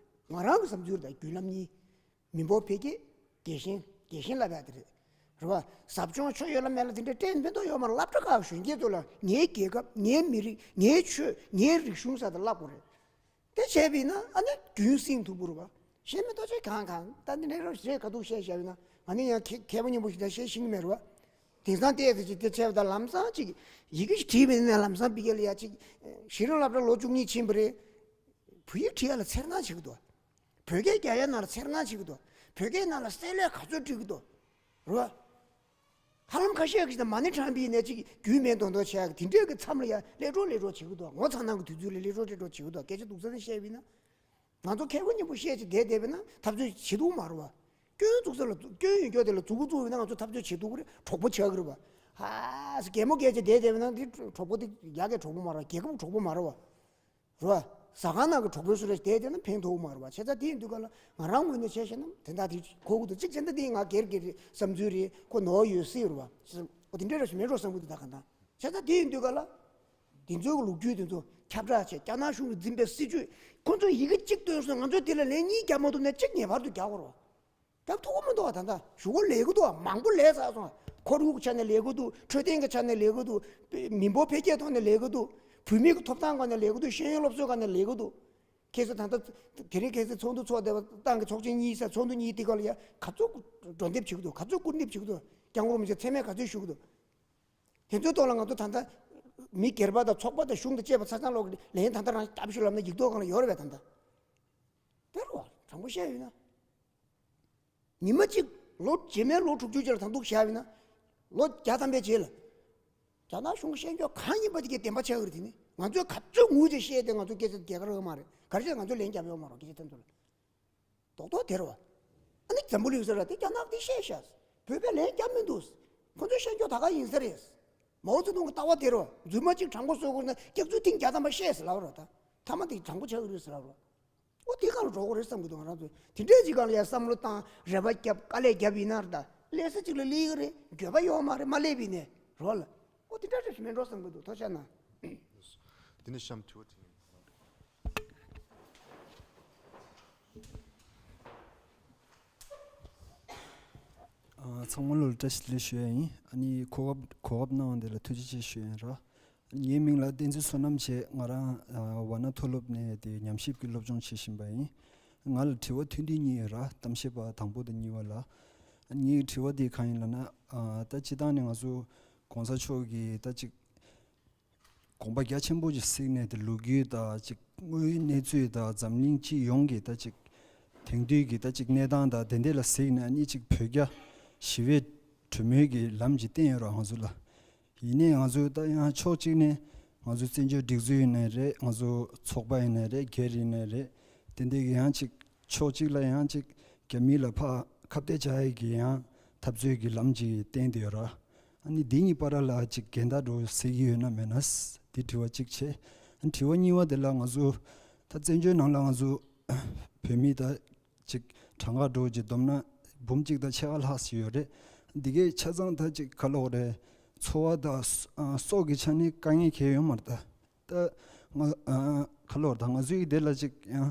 ང་རང་གི་བསམ་ཚུལ་དང་བརྒྱུད་ལམ་གཉིས། མི་འབོར་འཕེལ་རྒྱས། རྒྱལ་ཞེན། རྒྱལ་ཞེན་ལབ་ཡག་དེ་རེད། རེད་བ། ཟབ་སྦྱོང་ཆོས་ཡོད་ལ་མེད་ལ་དེ་འདྲ་སྤྲད་མི་འདུག་ཡོད་མ་རེད། སློབ་གྲྭ་ཁག་གཞོན་སྐྱེས་ཚོ་ལ་ངའི་རྒྱལ་ཁབ། ངའི་མི་རིགས། ངའི་ཆོས། ངའི་རིག་གཞུང་ཟེར་དེ་བསླབ་དགོས་རེད། དེ་བྱས་པ་ཡིན་ན་ཨ་ནི་རྒྱུན་བསྲིངས་ཐུབ་ཀྱི་རེད་བ། གཞན་མི་འདུག་ཅེས་གང་གང་ད་འདི་འདྲ་རེད་ཁ་ཐུག་བཤད་བཞག་པ་ཡིན་ན། ང་ནི་ཡང་མཁས་མཁས་པ་སྙིང་པོ་ཞིག་ད་བཤད་ཤེས་ཀྱི་མེད་རེད་བ། དེང་སང་ལྟས་ཚེ་ཅིག་དེ་བྱས་པ་ད་ལམ་སང་ཅིག་ཡི་གེ་ཞིག་བྲིས་པ་ཡིན་ན། ལམ་སང་ཕ་གི་ལ་ཡ་ཅིག་གཞི་རིམ་སློབ་གྲྭ་ལོ་བཅུ་གཉིས་ཕྱིན་པ་རེད། བོད་ཡིག་བྲིས་ཡག་ལ་འཚེར་སྣང་བྱེད་ཀྱི་འདུག་བོད་སྐད་རྒྱག་ཡག་ནང་ལ་འཚེར་སྣང་བྱེད་ཀྱི་འདུག་བོད་སྐད་ནང་ལ་གསལ་ལེ་ག་ཚོད་འབྲི་གི་འདུག་རེད་བ། ཧ་ལམ་ཁ་ཤས་ཀྱིས་ད་མ་ཎི་བགྲངས་པ་ཡིན་ནའི་ཅིག་རྒྱུས་མེད་མདོག་མདོག་བྱེད་ཡག་གི་དེ་འདྲའི་གི་མཚམས་ལ་ཡ་ལྷོད་འགྲོ་ལྷོད་འགྲོ་བྱེད་ཀྱི་འདུག་ངོ་ཚ་སྣང་གི་དུས་ཚོད་ལ་ལྷོད་འགྲོ་ལྷོད་འགྲོ་བྱེད་ཀྱི་འདུག་སྐད་ཆ་སྡུག་ས་ནས་བཤད་པ་ཡིན་ན། ང་ཚོ་མཁས་པ་སྙིང་པོ་བཤད་ཅིག་བསྡད་བསྡད་པ་ཡིན་ན་འཐབ་རྩོད་བྱེད་ཐུབ་མ་རེད་བ། སྐྱོན་འཛུགས་ས་ལ་སྐྱོན་ཡོད་རྒྱུ་དེ་ལ་མཛུབ་གུ་བཙུགས་པ་ཡིན་ན་ང་ཚོ་འཐབ་རྩོད་བྱེད་ཐུབ་ཀྱི་རེད། གྲོགས་པོ་ཆགས་ཀྱི་རེད་བ། ཧ་ས་གད་མོ་བགད་ཅིག་བསྡད་བསྡད་པ་ཡིན་ན་དེ་གྲོགས་པོ་དེ་ཡ་གི་གྲོགས་པོ་མ་རེད་བ། རྒྱལ་ཁབ་གྲོགས་པོ་མ་རེད་བ། རེད་བ། ཟ་ཁང་ནང་གི་གྲོགས་པོའི་བཟོ་འདྲ་ཞིག་བསྡད་བསྡད་ན་ཕན་ཐོགས་མ་རེད་བ། བྱས་ཙང་དེ་ཡིན་དུས་ག་ལ་ང་རང་ངོས་ནས་བྱས་བཤད་ན་དེ་འདྲ་དེ་གོ་གི་འདུག་གཅིག་བྱས་ན་དེ་ང་སྒེར་གྱི་བསམ་ཚུལ་རེད། ཁོ་ནོར་ཡོད་སྲིད་རེད་བ། འོ་དེ་འདྲ་ར་ཞིག་མེད་འགྲོ་བསམ་གི་འདུག་ད་ག་ད། བྱས་ཙང་དེ་ཡིན་དུས་ག་ལ། དེ་ཚོའི་ལོ་རྒྱུས་དེ་ཚོ་ཁྱབ་བསྒྲགས་བྱས། རྒྱ་ནག་གཞུང་གིས་འཛིན་པའི་སྲིད་བྱུས་ཁོ་ཚོས་ཡི་གེ་གཅིག་བཏོན་སོང་། ང་ཚོས་དེ་ལ་ལན་གཉིས་རྒྱབ་མ་ཐུབ་ནས་གཅིག་ངེས་པར་དུ་རྒྱག་དགོས་རེད་བ། རྒྱབ་ཐུབ་ཀྱི་མི་འདུག་བ། ད་ལྟ་ཞུ་སྒོ་ལས་ཀྱི་འདུག་བ། མང་པོ་ལས་ཚར་སོང་བ། ཁོར་ཡུག་ཆ་ནས་ལས་ཀྱི་འདུག་འཕྲོད་བསྟེན་གྱི་ཆ་ནས་ལས་ཀྱི་འདུག་མི་འབོར་འཕེལ་རྒྱས་ཐོག་ནས་ལས་ཀྱི་འདུག་བུད་མེད་ཀྱི་ཐོབ་ཐང་སྒང་ནས་ལས་ཀྱི་འདུག་ཤེས་ཡོན་སློབ་གསོའི་སྒང་ནས་ལས་ཀྱི་འདུག་ཁྱེད་ཚོ་ད་ལྟ་དེ་རིང་ཁྱེད་ཚོའི་ཚོགས་འདུ་ཚོགས་བསྡད་པ། ཏང་གི་ཚོགས་ཆེན་གཉིས་ས་ཚོགས་འདུ་གཉིས་དེ་སྒང་ལ་ཡ་ག་ཚོད་འགྲོ་འདེབས་བྱེད་ཀྱི་འདུག་ག་ཚོད་སྐུར་འདེབས་བྱེད་ཀྱི་འདུག་སྐྱབས་མགོན་རིན་པོ་ཆེ་མཚན་སྨད་ག་ཚོད་ཞུ་གི་འདུག་དེ་ཚོའི་ཐོག་ལ་ང་ཚོ་ད་ལྟ་མི་སྒེར་པ་དང་ཚོགས་པ་དང་གཞུང་དང་བཅས་པ་ཆ་ཚང་ལོག་གི་ལན་ད་ལྟ་རང་བསྟར་ཞུ་ལབ་ན་ཡིག་ཐོག་སྒང་ལ་ཡོད་རེད་པས། ད་ལྟ་དེ་རུ་བ་དྲང་པོ་བཤད་ཡོད་ན། ཉི་མ་གཅིག་ལོ་རྗེས་མའི་ལོ་དྲུག་ཅུ་རྗེས་ལ་ད་དུང་བཞག་ཡིན་ན། ལོ་བརྒྱ་ཐམ་པའི་རྗེས་ལ། རྒྱ་ནག་གཞུང་གི་བཤད་ཕྱོགས་གང་ཡིན་པ་དེ་གའི་བདེན་པ་ཆགས་ཀྱི་རེད། དེ་ནི་ང་ཚོས་ག་ཚོད་ངུས་བྱས་བཤད་དེ་ང་ཚོ་སྐད་ཆ་རྒྱལ་ཁ་རག་མ་རེད། ག་རེ་བྱས་ང་ཚོ་ལན་རྒྱབ་ཡོད་མ་རེད་སྐད་ཆ་དེ་ཚོ་ལ། རྡོག་རྡོག་དེ་རེད་བ། ཨ་ནི་འཛམ་བུ་གླིང་ཟེར་བ་དེ་རྒྱ་ནག་དེ་བཤད་ཤག་བོད་པས་ལན་རྒྱབ་མི་འདུག་ཁོ་ཚོའི་བཤད་ཕྱོགས་ད་ག་ཡིན་ས་རེད། མའོ་ཙེ་ཏུང་གི་ལྟ་བ་དེ་རེད་བ། རྫུན་མ་གཅིག་དྲང་པོ་བཟོ་དགོས་ན་སྐྱག་རྫུན་ཐེངས་བརྒྱ་ཐམ་པ་བཤད་ཟེར་ལབ་རེད་བ། ད་མཐའ་མ་དེ་དྲང་པོ་ཆགས་ཀྱི་རེད་ཟེར་ལབ་རེད་བ། ཨོ་དེ་གང་ལ་འགྲོ་དགོས་རེད་བསམ་གྱི་འདུག་ང་རང་ཚོས་དེ་འདྲས་ཅིག་སྒང་ལ་ཡ་བསམ་བློ་བཏང་། རེ་བ་རྒྱབ། དཀའ་ལས་རྒྱབ་ཡིན་ན་རེད་ད། སླེབས་ས་ཅིག་ལ་སླེབས་ཀྱི་རེད། འགྱོད་པ་ཡོད་མ་རེད། མ་སླེབས་པ་ཡིན་ནའི་རོ་ལ། ཨོ་དེ་འདྲ་རེད་མེད་འགྲོ་བསམ་གྱི་འདུག་ཐུགས་རྗེ་གནང་། དེ་ནས་གཤམ་དྲི་བ་དྲི་ཡིན། ཨ། ཚང་མ་ལོ་ལ་བཀྲ་ཤིས་བདེ་ལེགས་ཞུ་ཡ་ཡིན། ཨ་ནི་གོ་སྐབས་གོ་སྐབས་གནང་བ་འདི་ལ་ཐུགས་རྗེ་ཆེ་ཞུ་ཡ་ཡིན་ར། ངའི་མིང་ལ་བསྟན་འཛིན་བསོད་ནམས་བྱས། ང་རང་ཝཱ་ཎ་མཐོ་སློབ་ནས་དེ་ཉམས་ཞིབ་ཀྱི་སློབ་སྦྱོང་བྱེད་བཞིན་པ་ཡིན། ང་ལ་དྲི་བ་ཐུང་ཐུང་གཉིས་ཡོད་ར། གཏམ་བཤད་པ་དང་པོ་དང་གཉིས་པ་ལ། ངའི་དྲི་བ་དེ་གང་ཡིན་ལབ་ན། ཨ། ད་སྤྱིར་བཏང་ནས་ང་ཚོ་གོང་ས་མཆོག་གིས་ད་ཅིག་དགོངས་པ་རྒྱ་ཆེན་པོ་ཅིག་གཟིགས་ནས། དེ་ལོ་རྒྱུས་དང་ཅིག་དངོས་ཡོད་གནས་ཚུལ་དང་འཛམ་གླིང་སྤྱི་ཡོངས་ཀྱི་ད་ཅིག་དེང་དུས་ཀྱི་ད་ཅིག་གནས་སྟངས་དང་དེ་འདྲ་ལ་གཟིགས་ནས། ཨ་ནི་ཅིག་བོད་རྒྱ་ཞི་བའི་གྲོས་མོལ་གྱི་ལམ་ཅིག་བསྟན་ཡོད་ར་ང་ཚོ་ལ། ཡིན་ནའི་ང་ཚོས་ད་ཡང་ཕྱོགས་གཅིག་ནས་ང་ཚོ་བཙན་བྱོལ་སྒྲིག་འཛུགས་ཡིན་ནའི་རེད། ང་ཚོ་ཚོགས་པ་ཡིན་ནའི་རེད། སྒེར་ཡིན་ནའི་རེད། དེ་འདྲའི་གི་ཡང་ཅིག་ཕྱོགས་གཅིག་ལ་ཡང་ཅིག་རྒྱ་མི་ལ་ཕར་ཁ་གཏད་བཅག་ཡས་ཀྱི་ཡང་འཐབ་རྩོད་ཀྱི་ལམ་ཅིག་བསྟན་བསྡད་ཡོད་ར། ཨ་ནི་འདི་གཉིས་བར་ལ་ཅིག་འགལ་ཟླ་འདྲ་བོ་གཟིགས་ཀྱི་ཡོད་ན་མེད་ན། འདི་དྲི་བ་གཅིག་བྱས། ཨ་ནི་དྲི་བ་གཉིས་པ་དེ་ལ་ང་ཚོ་ད་བཙན་བྱོལ་ནང་ལ་ང་ཚོ་བོད་མི་ད་ཅིག་གྲངས་ཀ་འདྲ་བོ་ཅིག་བསྡོམས་ན་འབུམ་གཅིག་དང་ཕྱེད་ཀ་ལྷག་ཙམ་ཡོད་རེད། འདི་གའི་ཆ་ཚང་ད་ཅིག་ག་ལབ་དགོས་རེད། འཚོ་བ་དང་སྲོག་གི་ཆ་ནས་དཀའ་ངལ་གང་ཡང་ཡོད་མ་རེད་ད། ད་ང་ཨ་ ཁ་ལོར་དང་ང་ཚོའི་དེ་ལ་ཅིག་ཡང་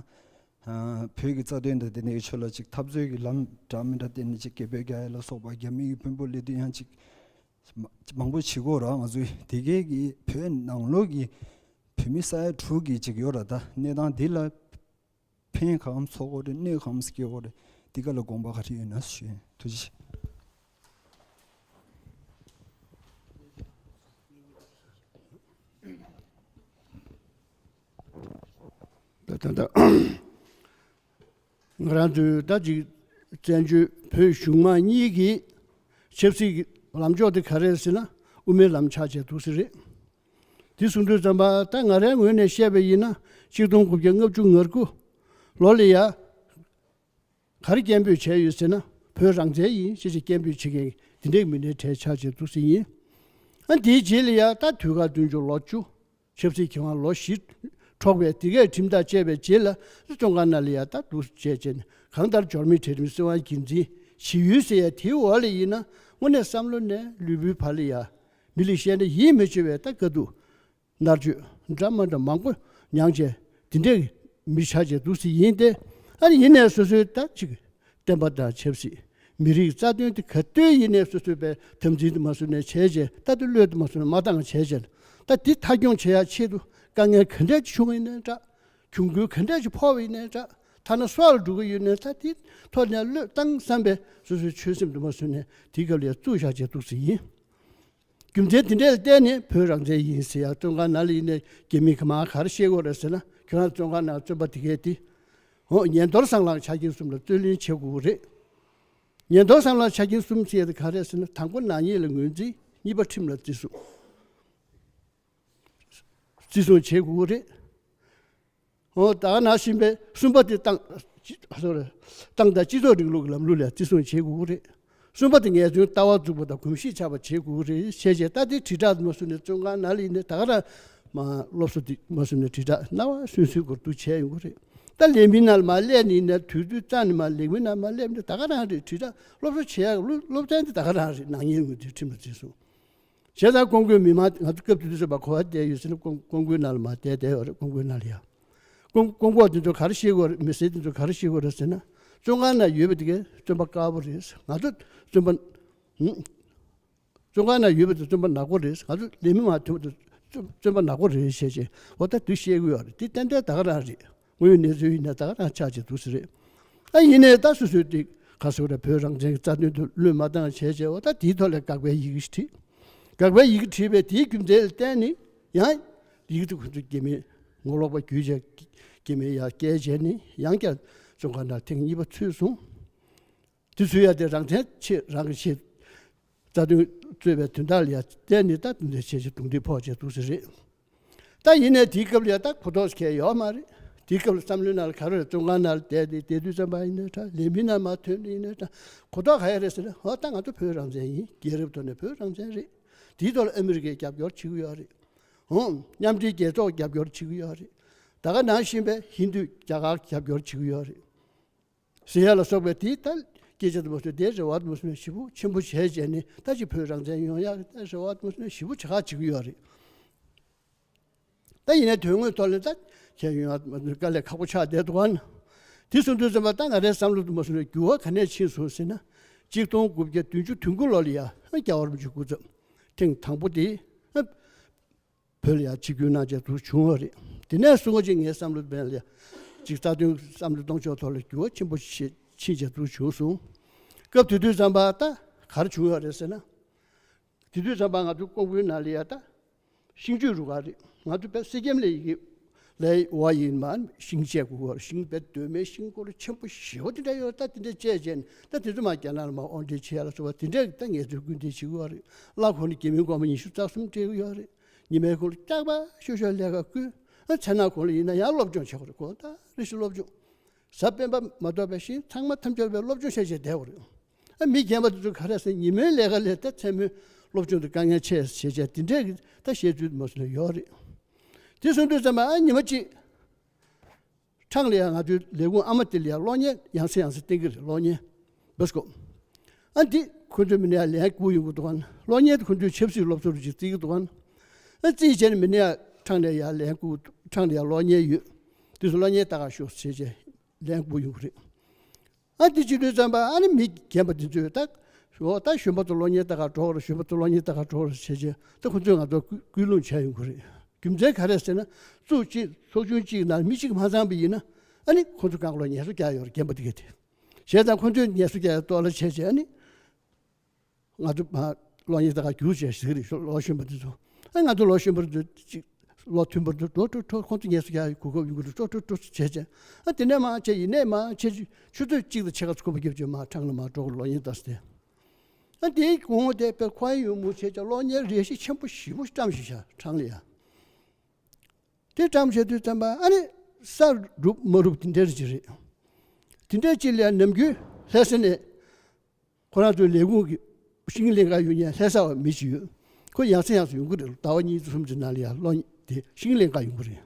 ཨ་བོད་ཀྱི་རྩ་དོན་དང་དེ་འདྲའི་ཆོས་ལ་ཅིག་འཐབ་རྩོད་ཀྱི་ལམ་འདྲ་མི་འདྲ་བསྟན་ནས་ཅིག་རྒྱ་བོད་རྒྱ་ཡན་ལ་སོགས་པ་རྒྱ་མི་ཡི་དཔོན་པོ་སླེབས་དུས་ཡང་ཅིག་མ་མང་པོ་བྱེད་དགོས་ར། ང་ཚོའི་དེ་གའི་གི་བོད་ནང་ལོགས་ཀྱི་བོད་མི་ས་ཡ་དྲུག་གི་ཅིག་ཡོད་ར། ད་གནས་སྟངས་འདི་ལ་ཕན་གང་ཚོགས་དགོས་རེད། གནོད་གང་སྐྱེལ་དགོས་རེད། འདི་ག་ལ་དགོངས་པ་ག་རེ་ཡོད་ན་ཞུ། ཐུགས་རྗེ་ཆེ། ད་ད་ད། ང་རང་ཚོའི་ད་ཅིག་བཙན་བྱོལ་བོད་གཞུང་མང་གཉིས་ཀྱི་ཆབ་སྲིད་ཀྱི་ལམ་ཕྱོགས་དེ་ག་རེ་རེད་ཟེར་ན། དབུ་མའི་ལམ་ཆགས་བྱས་འདུག་ཟེར་རེད། དེ་གསུང་དུས་ཙམ་པ་ད་ང་རའི་ངོས་ནས་བཤད་པ་ཡིན་ན། ཆིག་སྟོང་དགུ་བརྒྱ་ལྔ་བཅུ་ང་དགུ་ལོ་ལ་ཡ་ག་རེ་སྐད་འབོད་བྱས་ཡོད་ཟེར་ན། བོད་རང་བཙན་ཡིན་ཞེས་ཀྱི་སྐད་འབོད་བྱེད་མཁན་དེ་འདྲའི་མི་སྣའི་གྲས་ཆགས་བྱས་འདུག་ཟེར་ཡིན། ཨ་དེའི་རྗེས་ལ་ཡ་ད་དུས་ཁག་བདུན་ཅུ་ལོ་བཅུ། ཆབ་སྲིད་ཀྱི་ངང་ལོ་བཞི་འཕྲོག་པའི་དེ་གའི་ཁྲིམས་ཐག་བཅད་པའི་རྗེས་ལ། བཙོན་ཁང་ནང་ལ་ཡ་ད་འདུག་བྱས་བྱས་ནས། གང་ལྟར་འབྱོར་མེད་གྲལ་རིམ་སྲིད་དབང་རྒྱུན་འཛིན་བྱེད་ཡུལ་ཟེར་ཡ་དེའི་འོག་ལ་ཡིན་ན། དངོས་གནས་བསམ་བློ་ནས་ལུས་པོའི་བར་ལ་ཡ་མི་ལ་བཤད་ན་ཡིད་མི་ཆེས་པའི་ད་དཀའ་སྡུག་མནར་གཅོད་འདྲ་མ་འདྲ་མང་པོ་མྱངས་བྱས་དེ་འདྲའི་མི་ཆགས་བྱས་འདུག་ཟེར་ཡིན་ཏེ། ཨ་ནི་ཡིན་ནའི་སོ་སོའི་ད་ཅིག་བསྟན་པ་དང་ཆབ་སྲིད། མི་རིགས་རྩ་དོན་དེ་ག་དུས་ཡིན་ནའི་སོ་སོའི་པའི་དམ་འཛིན་དུ་མ་བཟུང་ནས་བྱས་བྱས། ད་དུ་བློས་དུ་མ་བཟུང་ནས་མ་བཏང་བྱས་བྱས། ད་འདི་མཐའ་འཁྱོངས་བྱེད་ཡ་ཆེད་དུ་དཀའ་ངལ་ག་འདྲས་ཅིག་བྱུང་ཡིན་ནའི་འདྲ། གྱོང་གུན་ག་འདྲས་ཅིག་ཕོག་པ་ཡིན་ནའི་འདྲ། ཐ་ན་སྲོག་ལ་འགྲོ་གི་ཡོད་ནའི་ད་འདི་ཐོག་ནས་བློས་བཏང་བསམ་པའི་སོ་སོའི་ཆོད་སེམས་དུ་མ་བཟུང་ནས་དེའི་སྐབས་ལ་ཡ་བཙུགས་བཞག་བྱས་འདུག་ཟེར་ཡིན། རྒྱུ་མཚན་དེ་འདྲས་ལ་བརྟེན་ནས་བོད་རང་བཙན་ཡིན་ཟེར་ཡ། བཙོན་ཁང་ནང་ལ་ཡིན་ནའི་རྒྱ་མི་གི་མར་ག་རེ་བཤད་དགོས་རེད་ཟེར་ན། ཁྱོད་རང་བཙོན་ཁང་ནང་བཙོན་པ་དེ་གས་དེ། འོ་ཉན་རྡོར་སངས་ལགས་ཆ་རྐྱེན་གསུམ་ལ་རྩོད་ལེན་བྱེད་དགོས་རེད། ཉན་རྡོར་སངས་ལགས་ཆ་རྐྱེན་གསུམ་ཟེར་ཡ་དེ་ག་རེད་ཟེར་ན། དང་པོ་ནག་ཉེས་ལ་ངོས་འཛིན། གཉིས་པ་ཁྲིམས་ལ་བརྩི་སྲུང་། བརྩི་སྲུང་བྱེད་དགོས་རེད། འོ་ད་ག་ནང་བཞིན་པའི་གསུམ་པ་དེ་ཏང་། སོ་རེ། ཏང་དང་སྤྱི་ཚོགས་རིང་ལུགས་ཀྱི་ལམ་ལུགས་ལ་བརྩི་སྲུང་བྱེད་དགོས་རེད། གསུམ་པ་དེ་ངེས་འཛིན་ལྟ་བ་འཛུགས་པ་དང་གོམས་གཤིས་ཆགས་པ་བྱེད་དགོས་རེད། བྱས་བྱས་ད་དེ་དྲིལ་བསྒྲགས་མ་བཟོས་ནས་བཙོན་ཁང་ནང་ལ་ཡིན་ནའི་ད་ག་རང་མ་སློབ་གསོ་དེ་མ་བཟོས་ནས་དྲིལ་བསྒྲགས་རྣ་བ་སུན་སུན་སྐོར་དུ་བྱས་ཡོང་གི་རེད། ད་ལས་མི་ནང་ལ་མ་སླེབས་ནས་ཡིན་ནའི་དུས་ཚོད་རྩ་ནས་མ་ལས་མི་ནང་མ་སླེབས་ནས་ད་ག་རང་རེད། དྲིལ་བསྒྲགས་སློབ་གསོ་བྱེད་ཡག་སློབ་སློབ་ཚན་དེ་ད་ག་རང་རེད། ནག་ཉེས་ངོས་འཛིན་ཁྲིམས་ལ་བརྩི་སྲུང་། བྱས་ཙང་ཀོང་ཀོན་མི་མང་ང་ཚོ་སྐབས་དེ་དུས་ཚོད་པ་ག་པར་བསྡད་ཡོད་ཟེར་ན། ཀོང་ཀོང་ཀོན་ནང་ལ་མར་བསྡད་བསྡད་ཡོད་རེད། ཀོང་ཀོན་ནང་ལ་ཡ། ཀོང་ཀོང་ཀོ་དེ་ཚོ་ག་རེ་བཤད་དགོས་རེད། མི་སེར་དེ་ཚོ་ག་རེ་བཤད་དགོས་རེད་ཟེར་ན། བཙོན་ཁང་ནང་ཡོད་པ་དེ་གས་བཙོན་པ་དཀར་པོ་རེད། ང་ཚོ་བཙོན་པ། ཧུམ། བཙོན་ཁང་ནང་ཡོད་པ་དེ་བཙོན་པ་ནག་པོ་རེད། ང་ཚོ་ལས་མི་མང་ཐོན་པ་དེ་བཙོན་བཙོན་པ་ནག་པོ་རེད་བཤད་བྱས། འོ་ད་དེ་བཤད་གི་ཡོད་རེད། དེ་ཏན་ཏན་ད་ག་རང་རེད། དངོས་ཡོད་གནས་ཚུལ་ཡིན་ན་ད་ག་རང་ཆགས་བྱས་འདུག་ཟེར་རེད། ཨ་ཡིན་ནའི་ད་སོ་སོའི་དེ་ག་སོ་རེད། བོད་རང་བཙན་གྱི་རྩ་དོན་དུ་བློས་མ་བཏང་བྱས་བྱས། འོ་ད་དེའི་ཐོག་ལ་དགག་པའི་ཡི་གེ་ཞིག་བྲིས། དགག་པའི་ཡི་གེ་བྲིས་པའི་དེའི་རྒྱུ་མཚན་ལ་བརྟེན་ནས་ཡང་ཡི་གེ་དེ་ཁོ་ཚོ་རྒྱ་མིའི་ངོ་ལོག་པ་བརྒྱུད་བྱས་རྒྱ་མིའི་ཡར་བསྐྱལ་བྱས་ནས་ཡང་བསྐྱར་བཙོན་ཁང་ནང་ཐེངས་གཉིས་པ་ཚུད་སོང་། དེ་ཚུད་ཡ་དེ་རང་བཙན་ཆེད་རང་གི་ཆེད། རྩ་དོན་རྩོད་པའི་དོན་དག་ལ་ཡ་བརྟེན་ནས་ད་དེ་འདྲ་བྱས་བྱས་རྡུང་རྡེག་ཕོག་བྱས་འདུག་ཟེར་རེད། ད་ཡིན་ནའི་དེའི་སྐབས་ལ་ཡ་ད་གོ་རྟོགས་ཁེལ་ཡོད་མ་རེད། དེའི་སྐབས་ལ་བསམ་བློའི་ནང་ལ་ག་རེ་རེད། བཙོན་ཁང་ནང་ལ་བསྡད་དེ་བསྡད་དུས་ཙམ་པ་ཡིན་ནའི་འདྲ། ལས་མི་ནང་མར་ཐོན་དེ་ཡིན་ནའི་འདྲ། གོ་རྟོགས་ག་རེ་རེད་ཟེར་ན། འོ་ད་ང་ཚོ་བོད་རང་བཙན་ཡིན། རྒྱལ་རབས་ཐོག་ནས་བོད་རང་བཙན་རེད། དེའི་ཐོག་ལ་ཨ་མི་རི་ཀས་རྒྱབ་སྐྱོར་བྱེད་ཀྱི་ཡོད་རེད། འོ་མཉམ་འབྲེལ་རྒྱལ་ཚོགས་རྒྱབ་སྐྱོར་བྱེད་ཀྱི་ཡོད་རེད། ད་ག་ནང་བཞིན་པའི་ཧིན་རྡུས་རྒྱ་གར་རྒྱབ་སྐྱོར་བྱེད་ཀྱི་ཡོད་རེད། ཟེར་ཡ་ལ་སོགས་པའི་དེའི་ད་སྐད་ཆ་དུ་མ་སོང་། དེའི་རེ་བ་དུ་མ་སོང་ནས་ཞེ་པོ་ཆེན་པོ་བྱས་བྱས་ནས། ད་ཅིག་བོད་རང་བཙན་ཡོང་ཡག་གི་ད་རེ་བ་དུ་མ་སོང་ནས་ཞེ་པོ་བྱ་ག་བྱེད་ཀྱི་ཡོད་རེད། ད་ཡིན་ནའི་དོན་དངོས་ཐོག་ལ་ད་ཁྱེད་ཡོང་ཡག་དཀའ་ལས་ཁག་པོ་ཆགས་བསྡད་འདུག་ག་ན། དེ་སོང་དུས་ཙམ་པ་ད་ང་རའི་བསམ་བློ་དུ་མ་སོང་ནས་འགྱུར་བ་ག་ནས་ཕྱིན་སོང་ཟེར་ན། གཅིག་སྟོང་དགུ་བརྒྱ་བདུན་ཅུ་དོན་དགུ་ལོ་ལ་ཡ་རྒྱལ་བ་རིན་པོ་ཆེ་སྐུ་ཚབ་ཐེངས་དང་པོ་དེ་བོད་ལ་ཡང་ཆིབས་བསྒྱུར་གནང་བྱས་འདུག་བྱུང་བ་རེད། དེ་ནས་བཟུང་བ་ཅིག་ངའི་བསམ་བློ་བས་ལ་ཅིག་རྩ་དོན་བསམ་བློ་གཏོང་ཕྱོགས་ཐོག་ལ་འགྱུར་བ་ཆེན་པོ་ཞིག་ཕྱིན་བྱས་འདུག་བྱུང་སོང་། སྐབས་དེ་དུས་ཙམ་པ་ད་ག་རེ་བྱུང་ཡོད་རེད་ཟེར་ན། དེ་དུས་ཙམ་པ་ང་ཚོ་ཀོང་པོའི་ནང་ལ་ཡ་ད་ཤིང་གཅོད་རུ་ཁག་རེད། ང་ཚོ་བས་སེ་ཀེམ་ལ་ཡི་གེ་ལས་བ་ཡིན་མ་ཤིང་བཅད་དགོས་པར། ཤིང་བས་གདོད་མའི་ཤིང་སྐོར་ཆེན་པོ་ཞེ་པོ་དེ་འདྲ་ཡོད། ད་དེ་འདྲ་བཅད་བྱས་ནས་ད་དེ་ཚོ་མ་རྒྱ་ནག་ལ་མ་དབོར་འདྲེན་བྱེད་ཡ་ལ་སོགས་པ་དེ་འདྲ་ད་ངལ་རྩོལ་སྐུལ་འདེད་བྱེད་དགོས་པ་རེད། གླ་ཁོ་ན་རྒྱ་མིའི་སྒོར་མོ་ཉི་ཤུ་རྩ་གསུམ་སྤྲད་ཀྱི་ཡོད་རེད། ཉི་མའི་ཁོ་ལ་སྐྱག་པ་ཤོར་ཤོར་ལས་ཀ་བསྐུལ། ཨ་མཚན་ནག་ཁོ་ལ་ཡིན་ན་ཡང་སློབ་སྦྱོང་བྱེད་དགོས་རེད། ཁོ་ད་རེ་ཞིག་སློབ་སྦྱོང་། གཟའ་སྤེན་པ་མ་གཏོགས་པའི་ཤིང་ཚང་མ་ཐམས་ཅད་པའི་སློབ་སྦྱོང་བྱས་བྱས་བསྡད་དགོས་རེད། ཨ་མི་རྒན་པ་དེ་ཚོ་ག་རེ་ཟེར། ཉི་མའི་ལས་ཀ་ལས་ད་མཚན་མོའི་སློབ་སྦྱོང་དེ་དཀའ་ངལ་ཆེ་བྱས་བྱས་དེ་འདྲས་ཀྱི་ད་བཤད་ཚུལ་མ་སོང་ན་ཡོད་རེད། དེ་སོང་དུས་ཙམ་པ་ཨ་ཉི་མ་གཅིག་ཁྲང་ལ་ཡང་ང་ཚོའི་ལས་ཁུངས་ཨ་མ་དེ་ལ་ཡང་གློག་བརྙན་ཡང་སེ་ཡང་སེ་བསྟན་གྱི་རེད། གློག་བརྙན་བེ་སི་ཀོབ། ཨ་འདི་ཁོ་ཚོའི་མི་སྣ་ཡང་ལན་བསྐུར་ཡོང་གི་འདུག་ག་ན། གློག་བརྙན་དེ་ཁོ་ཚོའི་ཆབ་སྲིད་སློབ་གསོ་རུ་ཅིག་བརྩི་གི་འདུག་ག་ན། ཨ་བརྩིས་བྱས་ནས་མི་སྣ་ཡང་ཁྲང་ལ་ཡང་ལན་བསྐུར་འདུག་ཁྲང་ལ་ཡང་གློག་བརྙན་ཡོད། དེ་ཚོ་གློག་བརྙན་ལྟ་ག་ཤོག་ཟེར་བྱས་ལན་འབུལ་ཡོང་གི་རེད། ཨ་དེ་བྱེད་དུས་ཙམ་པ་ཨ་ནི་མི་རྒན་པ་དེ་ཚོས་ད་འོ་ད་གཞོན་པ་ཚོ་གློག་བརྙན་ལྟ་ག་འགྲོ་རོགས། གཞོན་པ་ཚོ་གློག་བརྙན་ལྟ་ག་འགྲོ་རོགས་བྱས་བྱས་ད་ཁོ་ཚོས་ང་ཚོ་སྐུལ་སློང་བྱས་ཡོང་གི་རེད། རྒྱུ་མཚན་ག་རེ་ཟེར་ན། ཚོགས་གཅིག་ཚོགས་ཆུང་གཅིག་ནང་མི་གཅིག་མ་ཚང་པ་ཡིན་ན་ཨ་ནི་ཁོ་ཚོ་གང་ག་ལ་ངལ་གསོ་རྒྱག་ཡོད་རེད། རྒན་པ་དེ་གས་དེ་བྱས་ཙང་ཁོ་ཚོས་ངལ་གསོ་རྒྱག་ཡ་ལྟོ་ལ་བྱས་བྱས་ཨ་ནི། ང་ཚོ་མ་གློག་བརྙན་ལྟ་ག་རྒྱུགས་བྱས་ཟེར་གི་རེད། ལོ་གཞོན་པ་དེ་ཚོ། ཨ་ང་ཚོ་ལོ་གཞོན་པ་དེ་ཚོ་གཅིག་ལོ་མཐུན་པར་དུ་འགྲོ་འགྲོ་འགྲོ། ཁོང་ཚོ་ངལ་གསོ་རྒྱག་གོ་སྐབས་ཡོང་གི་འདུག་འགྲོ་འགྲོ་འགྲོ་བྱས་བྱས། ཨ་དེ་ནས་མར་བྱས་ཡིན་ནས་མར་བྱས་ཆུ་ཚོད་གཅིག་དང་ཕྱེད་ཀ་ཚོ་ཁོམ་པ་རྒྱབ་བྱས་མར་ཁྲང་ལ་མར་འགྲོ་གི། གློག་བརྙན་ལྟ་ཟེར་ཏེ། ཨ་དེའི་གོང་དེ་དཔེ་ཁོ་ཡིན་ཡོང་མུ་བྱས་ཀྱང་གློག་བརྙན་རས་གཞི་ཆེན་པོ་ཞེ་པོ་བཀྲམ་ཞིག་བཞག་ཁྲང་ལ་ཡ། དེ་བཀྲམ་བྱས་དུས་ཙམ་པ་ཨ་ནི་ས་རུབ་མ་རུབ་དེ་འདྲ་ཅིག་རེད། དེ་འདྲ་ཅིག་ལ་ནམ་རྒྱུན་ལྷ་ས་ནས། ཁོ་རང་ཚོའི་ལས་ཁུངས་ཀྱི་ཤིང་ལས་ཀ་ཡོད་མཁན་ལྷ་ས་བ་མི་ཞིག་ཡོད། ཁོ་ཡང་སེ་ཡང་སེ་ཡོང་གི་རེད། ཟླ་བ་གཉིས་གསུམ་གྱི་ནང་ལ་ཡང་ལོ་དེ་ཤིང་ལས་ཀ་ཡོང་གི་རེད།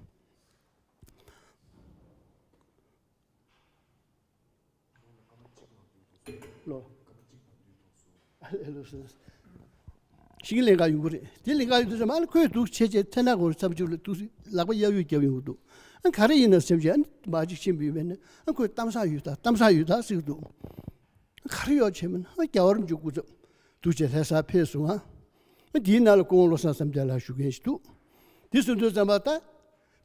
ལོ། ཨ་ལས་ལོ་སོང་། ཤིང་ལས་ཀ་ཡོང་གི་རེད། དེ་ལས་ཀ་ཡོང་དུས་ཙམ་པ་ཨ་ནི་ཁོས་འདུག་བྱས་བྱས་ཚེ་ན་གོ་བསམ་བྱུང་ལ་འདུག་ལག་པ་གཡས་གཡོན་རྒྱབ་ཡོང་གི་འདུག་ཨ་ག་རེ་ཡིན་ན་སེམས་ཀྱི་ཨ་ནི་མ་གཅིག་ཤེས་པའི་མེད་ན་ཨ་ཁོས་གཏམ་བཟང་ཡོད་ད་གཏམ་བཟང་ཡོད་ད་ཟེར་གི་འདུག་ག་རེ་ཡོད་བྱས་མིན་ཨ་རྒྱལ་བ་རིན་པོ་ཆེའི་སྐུ་ཚབ་འདུག་བྱས་ལྷ་སར་ཕེབས་སོང་ཨ། ཨ་དེའི་ནང་ལ་སྐུ་ངོ་བློ་བཟང་བསམ་གཏན་ལགས་བཞུགས་མཁན་ཞིག་འདུག་དེ་སོང་དུས་ཙམ་པ་ད།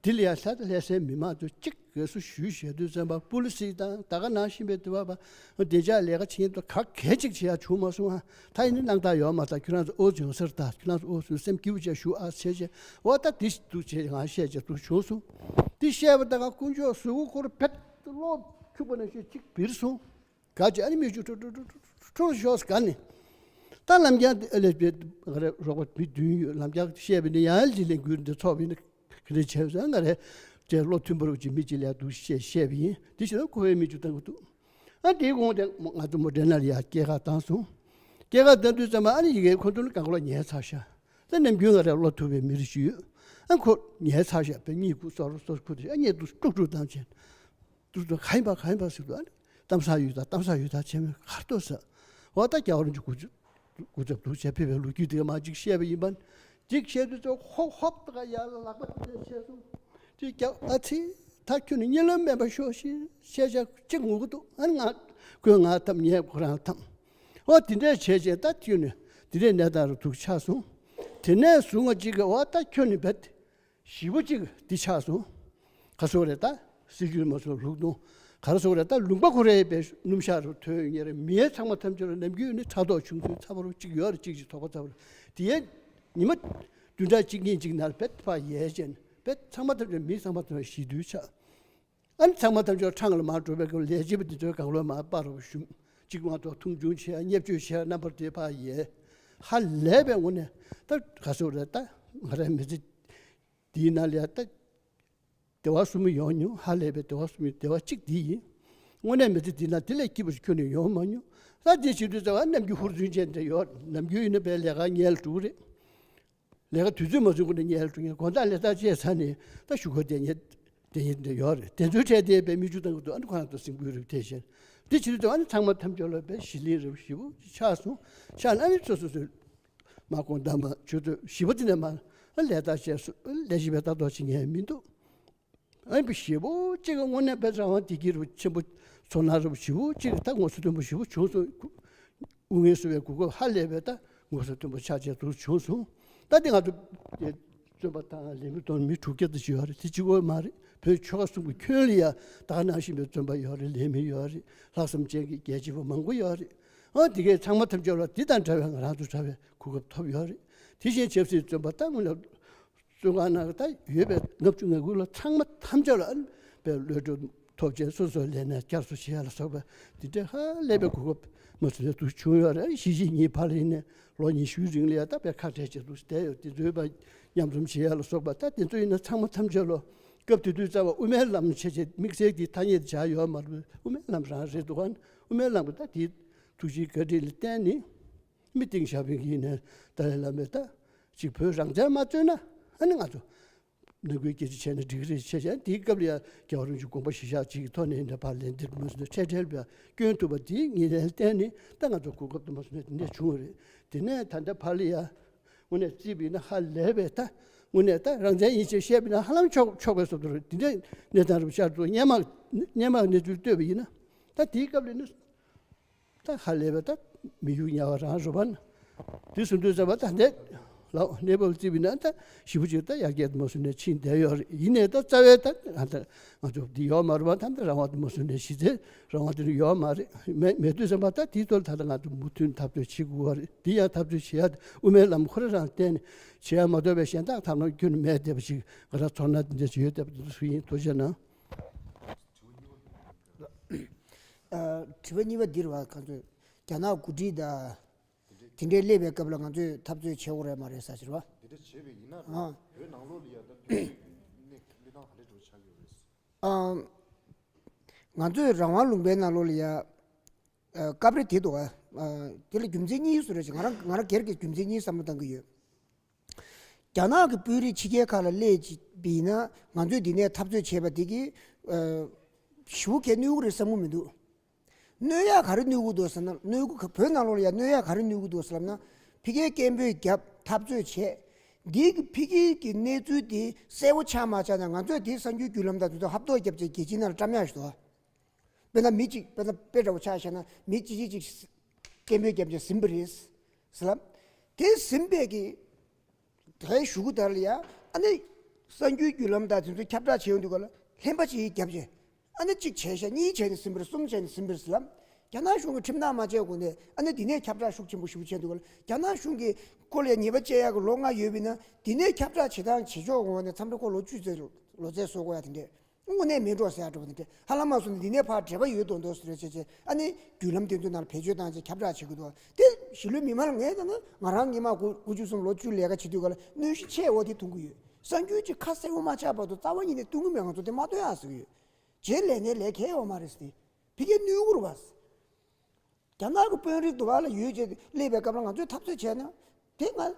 དེ་ལ་ཡང་ལྷ་ལྷ་སའི་མི་མང་ཚོས་གཅིག་དགའ་བསུ་ཞུས་བྱས་དུས་ཙམ་པ་པུ་ལི་སི་དང་ད་ག་ནང་བཞིན་པའི་དུ་བ་བ་བདེ་འཇགས་ལས་ཀ་བྱེད་མཁན་ཚོ་ག་གལ་གཅིག་བྱེད་ཡ་བྱུང་མ་སོང་ཨ། ད་ཡིན་ན་སྣང་དག་ཡོད་མ་ད་ཁྱོད་རང་ཚོ་ཨོ་ཡོང་ས་རེད། ད་ཁྱོད་རང་ཚོ་ཨོ་སུ་སེམས་སྐྱིད་པོ་བྱས་བཞུགས་ཨ་ཟེར་བྱས་འོ་ད་དེ་འདུག་བྱས་ང་བཤད་བྱས་འདུག་བྱུང་སོང་། དེ་བཤད་པ་ད་ག་དཀོན་མཆོག་གཟུགས་པོ་ཁོ་ར་བེད་གློག་འཁྱུག་པ་ནང་བཞིན་གཅིག་བིར་སོང་། ག་ཅི་ཨ་ནི་མི་ཆུ་ཁྲོ་ཁྲོ་ཁྲོ་ཁྲོ་ཤོག་ག་ནི། ད་ལམ་རྒྱང་དེ་ཨ་ལས་པའི་ང་རེ་རོགས་པ་མི་བདུན་ཡོད། ལམ་རྒྱང་བཤད་པ་ནི་ཡང་ལི་ལེན་གུར་འདི་ཚོགས་པ་ཡིན་ན་ག་རེ་བྱས་ཟེར་ང་རེ་ཅེ་བློ་མཐུན་པོ་རུ་ཅི་མི་ཅི་ལས་འདུག་བཤད་བཤད་པ་ཡིན། དེ་བཞིན་ཁོ་བའི་མི་ཆུ་བཏང་གི་འདུག་ཨ་དེའི་དགོངས་དེ་ང་ཚོ་མོ་འདྲེ་ན་ལ་ཡ་སྐྱེལ་ཁ་བཏང་སོང་། སྐྱེལ་ཁ་བཏང་དུས་ཙམ་པ་ཨ་ནི་ཡི་གེ་ཁོ་ཚོ་ནི་གང་ལ་ཉལ་ཚར་ཤག་ད་ནམ་རྒྱུན་ང་རེ་བློ་ཐུབ་པའི་མི་རིགས་ཤིག་ཡོད། ཨ་ཁོ་ཉལ་ཚར་ཤག་པའི་གཉིད་ཁུག་སོ་རུ་སོ་ཁུག་དེ་ཨ་གཉིད་དུ་དཀྲུག་དཀྲུག་བཏང་བྱས། དུ་དུ་ག་ཡིན་པ་ག་ཡིན་པ་ཟེར་དུས་ཨ་ནི་གཏམ་བཟང་ཡོད་ད་གཏམ་བཟང་ཡོད་ད་བྱས་མོད་གར་ལྟོས་ཟེར། འོ་ད་རྒྱལ་བ་རིན་པོ་ཆེ་སྐུ་ཚབ་འདུག་བྱས་ཕེབས་པའི་ལོ་རྒྱུས་དེ་མ་གཅིག་བཤད་པ་ཡིན་པ། གཅིག་བཤད་དུས་ཚོ་ཧོབ་ཧོབ་ད་ག་ཡར་ལ་ལག་པ་དེ་འདྲ་བྱས་སོང་། དེ་རྒྱལ་ཨ་ཙི་ད་ཁྱོད་ནི་གཉིད་ལམ་མེད་པ་ཤོག་ཤིག་བཤད་བྱ་གཅིག་ངུ་གི་འདུག་ཨ་ནི་ང་ཁོས་ང་འཐམ་ངས་ཁོ་རང་འཐམ། འོ་དེ་འདྲ་བྱས་བྱས་ད་ཁྱོད་ནི་དེ་འདྲའི་གནས་སྟངས་རུ་ཐུག་ཆགས་སོང་། དེ་ནས་བཟུང་ང་གཅིག་གི་འོ་ད་ཁྱོད་ནི་བེད། ཞེ་པོ་གཅིག་འདི་ཆགས་སོང་། ག་སོག་རེད་ད། སྲིད་ཇུས་མ་སོགས་ལུགས་དང་། ག་རེ་སོག་རེད་ད་ལུང་པ་ཁོ་རའི་པའི་སྣུམ་ཞག་རུ་ཐོན་ཡོད་ངེས་རེད། མིའི་ཚང་མ་ཐམས་ཅད་ལ་ནམ་རྒྱུན་ནི་ཕྲག་དོག་ཆུང་ཆུང་ཚ་བ་རུ་གཅིག་ཡོད་རེད། གཅིག་གཅིག་དོགས་པ་ཚ་བ་རུ། དེ་ཡས་ཉི་མ་བདུན་ཕྲག་གཅིག་གཉིས་གཅིག་ནར་བེད་ཕ་ཡས་ཅན་བེད་ཚང་མ་ཐམས་ཅད་མི་ཚང་མ་ཐམས་ཅད་ཞི་དུལ་ཆགས། ཨ་ནི་ཚང་མ་ཐམས་ཅད་ཁྲང་ལ་མར་འགྲོ་བའི་སྐབས་ལས་བྱེད་པ་འདི་ཚོའི་གང་ལོ་མར་སྤར་རོགས་ཞུ། གཅིག་མ་གཏོགས་མཐོང་ཆུང་བྱས་བརྙས་བཅོས་བྱས་རྣམ་པར་དེ་ཕ་ཡས། ཧ་ལས་པའི་ངོ་ནས་ད་ག་སོག་རེད་ད་ང་རའི་མི་ཚེ། དེའི་ནང་ལ་ཡ་ད་སྡེ་བ་གསུམ་ཡོང་མྱོང་། ཧ་ལས་པའི་སྡེ་བ་གསུམ་སྡེ་བ་གཅིག་འདི་ཡིན། དངོས་གནས་མི་ཚེ་འདི་ན་དེ་ལས་སྐྱིད་པ་ཞིག་ཁྱོན་ནས་ཡོང་མ་མྱོང་། ད་དེ་བྱེད་དུས་ཙམ་པ་ནམ་རྒྱུན་ཧུར་བརྩོན་བྱས་འདྲ་ཡོད། ནམ་རྒྱུན་ཡིན་ན་བས་ལས་ཀ་ཉལ་འགྲོ་གི་རེད། ལས་ཀ་དུས་ཚོད་མ་ཚུན་ཁོ་ནས་ཉལ་འགྲོ་མཁན་དགོང་དག་ལས་ཀ་བྱས་ཚར་ནས་ད་གཞུག་གུ་དེ་ཉལ་དེ་ཉལ་འདྲ་ཡོད་རེད། དེ་ཚོའི་གྲས་དེ་བས་མི་རྒྱུ་བཏང་གི་འདུག་ཨ་ནི་ཁོ་རང་ཚོ་སེམས་འགུལ་རེ་ཐེབས་བྱས། དེ་བྱེད་དུས་ཙམ་པ་ཨ་ནི་ཚང་མ་ཐམས་ཅད་ལ་བས་ཞི་ལི་རེ་ཞི་བོ་ཆགས་སོང་། ཆགས་ནས་ཨ་ནི་སོ་སོ་སོའི། མ་དགོངས་དག་མ་ཆུ་ཚོད་བཞི་པ་དེ་ནས་མ་ལས་ལྟ་བྱས་སོ་ལས་བྱེད་པའི་ལྟ་རྟོག་བྱེད་མཁན་མི་འདུག་ཨ་ནི་བཞི་པོ་གཅིག་གི་དངོས་གནས་དཔེ་རང་དབང་བདེ་སྐྱིད་རུ་ཆེན་པོ་ཚོར་སྣང་རུ་བཞི་པོ་གཅིག་ད་ངོ་སོ་མཐོན་པོ་བཞི་པོ་བྱུང་སོང་། དབུ་མའི་སུ་བའི་གོ་སྐབས་ཧ་ལས་པའི་ད་ངོ་སོ་མཐོན་པོ་ཆགས་བྱས་ཚུར་བྱུང་སོང་། ད་དེ་ང་ཚོ་བཙོན་པ་དང་ལས་མི་དང་མི་དྲུག་བརྒྱ་ཙམ་ཞིག་ཡོད་རེད། དེ་གཅིག་པོ་མ་རེད། བོད་ཆོལ་ཁ་གསུམ་གྱི་ཁྱོན་ལ་ཡ་ད་ག་ནང་བཞིན་པའི་བཙོན་པ་ཡོད་རེད། ལས་མི་ཡོད་རེད། ལྷག་བསམ་ཅན་གྱི་རྒྱལ་གཅེས་པ་མང་པོ་ཡོད་རེད། ཨ་དེ་གས་ཚང་མ་ཐམས་ཅད་ལ་འདི་དང་འདྲ་བའི་ང་རང་ཚོ་འདྲ་བའི་གོ་སྐབས་ཐོབ་ཡོད་རེད། དེ་བཞིན་ཆབ་སྲིད་བཙོན་པ་ད་སྔོན་ལ་བཙོན་ཁང་ནང་ད་ཡོད་པའི་ལྔ་བཅུ་ང་དགུ་ལ་ཚང་མ་ཐམས་ཅད་ལ་ཨ་ནི་བའི་གློད་གྲོལ་ཐོབ་བྱས་སོ་སོའི་ལས་གནས་བསྐྱར་གསོ་བྱེད་ཡ་ལ་སོགས་པ་འདི་འདྲའི་ཧ་ལས་པའི་གོ་སྐབས་མ་ཚོད་དུ་བྱུང་ཡོད་རེད། གཞིས་བྱེས་གཉིས་བར་ལ་ཡིན་ནའི་ལོ་ཉི་ཤུའི་རིང་ལ་ཡ་ད་བའི་ཁ་བྲལ་བྱེད་དུ་བསྡད་ཡོད། དེ་ཚོའི་བར་མཉམ་འཛོམས་བྱེད་ཡ་ལ་སོགས་པ་ད་དེ་ཚོ་ཡིན་ན་ཚང་མ་ཐམས་ཅད་ལ་སྐབས་དེ་དུས་རྩ་བ་དབུ་མའི་ལམ་བྱས་བྱས་དམིགས་བསལ་གྱི་ཐ་སྙད་བྱ་ཡོད་མ་རེད། དབུ་མའི་ལམ་རང་རེད་འདུག་ག་དབུ་མའི་ལམ་གྱི་ད་དེའི་ཐུགས་རྗེའི་བཀའ་དྲིན་ལ་བརྟེན་ནས། མི་ཏིང་ཞའོ་ཕིང་གིས་ནས་ཏཱ་ལའི་བླ་མས་ད་ཅིག་བོད་རང་བཙན་མ་རྩོད་ན་ཨ་ནི་ང་ཚོ་ནང་ཁུལ་སྐད་ཆ་བྱས་ན་འགྲིག་གི་རེད་བྱས་བྱས། དེའི་སྐབས་ལ་ཡང་རྒྱལ་བ་རིན་པོ་ཆེའི་དགོངས་པ་གཞིར་བཞག་ཅིག་གི་ཐོག་ནས་འདྲ་ཕར་ལན་འདེབས་མུས་སུ་འཕྲལ་འཕྲལ་ལ་སྐྱོན་ཐུབ་པ་དེའི་ངེས་ལན་བརྟེན་ནས་ད་ང་ཚོ་གོ་སྐབས་དུ་མ་སོང་ནས་དེ་འདྲ་བྱུང་བ་རེད། དེ་ནས་ད་ལྟ་ཕར་ལ་ཡང་དངོས་གནས་རྩིས་པ་ཡིན་ན་ཧ་ལས་པའི་ད་ དངོས་གནས་ད་རང་བཙན་ཡིན་ཞེས་བཤད་པ་ཡིན་ན་ཧ་ལམ་ཆོག་ཆོག་པའི་བཟོ་འདྲ་རེད། དེ་འདྲའི་གནས་སྟངས་རེད་པ། ཤར་དུ་སྔོན་མ་སྔོན་མ་གནས་ཚུལ་ལྟོས་པ་ཡིན་ན། ད་དེའི་སྐབས་ལ་ནི་ད་ཧ་ལས་པའི་ད་མི་གཡུག་ཉལ་བ་རང་རེད་པ། དེ་སོང་དུས་ཙམ་པ་ད་འདས་ལ་གནས་བབ་བརྩིས་པ་ཡིན་ན་ད་ཞེ་པོ་ཅིག་ད་ཡར་རྒྱས་མ་སོང་ནས་ཕྱིན་བསྡད་ཡོད་རེད། ཡིན་ནའི་ད་རྩ་བའི་ད་ང་ད་ང་ཚོ་འདི་ཡོད་མ་རེད་པ། ད་ད་རང་དབང་དུ་མ་སོང་ནས་གཞི་རྩའི་རང་དབང་དེ་ཡོད་མ་རེད། མེད་མེད་དུས་ཙམ་པ་ད་དེའི་ཐོག་ལ་ད་ད་ང་ཚོ་མུ་མཐུད་འཐབ་རྩོད་བྱེད་དགོས་པ་རེད། དེ་ཡང་འཐབ་རྩོད་བྱེད་ཡ་དེ་དབུ་མའི་ལམ་ཁོ་རང་རང་བརྟེན་ནས་བྱེད་ཡ་མ་གཏོགས་པའི་གཞན་དག་ཐབས་ལམ་ཁྱོན་ནས་མེད་བསྡད་པ་ཞིག་ང་རང་ཚོར་སྣང་དེ་འདྲ་ཞིག་ཡོད་བསྡད་པ་དེ་ཚོ་ཡིན། ཐུགས་རྗེ་གནང་། ཨ། དྲི་བ་གཉིས་པ་འདི་རེད་པ། ཁོང་ཚོས་རྒྱ་ནག་འགོ་ཁྲིད་དང་དེ་འདྲའི་སླེབས་པའི་སྐབས་ལ་ང་ཚོས་འཐབ་རྩོད་བྱེད་དགོས་རེད་མ་རེད་ཟེར་གྱི་རེད་པ། དེ་འདྲ་བྱས་པ་ཡིན་ན། ཨ། བོད་ནང་ལོགས་ལ་ཡ་ད་དུས་ཚོད་གནས་གནས་སྟངས་ག་འདྲ་འདྲ་པོ་ཆགས་ཀྱི་ཡོད་རེད། ཨ། ང་ཚོས་རང་དབང་ལུང་པའི་ནང་ལོགས་ལ་ཡ། ཨ། སྐབས་རེ་དེ་འདུག་ཨ། ཨ། དེ་ལ་རྒྱུ་མཚན་གཉིས་སུ་རེད་ཅེས་ང་རང་ང་རང་སྒེར་གྱི་རྒྱུ་མཚན་གཉིས་བསམ་བློ་བཏང་གི་ཡོད། རྒྱ་ནག་གི་དཔོན་རིགས་ཕྱི་རྒྱལ་ཁག་ལ་སླེབས་ཅིག་པ་ཡིན་ན་ང་ཚོས་འདི་ནས་འཐབ་རྩོད་བྱས་པ་འདི་གིས། ཨ། ཞེ་པོ་གལ་གནོད་ཀྱི་རེད་བསམ་གྱི་མི་འདུག་གནོད་ཡག་ག་རེ་གནོད་ཀྱི་འདུག་ཟེར་ན། གནོད་ཀྱི་བོད་ནང་ལོགས་ལ་ཡ་གནོད་ཡག་ག་རེ་གནོད་ཀྱི་འདུག་ཟེར་ལབ་ན། ཕ་གིར་སྐད་འབོད་བརྒྱབ། འཐབ་རྩོད་བྱས། འདི་གི་ཕ་གིར་གྱི་གནས་ཚུལ་དེ་གསལ་པོ་ཆགས་མ་ཆགས་ན་ང་ཚོས་དེ་གསར་འགྱུར་བརྒྱུད་ལམ་དང་དེ་ཚོ་ཧབ་ཐོབ་བརྒྱབ་བྱས་རྒྱལ་སྤྱིའི་ནང་ལ་བཀྲམ་ཡག་ཞིག་འདུག་དཔེར་ན་མི་གཅིག་དཔེར་ན་དཔེ་འདྲ་པོ་ཆ་བཞག་ན་མི་གཅིག་གཅིག་གཅིག་སྐད་འབོད་བརྒྱབ་བྱས་ཟིན་པ་རེད་ཟེར་ལབ། དེ་ཟིན་པའི་གི་དེ་གཞུག་གུ་དེ་ལ་ཡ་ཨ་ནི་གསར་འགྱུར་བརྒྱུད་ལམ་དང་དེ་ཚོ་ཁྱབ་བསྒྲགས་བྱེད་ཡོང་དུས་ག་ལ་ལྷན་པ་གཅིག་བརྒྱབ་བྱས་ཨ་ནི་གཅིག་བྱས་ཤག་གཉིས་བྱས་ནས་ཟིན་པ་རེད། གསུམ་བྱས་ནས་ཟིན་པ་རེད་ཟེར་ལབ། རྒྱ་ནག་གཞུང་གིས་ཁྲིམས་ཐག་མ་བཅད་གོང་ནས་ཨ་ནི་འདི་ནས་ཁྱབ་བསྒྲགས་ཤུགས་ཆེན་པོ་ཞེ་པོ་བྱས་འདུག་ག་ལ། རྒྱ་ནག་གཞུང་གིས་ཁོ་ལ་ཉེས་པ་བཅད་ཡག་གི་ལོ་ལྔ་ཡོད་པ་ཡིན་ན་འདི་ནས་ཁྱབ་བསྒྲགས་བྱེད་སྟངས་བྱེད་ཕྱོགས་ངོས་ནས་མཚམས་རེ་ཁོ་ལོ་བཅུ་ཙམ་ལོ་ཚད་བཟོ་དགོས་ཡ་དེ་འདྲས། དངོས་གནས་མིན་འགྲོ་ཟེར་ཡ་འདྲ་པོ་དེ་འདྲ་ཧ་ལམ་མ་སོང་ནས་འདི་ནས་ཕར་འབྲེལ་བ་ཡོད་མདོག་མདོག་ཟེར་བྱས་བྱས་ཨ་ནི་བརྒྱུད་ལམ་དེ་ཚོའི་ནང་ལ་བེད་སྤྱོད་བཏང་བྱས་ཁྱབ་བསྒྲགས་བྱེད་དགོས་འདུག་དེ་གཞིས་ལུས་མི་མང་ལ་ངས་ད་ནི་ང་རང་སྔོན་མ་དགུ་དགུ་བཅུ་གསུམ་ལོ་བཅུ་ལས་ཀ་བྱེད་དུས་ག་ལ་གནོན་ཤུགས་ཆེ་བོ་དེ་ཐོན་གྱི་ཡོད། གསར་འགྱུར་གྱི་ཁ་གསལ་པོ་མ་ཆགས་བར་དུ་རྩ་བ་ཉིད་ནས་སྟོན་གྱི་མེད། ང་ཚོ་དེ་མ་སྟོན་ཡག་ཟེར་གྱི་ཡོད། རྗེས་ལས་ནས་ལས་ཁེལ་ཡོད་མ་རེད་ཟེར་ཏེ་ཕ་གིར་གནོད་ཀྱི་རེད་པ། རྒྱ་ནག་གི་དཔོན་རིགས་དུ་བ་ལ་ཡོད་ཅེས་སླེབས་པའི་སྐབས་ལ་ང་ཚོས་འཐབ་རྩོད་བྱས་ན་དེ་ང་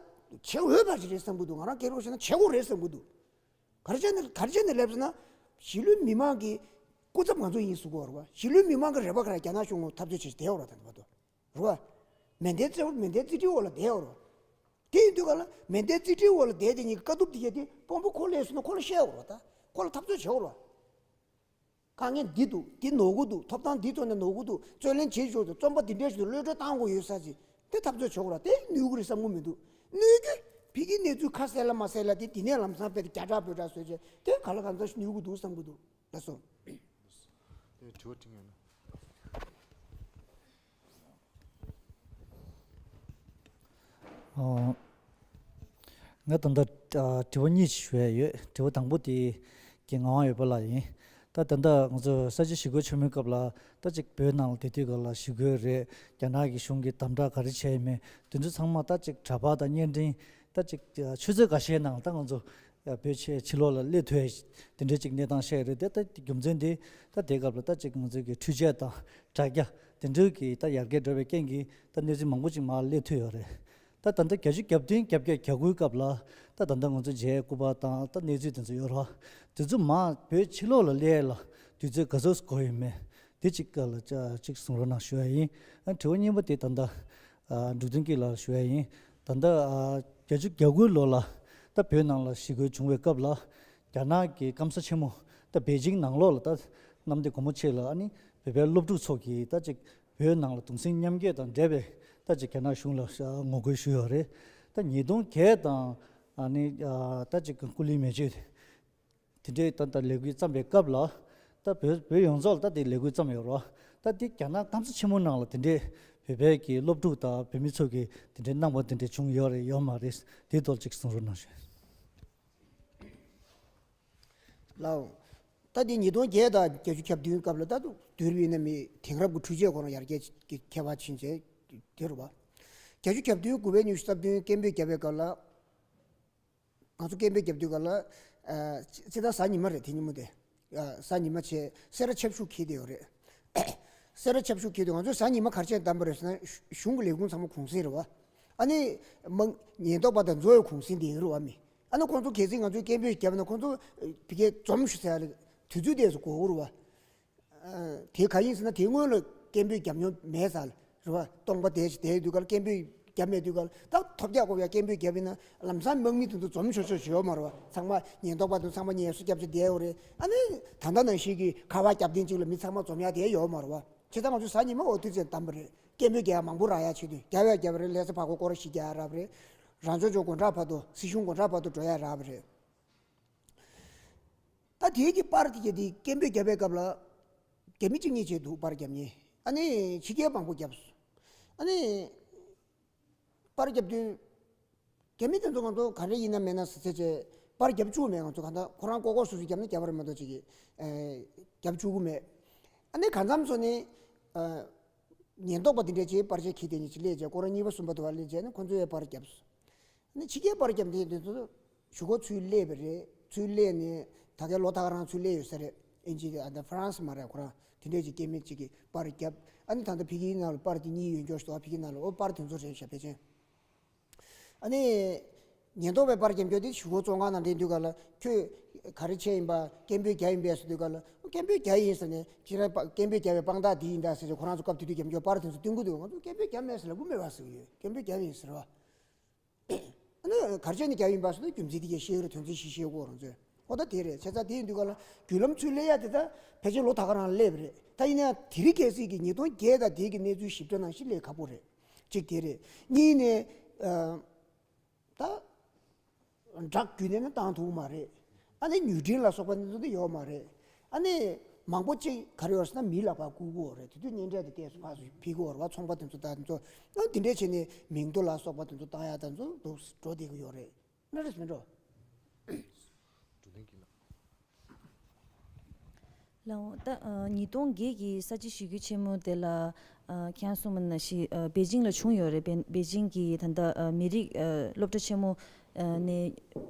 བྱེད་འོས་པ་ཞིག་རེད་བསམ་གྱི་འདུག་ང་རང་སྒེར་པར་བཤད་ན་བྱེད་དགོས་རེད་བསམ་གྱི་འདུག་ག་རེ་བྱས་ནས་ག་རེ་བྱས་ནས་སླེབས་ཟེར་ན། གཞིས་ལུས་མི་མང་གི་སྐུ་ཚབ་ང་ཚོ་ཡིན་ཟེར་གྱི་ཡོད་རེད་པ། གཞིས་ལུས་མི་མང་གི་རེ་བ་ག་རེ་རྒྱ་ནག་གཞུང་ངོ་འཐབ་རྩོད་བྱེད་བསྡད་ཡོད་རེད་པ། ད་ལྟ་བར་དུ་རེད་པ། མེ་མདའི་རྩེ་མེ་མདའི་རྩེ་གྲི་འོག་ལ་བསྡད་ཡོད་རེད་པ། དེ་ཡིན་དུས་ག་ལ་མེ་མདའི་རྩེ་གྲི་འོག་ལ་བསྡད་དེ་ཉིད་ཀྱི་དཀའ་སྡུག་དེ་གས་དེ་དཔོན་པོ་ཁོ་སླེབས་སོང་ན་ཁོ་ལ་བཤད་དགོས་རེད་པ། ད་ཁོ་ལ་འཐབ་རྩོད་བྱེད་དགོས་རེད་པ། དཀའ་ངལ་འདི་འདུག་འདི་ནོར་གྱི་འདུག་ཐོབ་ཐང་འདི་ཐོག་ནས་ནོར་གྱི་འདུག་རྩོད་ལེན་བྱེད་ཆོག་འདུག་རྩོམ་པ་འདི་འདྲས་ཞིག་འདུག་གློད་གྲོལ་བཏང་དགོས་ཡོད་ས་ཅིག་དེ་འཐབ་རྩོད་བྱེད་དགོས་རེད་པ། དེ་གནོད་ཀྱི་རེད་བསམ་གྱི་མི་འདུག་གནོད་རྒྱུ་ཕ་གིའི་གནས་ཚུལ་ཁ་གསལ་ལ་མ་གསལ་ལ་དེ་འདི་ནས་ལམ་སང་དཔེ་དེ་རྒྱ་གྲགས་བོད་གྲགས་བཟོས་བྱས་དེ་ག་ལ་གང་འཚམ་ཞིག་གནོད་ཀྱི་འདུག་བསམ་གྱི་འདུག་ལགས་སོ། དེ་དྲི་བ་དྲི་ངེས་ན། ཨོ། ང་ད་ལྟ་ཨ་དྲི་བ་གཉིས་ཤིག་ཞུ་ཡ་ཡོད། དྲི་བ་དང་པོ་དེ་གི་ངག་དབང་འོད་འབར་ལགས་ཡིན། ད་ད་ལྟ་ང་ཚོ་ས་བྱི་ཞི་རྒོལ་ཆེན་མོའི་སྐབས་ལ་ད་ཅིག་བོད་ནང་ལ་དེ་དུས་སྐབས་ལ་ཞི་རྒོལ་རེད། རྒྱ་ནག་གི་གཞུང་གིས་དམ་དྲག་ག་རེ་བྱས་ཡོད་མེད་དེ་ཚོ་ཚང་མ་ད་ཅིག་དྲ་པར་དང་བརྙན་འཕྲིན་ད་ཅིག་ཆུ་ཚོད་འགའ་ཤས་ནང་ད་ང་ཚོ་བོད་ཕྱི་ཕྱི་ལོགས་ལ་སླེབས་ཐུབ་ཡ་དེ་འདྲའི་ཅིག་གནས་སྟངས་ཤིག་རེད་དེ། ད་རྒྱུ་མཚན་དེ་ད་དེ་སྐབས་ལ་ད་ཅིག་ང་ཚོའི་གི་འཕྲུལ་ཆས་དང་དྲ་རྒྱ་དེ་འདྲའི་གི་ད་ཡར་རྒྱས་འགྲོ་བའི་རྐྱེན་གྱིས་ད་གནས་ཚུལ་མང་པོ་ཅིག་མར་སླེབས་ཐུབ་ཡོད་རེད། ད་ད་ལྟ་བརྒྱད་ཅུ་གྱ་བདུན་གྱ་བརྒྱད་གྱ་དགུའི་སྐབས་ལ་ད་ད་ལྟ་ང་ཚོ་མཇལ་སྐུ་པར་དང་ད་གནས་ཚུལ་དེ་ཚོ་ཡོད་རེད་བ། དེ་ཚོ་མར་བོད་ཕྱི་ལོགས་ལ་སླེབས་ཡ་ལ་དུས་ཚོད་ག་ཚོད་འགོར་ཡོད་མེད་དེ་གཅིག་སྐབས་ལ་ཅིག་གསུང་རོགས་གནང་ཞུ་ཡ་ཡིན། ཨ་དྲི་བ་གཉིས་པ་དེ་ད་ལྟ་ཨ་འབྲུག་བདུན་སྐྱིད་ལགས་ལ་ཞུ་ཡ་ཡིན། ད་ལྟ་ཨ་བརྒྱད་ཅུ་གྱ་དགུའི་ལོ་ལ་ད་བོད་ནང་ལ་ཞི་རྒོལ་བྱུང་བའི་སྐབས་ལ་རྒྱ་ནག་གི་སྐམ་ས་ཆེན་མོ་ད་པེ་ཅིང་ནང་ལོགས་ལ་ད་གནམ་བདེ་སྒོ་མོ་ཆེ་ལ་ཨ་ནི་བོད་པའི་སློབ་ཕྲུག་ཚོ་གིས་ད་ཅིག་བོད་ནང་ལ་གདུང་སེམས་མཉམ་སྐྱེད་དང་འབྲེལ་བའི་ད་ཅིག་རྒྱ་ནག་གཞུང་ལ་ངོ་རྒོལ་ཞུས་ཡོད་རེད། ད་ཉིས་སྟོང་བརྒྱད་དང་ཨ་ནི་ཨ་ད་ཅིག་ཀུ་ལི་མེ་མཆོད་དེ་འདྲའི་ད་ད་ལས་འགུལ་བརྩམས་པའི་སྐབས་ལ་ད་བོད་བོད་ཡོངས་རྫོགས་ལ་ད་དེ་ལས་འགུལ་བརྩམས་ཡོད་རེད། ད་དེ་རྒྱ་ནག་སྐམ་ས་ཆེན་མོ་ནང་ལ་དེ་འདྲའི་བོད་པའི་གི་སློབ་ཕྲུག་དང་བོད་མི་ཚོ་གིས་དེ་འདྲའི་གནང་བ་དེ་འདྲ་བྱུང་ཡོད་རེད་ཡོད་མ་རེད། དེའི་ཐོག་ཅིག་གསུང་རོགས་གནང་ཞུ། ལགས། ད་འདི་ཉིས་སྟོང་བརྒྱད་དང་བརྒྱད་ཅུ་གྱ་བདུན་སྐབས་ལ་ད་དུང་དུས་རབས་ཡིན་ན་མི་དེང་རབས་ཀྱི་འཕྲུལ་ཆས་ཁོ་རང་ཡར་རྒྱས་ཀྱི་ཁྱད་པར་ཕྱིན་བྱས་དེ་རུ་བ། བརྒྱད་ཅུ་གྱ་བདུན་དགུ་པའི་ཉི་ཤུ་རྩ་བདུན་སྐད་འབོད་བརྒྱབ་པའི་སྐབས་ལ། ང་ཚོ་སྐད་འབོད་བརྒྱབ་དུས་སྐབས་ལ། ཨ་སྤྱི་བཏང་གཟའ་ཉི་མ་རེད་དེ་ཉིན་མོ་དེ། ཨ་གཟའ་ཉི་མ་བྱས་སེ་ར་ཆབ་ཤུགས་འཁྱེར་བསྡད་ཡོད་རེད། སེ་ར་ཆབ་ཤུགས་འཁྱེར་དུས་ང་ཚོས་གཟའ་ཉི་མ་ག་རེ་བྱས་བདམས་པ་རེད་ཟེར་ན་གཞུང་གི་ལས་ཁུངས་ཚང་མ་གུང་སེང་རེད་བ། ཨ་ནི་མང་ཉེན་རྟོག་པ་དང་འཛོལ་བའི་གུང་སེང་དེ་ཡིན་རེད་བ་མི། ཨ་ནི་ཁོང་ཚོ་གལ་སྲིད་ང་ཚོས་སྐད་འབོད་བརྒྱབ་ན་ཁོང་ཚོ་ཕ་གིར་འཛོམས་ཤོག་ཟེར་ཡ་ལ་དུས་ཚོད་དེ་ཚོ་དགོས་ཀྱི་རེད་བ། ཨ་དེ་ག་ཡིན་ཟེར་ན་དེ་སྔོན་ལ་སྐད་འབོད་བརྒྱབ་མྱོང་མེད་ས་རེད་བ། སྟོང་པ་དེ་ཞིག་དེའི་དུས་སྐབས་ལ་སྐད་འབོད་ བརྒྱབ་མེད་དུས་ག་ལ། ད་ཐོབ་རྒྱག་དགོས་ཡ་སྐད་འབོད་བརྒྱབ་ཡིན་ན་ལམ་སང་དམག་མི་དེ་ཚོ་འཛོམས་ཆོག་ཆོག་ཡོད་མ་རེད་བ། ཚང་མ་ཉེན་རྟོག་པ་དང་ཚང་མ་ངལ་གསོ་རྒྱབ་ཆེད་བསྡད་ཡོད་རེད། ཨ་ནི་ད་ལྟ་ནང་བཞིན་གྱི་ཁ་པར་རྒྱབ་སྟེང་གཅིག་ལ་མི་ཚང་མ་འཛོམས་ཡ་དེ་ཡོད་མ་རེད་བ། བྱས་ཙང་ང་ཚོ་གཟའ་ཉི་མ་འོ་དུས་ཚོད་བདམས་པ་རེད། སྐད་འབོད་རྒྱག་ཡ་མང་པོ་རག་ཡ་ཆེད་དུ་རྒྱབ་ཡ་རྒྱབ་པ་རེད། ལྷ་ས་བར་སྐོར་སྐོར་ཞིག་རྒྱག་ཡ་རག་པ་རེད། རང་སྐྱོང་ལྗོངས་དགོན་གྲྭ་བར་དུ་སྲིད་གཞུང་དགོན་གྲྭ་བར་དུ་འགྲོ་ཡ་རག་པ་རེད། ད་དེའི་གི་པར་དེ་གྱད་དེ་སྐད་འབོད་རྒྱབ་པའི་སྐབས་ལ་རྒྱ་མི་གཅིག་གཉིས་བྱས་འདུག་པར་རྒྱབ་མཁན། ཨ་ནི་ཕྱི་རྒྱལ་མང་པོ་བརྒྱབ་སོང་། ཨ་ནི་པར་རྒྱབ་དུས་རྒྱ་མི་དེ་ཚོ་ང་ཚོ་ག་རེ་ཡིན་ན་མེད་ན་ཟེར་ཚེ་བྱས་པར་རྒྱབ་བཅུག་མེད། ང་ཚོ་གང་ལྟར་ཁོ་རང་ལྐོག་ལྐོག་སུ་སུ་བརྒྱབ་ན་རྒྱབ་པ་རེད་མ་གཏོགས་ཅིག་གི་ཨེ་རྒྱབ་བཅུག་གི་མེད། ཨ་ནི་གང་འཚམ་སོང་ནི་ཨ་ཉེན་རྟོག་པ་དེ་འདྲས་ཅིག་པར་ཆས་འཁྱེར་དེ་ཉིད་ཅིག་སླེབས་བྱས་ཁོ་རང་གཉིས་པ་གསུམ་པ་དུ་བ་སླེབས་བྱས་ནི་ཁོ་ཚོས་པར་རྒྱབ་སོང་། ནི་ཕྱི་རྒྱལ་པར་རྒྱབ་མཁན་དེ་ཚོ་གཞུག་གུ་ཚུར་སླེབས་པ་རེད། ཚུར་སླེབས་ནས་ད་གའི་ལོ་ད་ག་རང་ཚུར་སླེབས་ཡོད་ས་རེད། ཨིན་ཇི་དེ་ཨ་ད་ཧྥ་རན་སི་མ་རེད། ཁོ་རང་དེ་འདྲས་ཀྱི་སྐྱེ་དམན་ཅིག་གིས་པར་རྒྱབ། ཨ་ནི་ད་ལྟ་ཕ་གིའི་ནང་ལ་པར་དེ་གཉིས་ཡོད་འགྱོག་ཞིག་འདུག་ཕ་གིའི་ནང་ལ་ཨོ་པར་དེ་ཚོ་རེད་ཤག་ཕལ་ཆེར། ཨ་ནི་ཉེན་རྟོག་པས་པར་རྒྱབ་འགྱོག་དེ་གཞུག་གུ་བཙོན་ཁང་ནང་འདྲེན་དུས་ག་ལ་ཁྱོད་ག་རེ་བྱས་ཡིན་པ། སྐད་འབོད་རྒྱག་ཡིན་པས་ཟེར་དུས་ག་ལ་སྐད་འབོད་རྒྱག་ཡིན་ཟེར་ནས་ཁྱེད་རང་པ་སྐད་འབོད་རྒྱག་པའི་དཔང་རྟགས་འདི་ཡིན་ད་ཟེར་ཏེ་ཁོ་རང་ཚོ་སྐབས་དེ་དུས་རྒྱབ་འགྱོག་པར་དེ་ཚོ་སྟོན་གི་འདུག་ང་ཚོ་སྐད་འབོད་རྒྱབ་མེད་ཟེར་ལབ་གི་མེད་པ་ཟེར་གི་ཡོད། སྐད་འབོད་རྒྱབ་ཡིན་ཟེར་བ། ཨ་ནི་ག་རེ་བྱས་ནས་རྒྱབ་ཡིན་པ་ཟེར་ན་རྒྱུ་མཚན་དེ་གས་ཤེས་ཀྱི་རེད། དོན་ཚན་བཞི་ཤེས་དགོས་རང་ཚོས། ཨོ་ད་དེ་རེད། བྱས་ཙང་དེ་ཡིན་དུས་ག་ལ་བརྒྱུད་ལམ་ཚུར་སླེབས་ཡ་དེ་ད་ཕལ་ཆེར་ལོ་ད་ག་རང་སླེབས་པ་རེད། ད་ཡིན་ན་ཡང་དེ་རིང་ཁ་སང་གི་ཉིས་སྟོང་བརྒྱད་དང་དེའི་གི་གནས་ཚུལ་ཞིབ་ཕྲ་ནང་བཞིན་སླེབས་ཁག་པོ་རེད། གཅིག་དེ་རེད། གཉིས་ནས་ཨ་ད་ཌག་བརྒྱུད་ནས་ནི་བཏང་ཐུབ་མ་རེད། ཨ་ནི་མྱུར་འཕྲིན་ལ་སོགས་པ་འདི་ཚོ་འདི་ཡོད་མ་རེད། ཨ་ནི་མང་པོ་ཅིག་ག་རེ་ཡོད་ཟེར་ན་མིའི་ལག་པར་བསྐུར་གི་ཡོད་རེད། དེ་དུས་གཉེན་འཕྲད་དེ་ཏོག་ཙམ་ཕར་ཚུར་ཕུད་ཀྱི་ཡོད་རེད་བ། ཚོང་པ་དེ་ཚོ་ད་དེ་ཚོ་ཨ་དེ་འདྲས་བྱས་ནས་མིང་ཐོ་ལ་སོགས་པ་དེ་ཚོ་བཏང་ཡ་དེ་ཚོ་འདུག་འགྲོ་བསྡད་ཀྱི་ཡོད་རེད། འདྲ་རེད་མི་འགྲོ། ལགས་འོང་། ད་ཨ་ཉིས་སྟོང་བརྒྱད་ཀྱི་ས་བྱི་ཞི་རྒོལ་ཆེན་མོ་དེ་ལ་ཨ་ཁྱེད་རང་གསུངས་པ་ནང་བཞིན་ཨ་པེ་ཅིང་ལ་བྱུང་ཡོད་རེད། པེ་པེ་ཅིང་གི་ད་ལྟ་ཨ་མི་རིགས་ཨ་སློབ་གྲྭ་ཆེན་མོ་ཨ་ནས་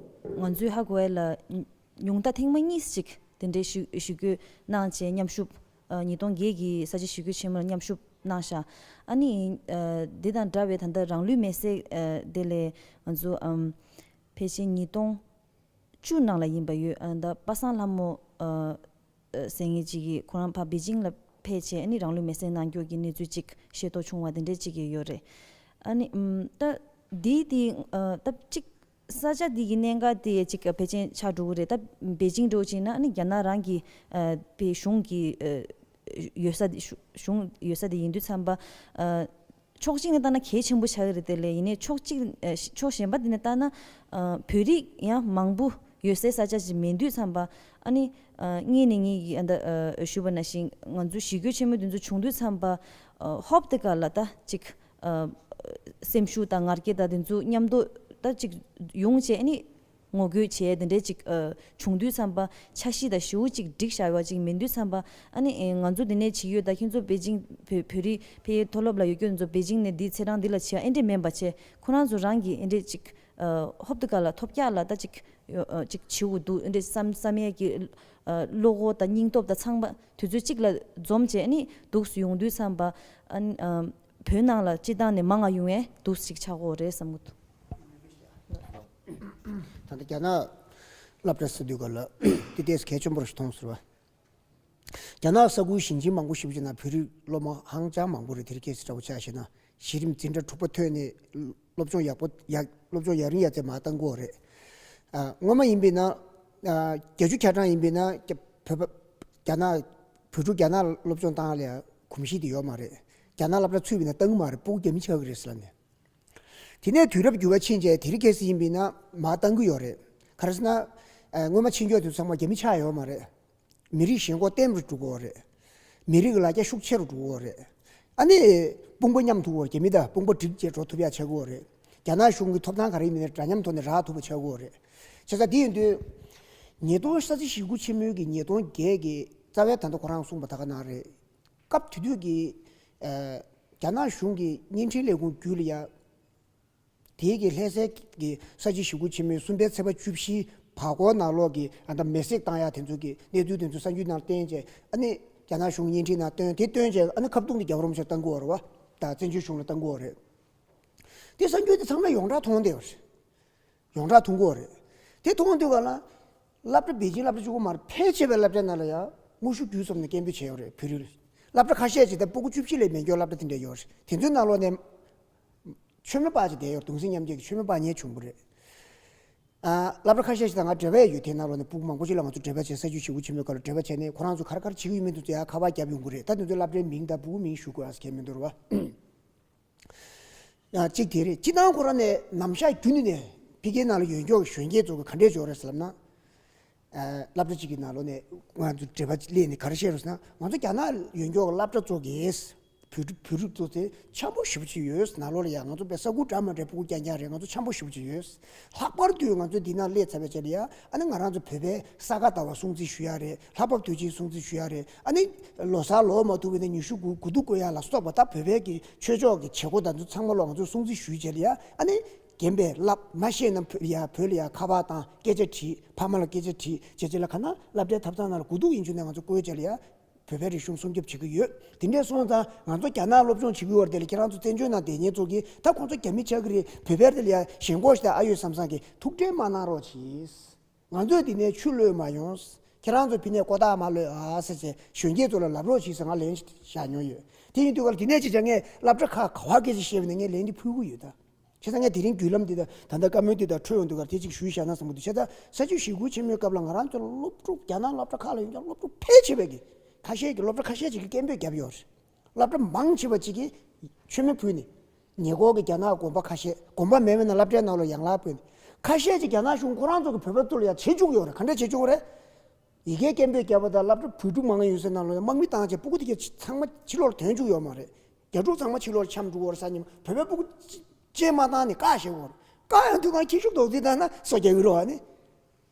ང་ཚོའི་ཧ་གོ་ཡ་ལ་ཉུང་མཐའ་ཐེངས་མ་གཉིས་ཅིག་དེ་འདྲའི་ཞི་ཞི་རྒོལ་གནང་བྱས་མཉམ་ཞུགས་ཨ་ཉིས་སྟོང་བརྒྱད་ཀྱི་ས་བྱི་ཞི་རྒོལ་ཆེན་མོ་ལ་མཉམ་ཞུགས་གནང་ཤག་ཨ་ནི་ཨ་འདི་དང་འདྲ་བའི་ད་ལྟ་རང་ལུས་མེར་སྲེག་ཨ་དེ་ལས་ང་ཚོ་ཨམ་ཕལ་ཆེར་ཉིས་སྟོང་བཅུ་ནང་ལ་ཡིན་པ་ཡོད། ཨ་ད་པ་སངས་ལྷ་མོ་ཨ་ཟེར་མཁན་ཅིག་གིས་ཁོ་རང་ཕར་པེ་ཅིང་ལ་ཕེབས་བྱས་ཨ་ནི་རང་ལུས་མེར་སྲེག་གནང་རྒྱུ་གི་གནས་ཚུལ་ཅིག་ཤེས་རྟོགས་བྱུང་བ་དེ་འདྲས་ཅིག་ཡོད་རེད། ཨ་ནི་ཨམ་ད་འདི་དེ་ཨ་ད་ཅིག་ས་ཆ་འདི་གི་གནད་འགག་དེ་ཅིག་ཕལ་ཆེར་ཆགས་འགྲོ་གི་རེད། ད་པེ་ཅིང་འགྲོ་ཅིག་ན་ཨ་ནི་རྒྱ་ནག་རང་གི་ཨ་པའི་གཞུང་གི་ཨ་ཡོད་ས་དེ་གཞུང་ཡོད་ས་དེ་ཡིན་དུས་ཙམ་པ་ཨ། ཕྱོགས་གཅིག་ནས་བལྟས་ན་གལ་ཆེན་པོ་ཆགས་ཀྱི་རེད། དེ་ལས་ཡིན་ནའི་ཕྱོགས་གཅིག་ཨ་ཕྱོགས་གཞན་པ་དེ་ནས་བལྟས་ན་ཨ་བོད་རིགས་ཡང་མང་པོ་ཡོད་སའི་ས་ཆ་ཞིག་མིན་དུས་ཙམ་པ་ཨ་ནི་ཨ་ངས་ནི་ངས་ཀྱི་ཨ་ད་ཨ་ཞུས་པ་ནང་བཞིན་ང་ཚོ་ཞི་རྒོལ་ཆེན་མོ་དེ་ཚོ་བྱུང་དུས་ཙམ་པ་ཨ་ཧོབ་དེ་ག་ལ་ད་ཅིག་ཨ་སེམས་ཤུགས་དང་ངར་སྐད་དང་དེ་ཚོ་མཉམ་དུ་ད་ཅིག་ཡོང་བྱས་ཨ་ནི། ངོ་རྒོལ་བྱས་དེ་འདྲའི་ཅིག་ཨ་བྱུང་དུས་ཙམ་པ་འཆར་གཞི་དང་ཞེ་པོ་ཅིག་སྒྲིག་བཞག་ཡོད་པ་ཅིག་མིན་དུས་ཙམ་པ་ཨ་ནི་ཨེ་ང་ཚོ་འདི་ནས་བྱེད་ཀྱི་ཡོད། ད་ཁྱེད་ཚོ་པེ་ཅིང་བོད་བོད་རིགས་ཕ་གིའི་མཐོ་སློབ་ལ་ཡོད་རྒྱུ་ཚོ་པེ་ཅིང་ནས་འདི་ཚེས་གྲངས་འདི་ལ་བྱེད་ཨེ་འདྲས་མིན་པ་བྱས་ཁོ་རང་ཚོ་རང་གིས་ཨེ་འདྲས་ཅིག་ཨ་ཧོབ་ཏེ་ག་ལ་ཐོབ་རྒྱག་ལ་ད་ཅིག་ཨ་ཅིག་བྱེད་དགོས་འདུག་ཨེ་འདྲས་བསམ་བསམ་ཡས་ཀྱི་ཨ་བློ་ཁོག་དང་སྙིང་སྟོབས་དང་ཚང་མ་དུས་ཚོད་གཅིག་ལ་འཛོམས་བྱས་ཨ་ནི་འདུག་སེ་ཡོང་དུས་ཙམ་པ་ཨ་ནི་ཨ། བོད་ནང་ལ་སྤྱི་བཏང་ནས་མང་ང་ཡོང་ཡས་འདུག་ཅིག་ཆགས་ཀྱི་ཡོད་རེད་བསམ་གྱི་འདུག་ད་ལྟ་རྒྱ་ནག་སློབ་གྲྭ་ཟེར་དུས་ག་ལ་དེ་ཏོག་ཙམ་གལ་ཆེན་པོ་རེད་ཞེས་མཐོང་སོང་བ། རྒྱ་ནག་ས་ཁུལ་ཞིང་ཆེན་མང་པོ་ཞིག་གི་ནང་བོད་རིགས་སློབ་མ་ཧང་ཅང་མང་པོ་རེད། དེ་རིང་ཁ་སང་འདྲ་པོ་ཆ་བཞག་ན་གཞི་རིམ་འཛིན་གྲྭ་དྲུག་པ་ཐོན་ནས་སློབ་སྦྱོང་ཡག་པོ་ཡག་སློབ་སྦྱོང་ཡུན་རིང་ཡག་ཙམ་མར་བཏང་གི་ཡོད་རེད། ཨ་སྔོན་མ་ཡིན་པས་ན་ཨ་བརྒྱད་ཅུ་གྱ་གྲངས་ཡིན་པས་ན་རྒྱ་བོད་པ་རྒྱ་ནག་བོད་ཕྲུག་རྒྱ་ནག་སློབ་སྦྱོང་བཏང་ཡ་ལ་གོམས་གཤིས་དེ་ཡོད་མ་རེད། རྒྱ་ནག་སློབ་གྲྭ་ཚུད་པ་ཡིན་ན་བཏང་གི་མ་རེད། སྤུ་གུ་རྒྱ་མི་ཆགས་ཀྱི་རེད་ཟེར་ལབ་ནས། དེ་ནས་དུས་རབས་འགྱུར་བ་ཕྱིན་རྗེས་དེ་རིང་ཁ་སང་ཡིན་པས་ན་མར་བཏང་གི་ཡོད་རེད། ག་རེ་ཟེར་ན། ཨ་སྔོན་མ་ཕྱིན་ཆོག་དུས་ཚང་མ་རྒྱ་མི་ཆགས་ཡོད་མ་རེད། མི་རིགས་ཞེན་ཁོག་བརྟན་པོ་འགྲོ་གི་ཡོད་རེད། མི་རིགས་ཀྱི་ལ་རྒྱ་ཤུགས་ཆེ་རུ་འགྲོ་གི་ཡོད་རེད། ཨ་ནི་དཔུང་པ་མཉམ་ཐུབ་ཀྱི་ཡོད་རེད། རྒྱ་མི་དང་དཔུང་པ་སྒྲིག་བྱས་འགྲོ་ཐུབ་ཡ་ཆགས་ཀྱི་ཡོད་རེད། རྒྱ་ནག་གཞུང་གི་ཐོབ་ཐང་ག་རེ་ཡིན་མིན་འདྲ་མཉམ་ཐོག་ནས་རག་ཐུབ་པ་ཆགས་ཀྱི་ཡོད་རེད། བྱས་ཙང་དེ་ཡིན་དུས། ཉིས་སྟོང་ས་བྱི་ཞི་རྒོལ་ཆེན་མོའི་གི་ཉིས་སྟོང་བརྒྱད་ཀྱི་རྩ་བའི་ད་ལྟ་ཁོ་རང་གསུངས་པ་ད་ག་ནང་རེད། སྐབས་དེ་དུས་ཀྱི་ཨ་རྒྱ་ནག་གཞུང་གི་བརྙན་འཕྲིན་ལས་ཁུངས་བརྒྱུད་ལ་ཡ། དེའི་གི་ལྷ་སའི་གི་ས་བྱི་ཞི་རྒོལ་ཆེན་མོའི་གསུམ་པའི་ཚེས་པ་བཅུ་བཞིའི་བར་སྐོར་ནང་ལོགས་ཀྱི་ཨ་ད་མེར་སྲེག་བཏང་ཡ་དེ་ཚོ་གི་གནས་ཚུལ་དེ་ཚོ་གསར་འགྱུར་ནང་བསྟན་བྱས་ཨ་ནི་རྒྱ་ནག་གཞུང་བརྙན་འཕྲིན་ནང་བཏོན་དེ་བཏོན་བྱས་ཨ་ནི་ཁ་བརྡུང་དེ་རྒྱལ་བ་རིན་པོ་ཆེར་བཏང་གི་ཡོད་རེད་བ། ད་བཙན་བྱོལ་གཞུང་ལ་བཏང་གི་ཡོད་རེད། དེ་གསར་འགྱུར་དེ་ཚང་མས་ཡོངས་གྲགས་མཐོང་བསྡད་ཡོད་རེད། ཡོངས་གྲགས་མཐོང་གི་ཡོད་རེད། དེ་མཐོང་དུས་ག་ལ། སློབ་གྲྭ་པེ་ཅིང་སློབ་གྲྭ་གཅིག་པོ་མ་རེད། ཕལ་ཆེ་བའི་སློབ་གྲྭའི་ནང་ལ་ཡང་དངོས་ཤུགས་བརྒྱུད་གསུམ་ནས་སྐད་འབོད་བྱས་ཡོད་རེད་བོད་རིགས། སློབ་གྲྭ་ཁ་ཤས་ཅིག་དང་སྤུ་གུ་བཅུ་བཞི་ལས་མེད་མཁན་སློབ་གྲྭ་དེ་འདྲ་ཡོད་རེད། དེ་ཚོའི་ནང་ལོགས་ནས། མཆོད་མེ་སྤར་བྱས་བསྡད་ཡོད། གདུང་སེམས་མཉམ་སྐྱེད་ཀྱི་མཆོད་མེ་སྤར་མཁན་བྱུང་བ་རེད། ཨ། སློབ་གྲྭ་ཁ་ཤས་ཤིག་དང་ང་འབྲེལ་བ་ཡོད། དེ་ནང་ལོགས་ནས་སྤུ་གུ་མང་པོ་ཞིག་ལ་ང་ཚོ་འབྲེལ་བ་བྱས། ས་བཅུ་ཞེ་དགུ་ཆེན་མོའི་སྐབས་ལ་འབྲེལ་བ་བྱས་ནས་ཁོ་རང་ཚོ་ག་རེ་ག་རེ་བྱེད་ཀྱི་ཡོད་མེད་དུ་ཡ་ཁ་པར་བརྒྱབ་ཡོང་གི་རེད། ད་དེ་ཚོའི་སློབ་གྲྭའི་མིང་དང་སྤུ་གུ་མིང་ཞུ་དགོས་ཨ་ཟེར་མཁན་མི་འདུག་རེད་བ། ཡང་གཅིག་དེ་རེད། སྤྱིར་བཏང་ཁོ་རང་ནས་ནམ་ཞག་རྒྱུན་ནས་ཕ་གིའི་ནང་ལ་ཡོད་མཁན་གྱི་གཞོན་སྐྱེས་ཚོ་གི་ག་འདྲས་འབྱོར་རེད་ཟེར་ལབ་ན། ཨ། སློབ་གྲྭ་གཅིག་གི་ནང་ལོགས་ནས་ང་ཚོ་འབྲེལ་བ་སླེབས་ནས་ག་རེ་བཤད་རེད་ཟེར་ན། ང་ཚོ་རྒྱ་ནག་ཡོད་མཁན་གྱི་སློབ་གྲྭ་ཚོ་གིས་བོད་ཕྲུག་བོད་ཕྲུག་ཚོ་དེ་འཆམ་པོ་ཞེ་པོ་ཅིག་ཡོད། ནང་ལོགས་ལ་ཡ་ང་ཚོ་དཔེ་ས་ཁུག་འདྲ་མ་འདྲ་སྤུ་གུ་རྐྱང་རྐྱང་རེད། ང་ཚོ་འཆམ་པོ་ཞེ་པོ་ཅིག་ཡོད། ལྷག་པར་དུ་ང་ཚོ་འདི་ན་སླེབས་ཚར་བའི་རྗེས་ལ་ཡ། ཨ་ནི་ང་རང་ཚོ་བོད་པའི་ས་ག་ཟླ་བ་སྲུང་བརྩི་ཞུ་ཡ་རེད། ལྷ་བབས་དུས་ཆེན་སྲུང་བརྩི་ཞུ་ཡ་རེད། ཨ་ནི་ལོ་གསར་ལོ་མ་ཐུག་པའི་ནས་ཉི་ཤུ་དགུ་དགུ་ཐུག་བསྐོར་ཡ་ལ་སོགས་པ། ད་བོད་པའི་གི་ཆོས་ཕྱོགས་ཀྱི་བྱེད་སྒོ་དང་དུ་ཚང་མ་ལོ་ང་ཚོ་སྲུང་བརྩི་ཞུས་རྗེས་ལ་ཡ། ཨ་ནི་རྒན་པས་བསླབ་མ་ཤེས་ན་བོད་ལ་ཡ་བོད་ལ་ཡ་ཁ་པར་བཏང་། སྐད་ཆ་དྲིས། ཕ་མ་ལ་སྐད་ཆ་དྲིས། རྗེས་རྗེས་ལ་ག་ན་སློབ་གྲྭའི་ཐབ་ཚང་ནང་ལ་དགུ་ཐུག་ཡིན་རྒྱུ་ནས་ང་ཚོ་བསྐོར་རྗེས་ལ་ཡ། བོད་པའི་རིག་གཞུང་སྲུང་སྐྱོབ་བྱེད་ཀྱི་ཡོད། དེ་འདྲས་སོང་ཙང་ང་ཚོ་རྒྱ་ནག་སློབ་སྦྱོང་བྱེད་ཀྱི་ཡོད་རེད། དེ་ལ་ཁྱེད་རང་ཚོ་བཙན་བྱོལ་ནང་བསྡད་མཁན་ཚོ་གིས་ད་ཁོང་ཚོ་རྒྱ་མི་ཆགས་ཀྱི་རེད། བོད་པའི་དེ་ལ་ཡ་ཞེན་ཁོག་ཞིག་དང་ཨ་ཡོད་བསམ་བསམ་གྱིས་ཐུགས་ཁྲལ་མ་གནང་རོགས་གྱིས། ང་ཚོས་འདི་ནས་ཆུ་གློད་མ་ཡོང་། ཁྱེད་རང་ཚོ་ཕི་ནས་ཀོ་ཐག་མ་གློད་ཨ་ཟེར་བྱས་གཞོན་སྐྱེས་ཚོ་ལ་ལབ་རོགས་གྱིས་ཟེར་ང་ལན་བཞག་མྱོང་ཡོད། དེ་ཡིན་དུས་ག་ལ་དེ་ནས་ཅིག་ཀྱང་ངས་སློབ་གྲྭ་ཁག་ག་བ་སྐད་ཆ་བཤད་པ་ནས་ངས་ལན་འདི་ཕུལ་གྱི་ཡོད་ད། བྱས་ཙང་ངས་དེ་རིང་བརྒྱུད་ལམ་འདི་དང་ད་ལྟ་བཀའ་མོལ་འདི་དང་འཕྲོད་ཡོང་དུས་ག་ལ་དེ་ཅིག་ཞུས་བཞག་ན་བསམ་གྱི་འདུག། བྱས་ཙང་ས་བཅུ་ཞེ་དགུ་ཆེན་མོའི་སྐབས་ལ་ང་རང་ཚོ་སློབ་ཕྲུག་རྒྱ་ནག་སློབ་གྲྭ་ཁག་ལ་ཡོད་ཀྱང་སློབ་ཕྲུག་ཕལ་ཆེ་བས་ཀྱི་ཁ་ཤས་ཀྱི་སློབ་གྲྭ་ཁ་ཤས་ཅིག་གིས་སྐད་འབོད་བརྒྱབ་ཡོད་རེད། སློབ་གྲྭ་མང་ཆེ་བ་ཅིག་གིས་མཆོད་མེ་ཕུལ་ནས། ཉེ་འཁོར་གྱི་རྒྱ་ནག་དགོན་པ་ཁ་ཤས། དགོན་པ་མེད་པ་ན་སློབ་གྲྭའི་ནང་ལ་ཡན་ལག་ཕུལ་ནས། ཁ་ཤས་ཅིག་རྒྱ་ནག་གཞུང་ཁོ་རང་ཚོ་གི་བོད་པ་ཚོ་ལ་ཡང་བྱེད་བཅུག་ཡོད་རེད། ག་འདྲ་བྱེད་བཅུག་རེད། ཡི་གེ་སྐད་འབོད་བརྒྱབ་པ་དང་སློབ་གྲྭ་བོད་ཕྲུག་མང་ང་ཡོད་སའི་ནང་ལ་ཡང་དམག་མི་བཏང་བྱས་སྤུ་གུ་དེ་ག་ཚང་མ་ཕྱི་ལོགས་ལ་ཐོན་བཅུག་ཡོད་མ་རེད། རྒྱ་ཕྲུག་ཚང་མ་ཕྱི་ལོགས་ལ་འཁྱམས་འགྲོ་གི་ཡོད་རེད། ས་ཉིན་བོད་པའི་སྤུ་གུ་ཅི་ཅེས་མ་བཏང་ནས་བཀག་བཞག་གི་ཡོད་རེད། བཀག་ཡང་དུས་གང་ཁྱི་ཤུགས་རྡོག་རྫིས་བཏང་ན་སོ་རྒྱག་གི་རེད་བ་ནི།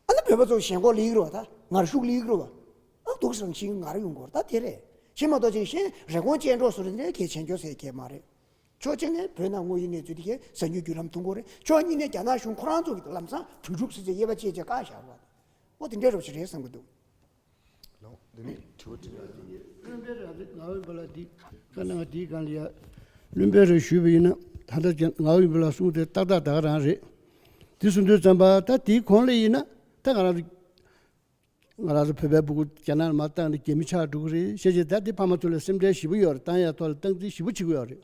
ཨ་ནི་བོད་པ་ཚོ་ཞེན་ཁོག་སླེབས་ཀྱི་རེད་བ། ད་ངར་ཤུགས་སླེབས་ཀྱི་རེད་བ། ཨ་འདུག་སེ་རང་བཞིན་ངར་ཡོང་གི་རེད། ད་དེ་རེད། ཤེས་མ་གཏོགས་ཅིག་ཤེས་རེ་སྐོང་ཅན་འགྲོ་སོ་རེ་འདྲའི་གལ་ཆེན་ཆོ་ཟེར་གལ་མ་རེད། ཕྱོགས་གཅིག་ནས་བོད་ནང་དངོས་ཡོད་གནས་ཚུལ་དེ་གས་གསར་འགྱུར་བརྒྱུད་ལམ་ཐུང་ངུ་རེད། ཕྱོགས་གཉིས་ནས་རྒྱ་ནག་གཞུང་ཁོ་རང་ཚོ་གིས་ལམ་སང་བོད་ཕྲུག་ཟེར་བྱས་དབྱེ་བ་ཕྱེ་བྱས་བཀག་བཞག་པ། འོ་དེ་འདྲའི་རོབ་ཅིག་རེད་བསམ་གྱི་འདུག། ལགས་འོང་། དེ་ནས་དྲི་བ་དྲིས་ལན། བློན་པོའི་རབ་རིབ་ངག་དབང་བུ་ལ་འདི་བཀའ་གནང་བ་འདིའི་སྒང་ལ་ཡ། བློན་པོའི་རབ་ཞུས་པ་ཡིན་ན་ད་ལྟ་ཀྱང་ངག་དབང་བུ་ལ་གསུངས་དེ་ཏག་ཏག་ད་ག་རང་རེད། དེ་གསུངས་དུས་ཙམ་པ་ད་དེའི་གོང་ལ་ཡིན་ན་ད་ང་རང་ཚོ་ང་རང་ཚོ་བོད་པའི་སྤུ་གུ་རྒྱ་ནག་ལ་མར་བཏང་ནས་རྒྱ་མི་ཆགས་འགྲོ་གི་རེད་ཞེས་བྱས། ད་དེ་ཕ་མ་ཚོ་ལ་སེམས་ཁྲལ་ཞེ་པོ་ཡོད་རེད། བཏང་ཡ་ཐོག་ལ་སྟངས་འཛིན་ཞེ་པོ་བྱེད་ཀྱི་ཡོད་རེད།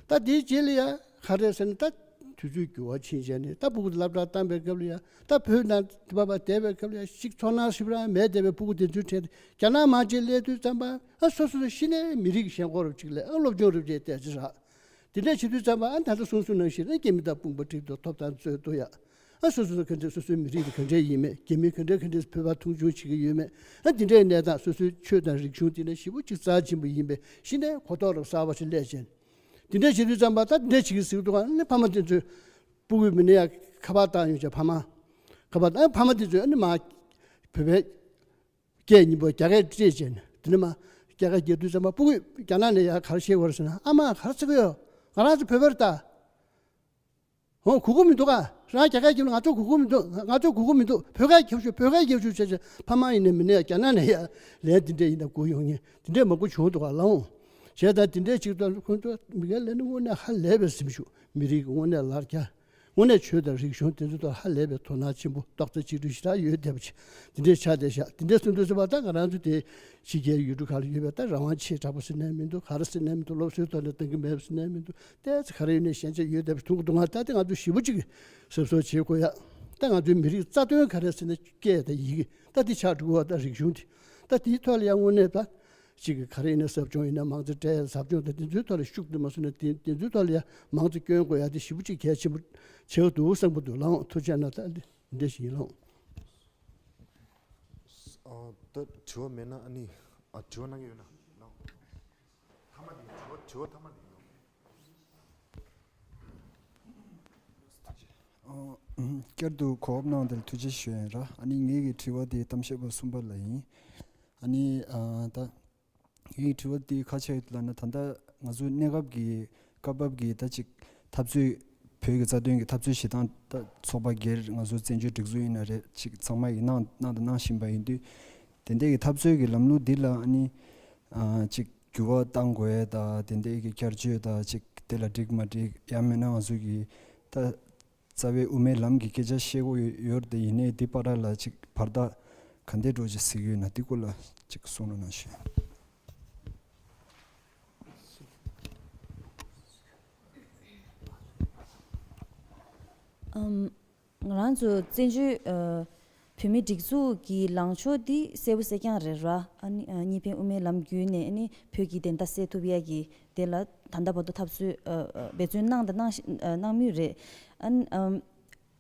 ད་དེའི་རྗེས་ལ་ཡ་ག་རེ་ཟེར་ན། ད་དུས་ཚོད་འགྱུར་བ་ཕྱིན་བྱས་ནས་ད་སྤུ་གུ་སློབ་གྲྭར་བཏང་པའི་སྐབས་ལ་ཡ། ད་བོད་ནང་དེ་བ་བ་བསྡད་པའི་སྐབས་ལ་ཡ་ཞིག་ཚོར་སྣང་ཞིག་རང་མེད་བསྡད་པའི་སྤུ་གུ་དེ་ཚོའི་གྲས་དེ་རྒྱ་ནག་མང་ཆེ་སླེབས་དུས་ཙམ་པ། ཨ་སོ་སོ་སོ་གཞི་ནས་མི་རིགས་ཞེན་ཁོག་རུ་གཅིག་ལས། ཨ་སློབ་སྦྱོང་རུ་བྱས་བསྡད་ཅི་རག། དེ་འདྲས་བྱེད་དུས་ཙམ་པ་ཨ་ད་ལྟ་གསུངས་གསུངས་ནང་བཞིན་ཨ་རྒྱ་མི་དང་དཔུང་པ་སྒྲིག་ཏུ་ཐོབ་ཐང་རྩོད་དུ་ཡ། ཨ་སོ་སོ་སོ་ག་འདྲས་སོ་སོའི་མི་རིགས་དེ་ག་འདྲས་ཡིན་མེད། རྒྱ་མི་ག་འདྲས་ག་འདྲས་བོད་པ་མཐོང་ཆུང་བྱེད་ཀྱི་ཡོད་མེད། ཨ་དེ་འདྲའི་གནས་སྟངས། སོ་སོའི་ཆོས་དང་རིག་གཞུང་དེ་ནས་ཞེ་པོ་ཅིག་རྩ་ཆེན་པོ་ཡིན་པའི་གཞི་ནས་གོ་རྟོགས་རབ་གསར་པ་ཞིག་སླེབས་བྱས། དེ་འདྲས་བྱེད་དུས་ཙམ་པ་ད་དེ་འདྲས་བྱེད་ཀྱི་ཟེར་དུས་ཨ་ནི་ཕ་མ་དེ་ཚོས་སྤུ་གུའི་མི་ནས་ཡ་ཁ་པར་བཏང་ཡོང་བྱས། ཕ་མ་ཁ་པར་བཏང་། ཕ་མ་དེ་ཚོས་ཨ་ནི་མ་བོད་པའི་སྐད་གཉིས་པོ་རྒྱ་སྐད་སྤྲད་བྱས་ནས། དེ་ནས་མ་རྒྱ་སྐད་རྒྱབ་དུས་ཙམ་པ་སྤུ་གུས་རྒྱ་ནག་ནས་ཡ་ག་རེ་བཤད་ཀྱི་ཡོད་རེད་ཟེར་ན། ཨ་མ་ག་རེ་ཟེར་གྱི་ཡོད། ང་རང་ཚོ་བོད་པ་རེད་ད། ཧོ་གོ་གི་མི་འདུག་ག། རང་རྒྱ་སྐད་རྒྱབ་ན་ང་ཚོ་གོ་གི་མི་འདུག། ང་ཚོ་གོ་གི་མི་འདུག། བོད་སྐད་རྒྱབ་ཤོག། བོད་སྐད་རྒྱབ་ཤོག་བྱས་བྱས། ཕ་མ་ཡིན་ནའི་མིན་ནའི་རྒྱ་ནག་ནས་ཡ་ལན་དེ་འདྲས་ཡིན་ན་གོ་ཡོང་མཁན་དེ་འདྲས་མང་པོ་བྱུང་འདུག་ག། ལགས་འོང་། བྱས་ཙང་དེ་འདྲས་ཅིག་ད་ཁོང་ཚོ་མི་སྒེར་ལས་ནི་དངོས་གནས་ཧ་ལས་པའི་སེམས་ཤུགས། མི་རིགས་ཀྱི་དངོས་གནས་ལར་རྒྱ། དངོས་གནས་ཆོས་དང་རིག་གཞུང་དེ་ཚོ་ཐོག་ཧ་ལས་པའི་དོ་སྣང་ཆེན་པོ། རྡོག་རྩ་གཅིག་སྒྲིལ་ཞེ་དྲག་ཡོད་བསྡད་པ་ཅིག་དེ་འདྲས་ཆགས་བསྡད་ཤག། དེ་འདྲས་གསུངས་དུས་ཙམ་པ་ད་ང་རང་ཚོ་དེ་ཕྱི་རྒྱལ་ཡུལ་གྲུ་ཁག་ལ་ཡོད་པའི་ད་རང་དབང་ཆེ་དྲགས་པ་ཟེར་ནའི་མི་འདུག། ག་རེ་ཟེར་ནའི་མི་འདུག། སློབ་གསོའི་ཐོག་ནས་གཏོང་གི་མེད་པ་ཟེར་ནའི་མི་འདུག། ཏོག་ཙམ་ག་རེ་ཡིན་ནའི་ཞན་ཆ་ཡོད་བསྡད་པ་ཞིག་མཐོང་གི་འདུག། ང་ད་ལྟ་ང་ཚོ་ཞེ་པོ་ཅིག་གཟབ་གཟབ་བྱེད་དགོས་ཡ། ད་ང་ཚོའི་མི་རིགས་རྩ་དོན་ག་རེ་ཟེར་ན་སྐད་དང་ཡི་གེ་ད་འདི་ཆགས་འགྲོ་གི་ཡོད་པ། ད་རིག་གཞུང་འདི་ད་འདིའི་ཐོག་ལ་ཡང་དངོས་གནས་ད་ཅིག་ག་རེ་ཡིན་ན་ཟབ་སྦྱོང་ཡིན་ན་མང་ཙམ་སྤྲད་ཡ། ཟབ་སྦྱོང་ད་འདི་ཚོའི་ཐོག་ལ་ཤུགས་འདི་མ་སོང་ན་འདི་འདི་ཚོའི་ཐོག་ལ་ཡང་མང་ཙམ་སྐྱོན་དགོས་ཡ་དེ་ཞེ་པོ་ཅིག་གལ་ཆེན་པོ་ཆགས་འདུག་བསམ་གྱི་འདུག། ལགས་འོང་། ཐུགས་རྗེ་གནང་། ད་འདི་འདི་འདྲ་ཞིག་ཡིན། ལགས་འོང་། ཨ། ད་དྲི་བ་མེད་ན་ཨ་ནི། ཨ། དྲི་བ་གནང་གི་ཡོད་ན་གནང་། མཐའ་མ་དེ་དྲི་བ་དྲི་བ་མཐའ་མ་དེ་གནང་། ཨ། བསྐྱར་དུ་གོ་སྐབས་གནང་བ་དེ་ལ་ཐུགས་རྗེ་ཆེ་ཞུ་ཡ་ཡིན་ར། ཨ་ནི་ངེད་ཀྱི་དྲི་བ་དེ་གཏམ་བཤད་པ་གསུམ་པ་ལ་ཡིན། ཨ་ནི། ཨ། ད་ངེད་ཀྱི་དྲི་བ་དེ་ག་རེ་ཆགས་ཡོད་ལབ་ན། ད་ལྟ་ང་ཚོ་གནས་སྐབས་ཀྱི་སྐབས་བབ་ཀྱི་ད་ཅིག་འཐབ་རྩོད། བོད་ཀྱི་རྩ་དོན་གྱི་འཐབ་རྩོད་བྱེད་སྟངས། ད་ཚོགས་པ་སྒེར། ང་ཚོ་བཙན་བྱོལ་སྒྲིག་འཛུགས་ཡིན་ན་རེད། ཅིག་ཚང་མ་ཡིས་གནང་གནང་དང་གནང་བཞིན་པ་ཡིན་དུས། དེ་འདྲའི་གི་འཐབ་རྩོད་ཀྱི་ལམ་ལུགས་འདི་ལ་ཨ་ནི། ཨ། ཅིག་འགྱུར་བ་གཏང་དགོས་ཡ་དང་། དེ་འདྲའི་གི་བསྐྱར་བཅོས་དང་། ཅིག་དེ་ལ་འགྲིག་མ་འགྲིག། ཡང་མིན་ན་ང་ཚོ་གི་ད་རྩ་བའི་དབུ་མའི་ལམ་གྱི་སྐད་ཆ་བཤད་དགོས་ཡོད་རེད་དེ། ཡིན་ནའི་འདི་བར་ལ་ཅིག་བར་ཐག་ག་འདྲས་འགྲོ་ཅིག་གཟིགས་ཡོད་ན། འདི་སྐོར་ལ་ཅིག་གསུང་རོགས་གནང་ཞུ། ཨམ། ང་རང་ཚོ་བཙན་བྱོལ་ཨ་བོད་མིའི་སྒྲིག་འཛུགས་ཀྱི་ལངས་ཕྱོགས་འདི་གསལ་པོ་གསལ་རྐྱང་རེད་ར། ཨ་ནི་ཨ་གཉིས་ཕན་དབུ་མའི་ལམ་བརྒྱུད་ནས་ཨ་ནི་བོད་ཀྱི་བདེན་མཐའ་གསལ་ཐུབ་ཡ་གི་དེ་ལ་ད་ལྟ་བར་དུ་འཐབ་རྩོད་ཨ་ཨ་འབད་བརྩོན་གནང་དང་གནང་བཞིན་ཨ་གནང་མུས་རེད། ཨ་ནི་ཨམ།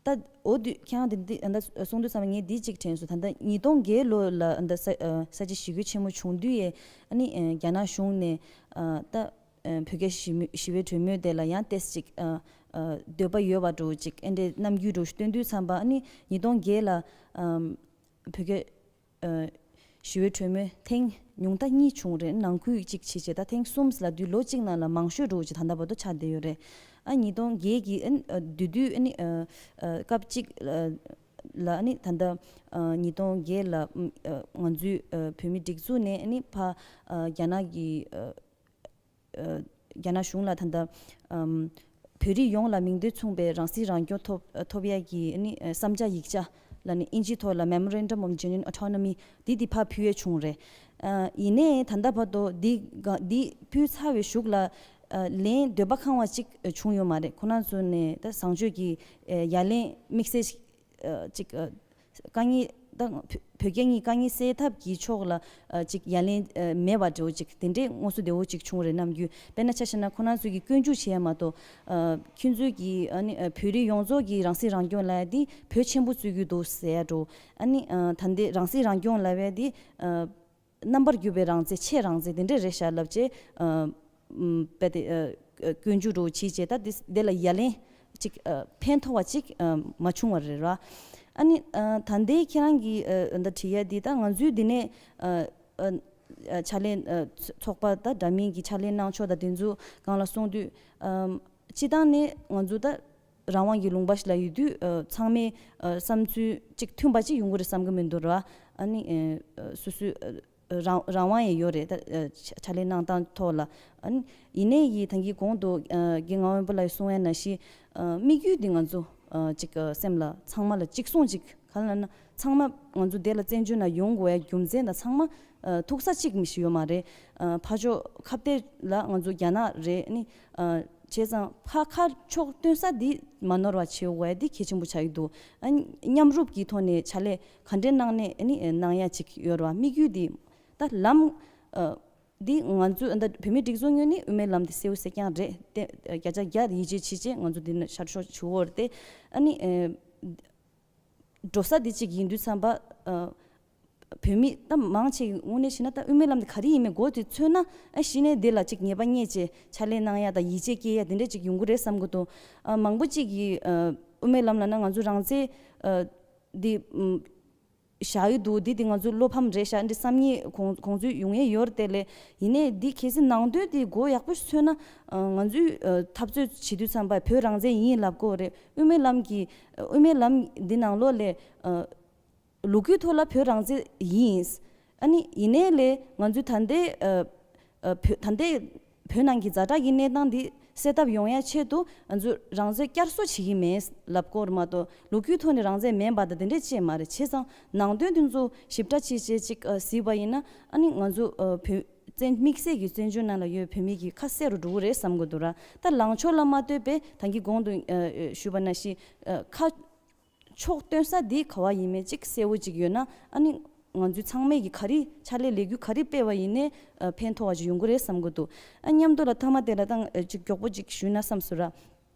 ད་འོ་དུས་ཁྱེད་རང་དེ་འདི་ཨ་ད་གསུང་དུས་ཙམ་ངས་འདི་གཅིག་དྲན་སོང་། ད་ལྟ་ཉིས་སྟོང་བརྒྱད་ལོ་ལ་ཨ་ད་ས་ཨ་ས་བྱི་ཞི་རྒོལ་ཆེན་མོ་བྱུང་དུས་ཡས་ཨ་ནི་ཨ་རྒྱ་ནག་གཞུང་ནས་ཨ་ད་ཨ་བོད་རྒྱ་ཞི་མོལ་ཞི་བའི་གྲོས་མོལ་དེ་ལ་ཡང་ཏོག་ཙམ་ཅིག་ཨ་ཨ་འདོད་པ་ཡོད་པ་འདྲ་བོ་ཅིག་ཨེ་འདྲའི་རྣམ་འགྱུར་འདྲ་བོ་ཞིག་སྟོན་དུས་ཙམ་པ་ཨ་ནི་ཉིས་སྟོང་བརྒྱད་ལ་ཨམ་བོད་རྒྱ་ཨ་ཞི་བའི་གྲོས་མོལ་ཐེངས་ཉུང་མཐའ་གཉིས་བྱུང་རེད། ནང་ཁུལ་གཅིག་བྱས་བྱས་ད་ཐེངས་གསུམ་ལ་དུས་ལོ་གཅིག་ནང་ལ་མང་ཤོས་འདྲ་བོ་ཅིག་ད་ལྟ་བར་དུ་ཆགས་བསྡད་ཡོད་རེད། ཨ་ཉིས་སྟོང་བརྒྱད་ཀྱི་ཨ་ཨ་དུས་དུས་ཨ་ནི་ཨ་ཨ་སྐབས་གཅིག་ལ་ཨ་ནི་ད་ལྟ་ཨ་ཉིས་སྟོང་བརྒྱད་ལ་ཨ་ང་ཚོའི་ཨ་བོད་མི་སྒྲིག་འཛུགས་ནས་ཨ་ནི་ཕ་ཨ་རྒྱ་ནག་གི་ཨ་ཨ་རྒྱ་ནག་གཞུང་ལ་ད་ལྟ་ཨམ་བོད་རིགས་ཡོངས་ལ་མིང་དོན་མཚུངས་པའི་རང་སྲིད་རང་སྐྱོང་ཐོབ་ཐོབ་ཡས་ཀྱི་ཨ་ནི་བསམ་འཆར་ཡིག་ཆ་ལ་ནི་ཨིན་ཇིའི་ཐོག་ལ་Memorandum of Genuine Autonomy འདི་འདི་ཕར་ཕུལ་ཡས་བྱུང་རེད། ཨ་ཡིན་ནའི་ད་ལྟ་བར་དུ་འདི་ག་འདི་ཕུལ་ཚར་བའི་གཞུག་ལ་ཨ་ལན་འདོད་པ་ཁེངས་པ་ཅིག་བྱུང་ཡོད་མ་རེད། ཁོ་རང་ཚོ་ནས་ད་བཟང་སྤྱོད་ཀྱི་ཨ་ཡ་ལན་དམིགས་བསལ་ཞིག་ཨ་ཅིག་ཨ་དཀའ་ངལ་ད་བོད་བོད་རྒྱ་གཉིས་དཀའ་ངལ་སེལ་ཐབས་ཀྱི་ཕྱོགས་ལ་ཨ་ཅིག་ཡ་ལན་ཨ་མེད་པ་འདྲ་བོ་ཅིག་དེ་འདྲའི་དངོས་སུ་བདེ་བོ་ཅིག་བྱུང་རེད་ནམ་རྒྱུན། དཔེར་ན་ཆ་བཞག་ན་ཁོ་རང་ཚོས་ཀྱི་སྐྱོན་འཛུགས་བྱེད་ཡ་མ་གཏོགས་ཨ་ཁྱོད་ཚོས་ཀྱི་ཨ་ནི་ཨ་བོད་རིགས་ཡོངས་རྫོགས་ཀྱི་རང་སྲིད་རང་སྐྱོང་ལབ་ཡ་འདི་བོད་ཆེན་པོ་རྩོད་ཀྱི་འདུག་ཟེར་ཡ་འདྲ་བོ། ཨ་ནི་ཨ་ད་འདི་རང་སྲིད་རང་སྐྱོང་ལབ་ཡ་འདི་ཨ་རྣམ་པར་གྱུར་པའི་རང་བཙན་ཆེས་རང་བཙན་དེ་འདྲ་རེད་ཤག་ལབ་བྱས་ཨ་ཨུམ་དཔེ་དེ་ཨ་སྐྱོན་བརྗོད་འདྲ་བོ་བྱས་བྱས་ད་དེ་དེ་ལ་ཡ་ལན་ཅིག་ཨ་ཕན་ཐོགས་པ་ཅིག་ཨ་མ་བྱུང་བ་རེད་ར། ཨ་ནི་ཨ་ད་ལྟའི་ཁྱེད་རང་གིས་ཨ་ད་དྲི་ཡ་འདི་ད་ང་ཚོའི་འདི་ནས་ཨ་ཨ་ཨ་ཕྱག་ལས་ཨ་ཚོགས་པ་ད་འདྲ་མིན་གྱི་ཕྱག་ལས་གནང་ཕྱོགས་དང་དེ་ཚོ་སྒང་ལ་སོང་དུས་ཨམ་སྤྱི་བཏང་ནས་ང་ཚོ་ད་རང་དབང་གི་ལུང་པ་ཞིག་ལ་ཡོད་དུས་ཨ་ཚང་མས་ཨ་བསམ་ཚུལ་གཅིག་མཐུན་པ་ཅིག་ཡོང་གི་རེད་བསམ་གི་མི་འདུག་ར། ཨ་ནི་ཨ་སོ་སོའི་ཨ་རང་རང་དབང་ཡང་ཡོད་རེད་ད། ཨ་ཕྱག་ལས་གནང་སྟངས་ཐོག་ལ་ཨ་ནི་ཡིན་ནའི་ཡིས་ད་གིན་གོང་དུ་ཨ་རྒན་ངག་དབང་པ་ལགས་གསུངས་ཡ་ནང་བཞིན་ཨ་དམིགས་ཡུལ་འདི་ང་ཚོ་ཨ་ཅིག་ཨ་སེམས་ལ་ཚང་མ་ལ་གཅིག་མཚུངས་ཅིག་ག་ལ་ན་ཚང་མ་ང་ཚོ་འདི་ལ་བཙན་བྱོལ་ནང་ཡོང་དགོས་ཡ་རྒྱུ་མཚན་དང་ཚང་མ་ཨ་ཐུག་ས་གཅིག་མི་ཞིག་ཡོད་མ་རེད། ཨ་ཕར་ཕྱོགས་ཁ་གཏད་ལ་ང་ཚོ་རྒྱ་ནག་རེད། ཨ་ནི་ཨ་བྱས་ཙང་ཕ་ཁ་ཕྱོགས་སྟོན་ས་འདི་མ་ནོར་བ་བྱེད་དགོས་ཡ་འདི་གལ་ཆེན་པོ་ཆགས་ཀྱི་འདུག་ཨ་ནི་མཉམ་རུབ་ཀྱི་ཐོག་ནས་ཕྱག་ལས་ག་འདྲའི་གནང་ནས་ཨ་ནི་གནང་ཡ་ཅིག་ཡོད་རེད་བ། དམིགས་ཡུལ་འདི་ད་ལམ་ཨ་འདི་ང་ཚོ་ཨ་ད་བོད་མིའི་སྒྲིག་འཛུགས་ངོས་ནས་དབུ་མའི་ལམ་འདི་གསལ་པོ་གསལ་རྐྱང་རེད་དེ་བརྒྱ་ཆ་བརྒྱ་ཡིད་ཆེས་བྱེད་ཅེས་ང་ཚོ་འདི་ནས་ཤར་ཕྱོགས་བྱུ་བོར་ཏེ་ཨ་ནི་ཨ་འགྲོ་ས་འདི་གཅིག་ཡིན་དུས་ཙམ་པ་ཨ་བོད་མི་ད་མང་ཆེ་དངོས་གནས་བྱས་ན་ད་དབུ་མའི་ལམ་འདི་ག་རེ་ཡིན་མིན་མགོ་དེ་ཚོས་ན་ཨ་གཞི་ནས་འདི་ལ་གཅིག་ངེས་པ་རྙེད་ཅེས་ཕྱག་ལས་གནང་ཡ་དང་ཡིད་ཆེས་སྐྱེ་ཡ་དེ་འདྲ་གཅིག་ཡོང་གི་རེད་བསམ་གི་འདུག་ཨ་མང་པོ་གཅིག་གིས་ཨ་དབུ་མའི་ལམ་ལབ་ན་ང་ཚོ་རང་བཙན་ཨ་འདི་ཨམ་བཞག་ཡི་འདུག་འདི་དེ་ང་ཚོའི་བློ་ཕམ་རེད་ཤག་འདི་བསམ་ཉེས་གོང་གོང་ཚོད་ཡོང་ཡས་ཡོད་རེད་དེ་ལས། ཡིན་ནའི་འདི་གལ་སྲིད་ནང་དོན་དེ་མགོ་ཡག་པོ་ཤོད་ན་ཨ་ང་ཚོའི་ཨ་འཐབ་རྩོད་བྱེད་དུས་ཙམ་པ་བོད་རང་བཙན་ཡིན་ལབ་དགོས་རེད། དབུ་མའི་ལམ་གྱི་དབུ་མའི་ལམ་འདི་ནང་ལོགས་ལས་ཨ་ལོ་རྒྱུས་ཐོག་ལ་བོད་རང་བཙན་ཡིན། ཨ་ནི་ཡིན་ནའི་ལས་ང་ཚོའི་ད་ལྟའི་ཨ་ཨ་བོད་ད་ལྟའི་བོད་ནང་གི་ཛ་དྲག་གི་གནས་སྟངས་འདི་སེལ་ཐབས་ཡོང་ཡ་ཆེད་དུ་ང་ཚོས་རང་བཙན་བསྐྱར་གསོ་བྱེད་ཀྱི་མེད་ལབ་སྐོར་མ་གཏོགས་ལོ་རྒྱུས་ཐོག་ནས་རང་བཙན་མེད་པ་དང་དེ་འདྲས་ཅིག་མ་རེད། བྱས་ཙང་ནང་དོན་དེ་ཚོ་ཞིབ་ཕྲ་ཅིག་བྱས་ཅིག་ཨ་གཟིགས་པ་ཡིན་ན་ཨ་ནི་ང་ཚོ་ཨ་བོད་བཙན་དམིགས་བསལ་གྱི་བཙན་བྱོལ་ནང་ལ་ཡོད་བོད་མི་གི་ཁ་གསལ་རུ་འགྲོ་གི་རེད་བསམ་གི་འདུག་ར། ད་ལངས་ཕྱོགས་ལ་མ་ལྟོས་པའི་ད་གིན་གོང་དུ་ཨ་ཨ་ཞུས་པ་ནང་བཞིན་ཨ་ཁ་ཕྱོགས་སྟོན་ས་འདི་ག་བ་ཡིན་མིན་གཅིག་གསལ་བོ་གཅིག་ཡོད་ན་ཨ་ནི་ང་ཚོས་ཚང་མས་ཀྱི་ག་རེ་ཕྱག་ལས་ལས་འགུལ་ག་རེ་སྤེལ་བ་ཡིན་ནའི་ཨ་ཕན་ཐོགས་པ་ཅིག་ཡོང་གི་རེད་བསམ་གི་འདུག་ཨ་མཉམ་དུ་ལ་མཐའ་མ་དེ་ལ་ད་ཨ་གཅིག་མགྱོགས་པོ་གཅིག་ཞུས་ན་བསམ་སོང་ར།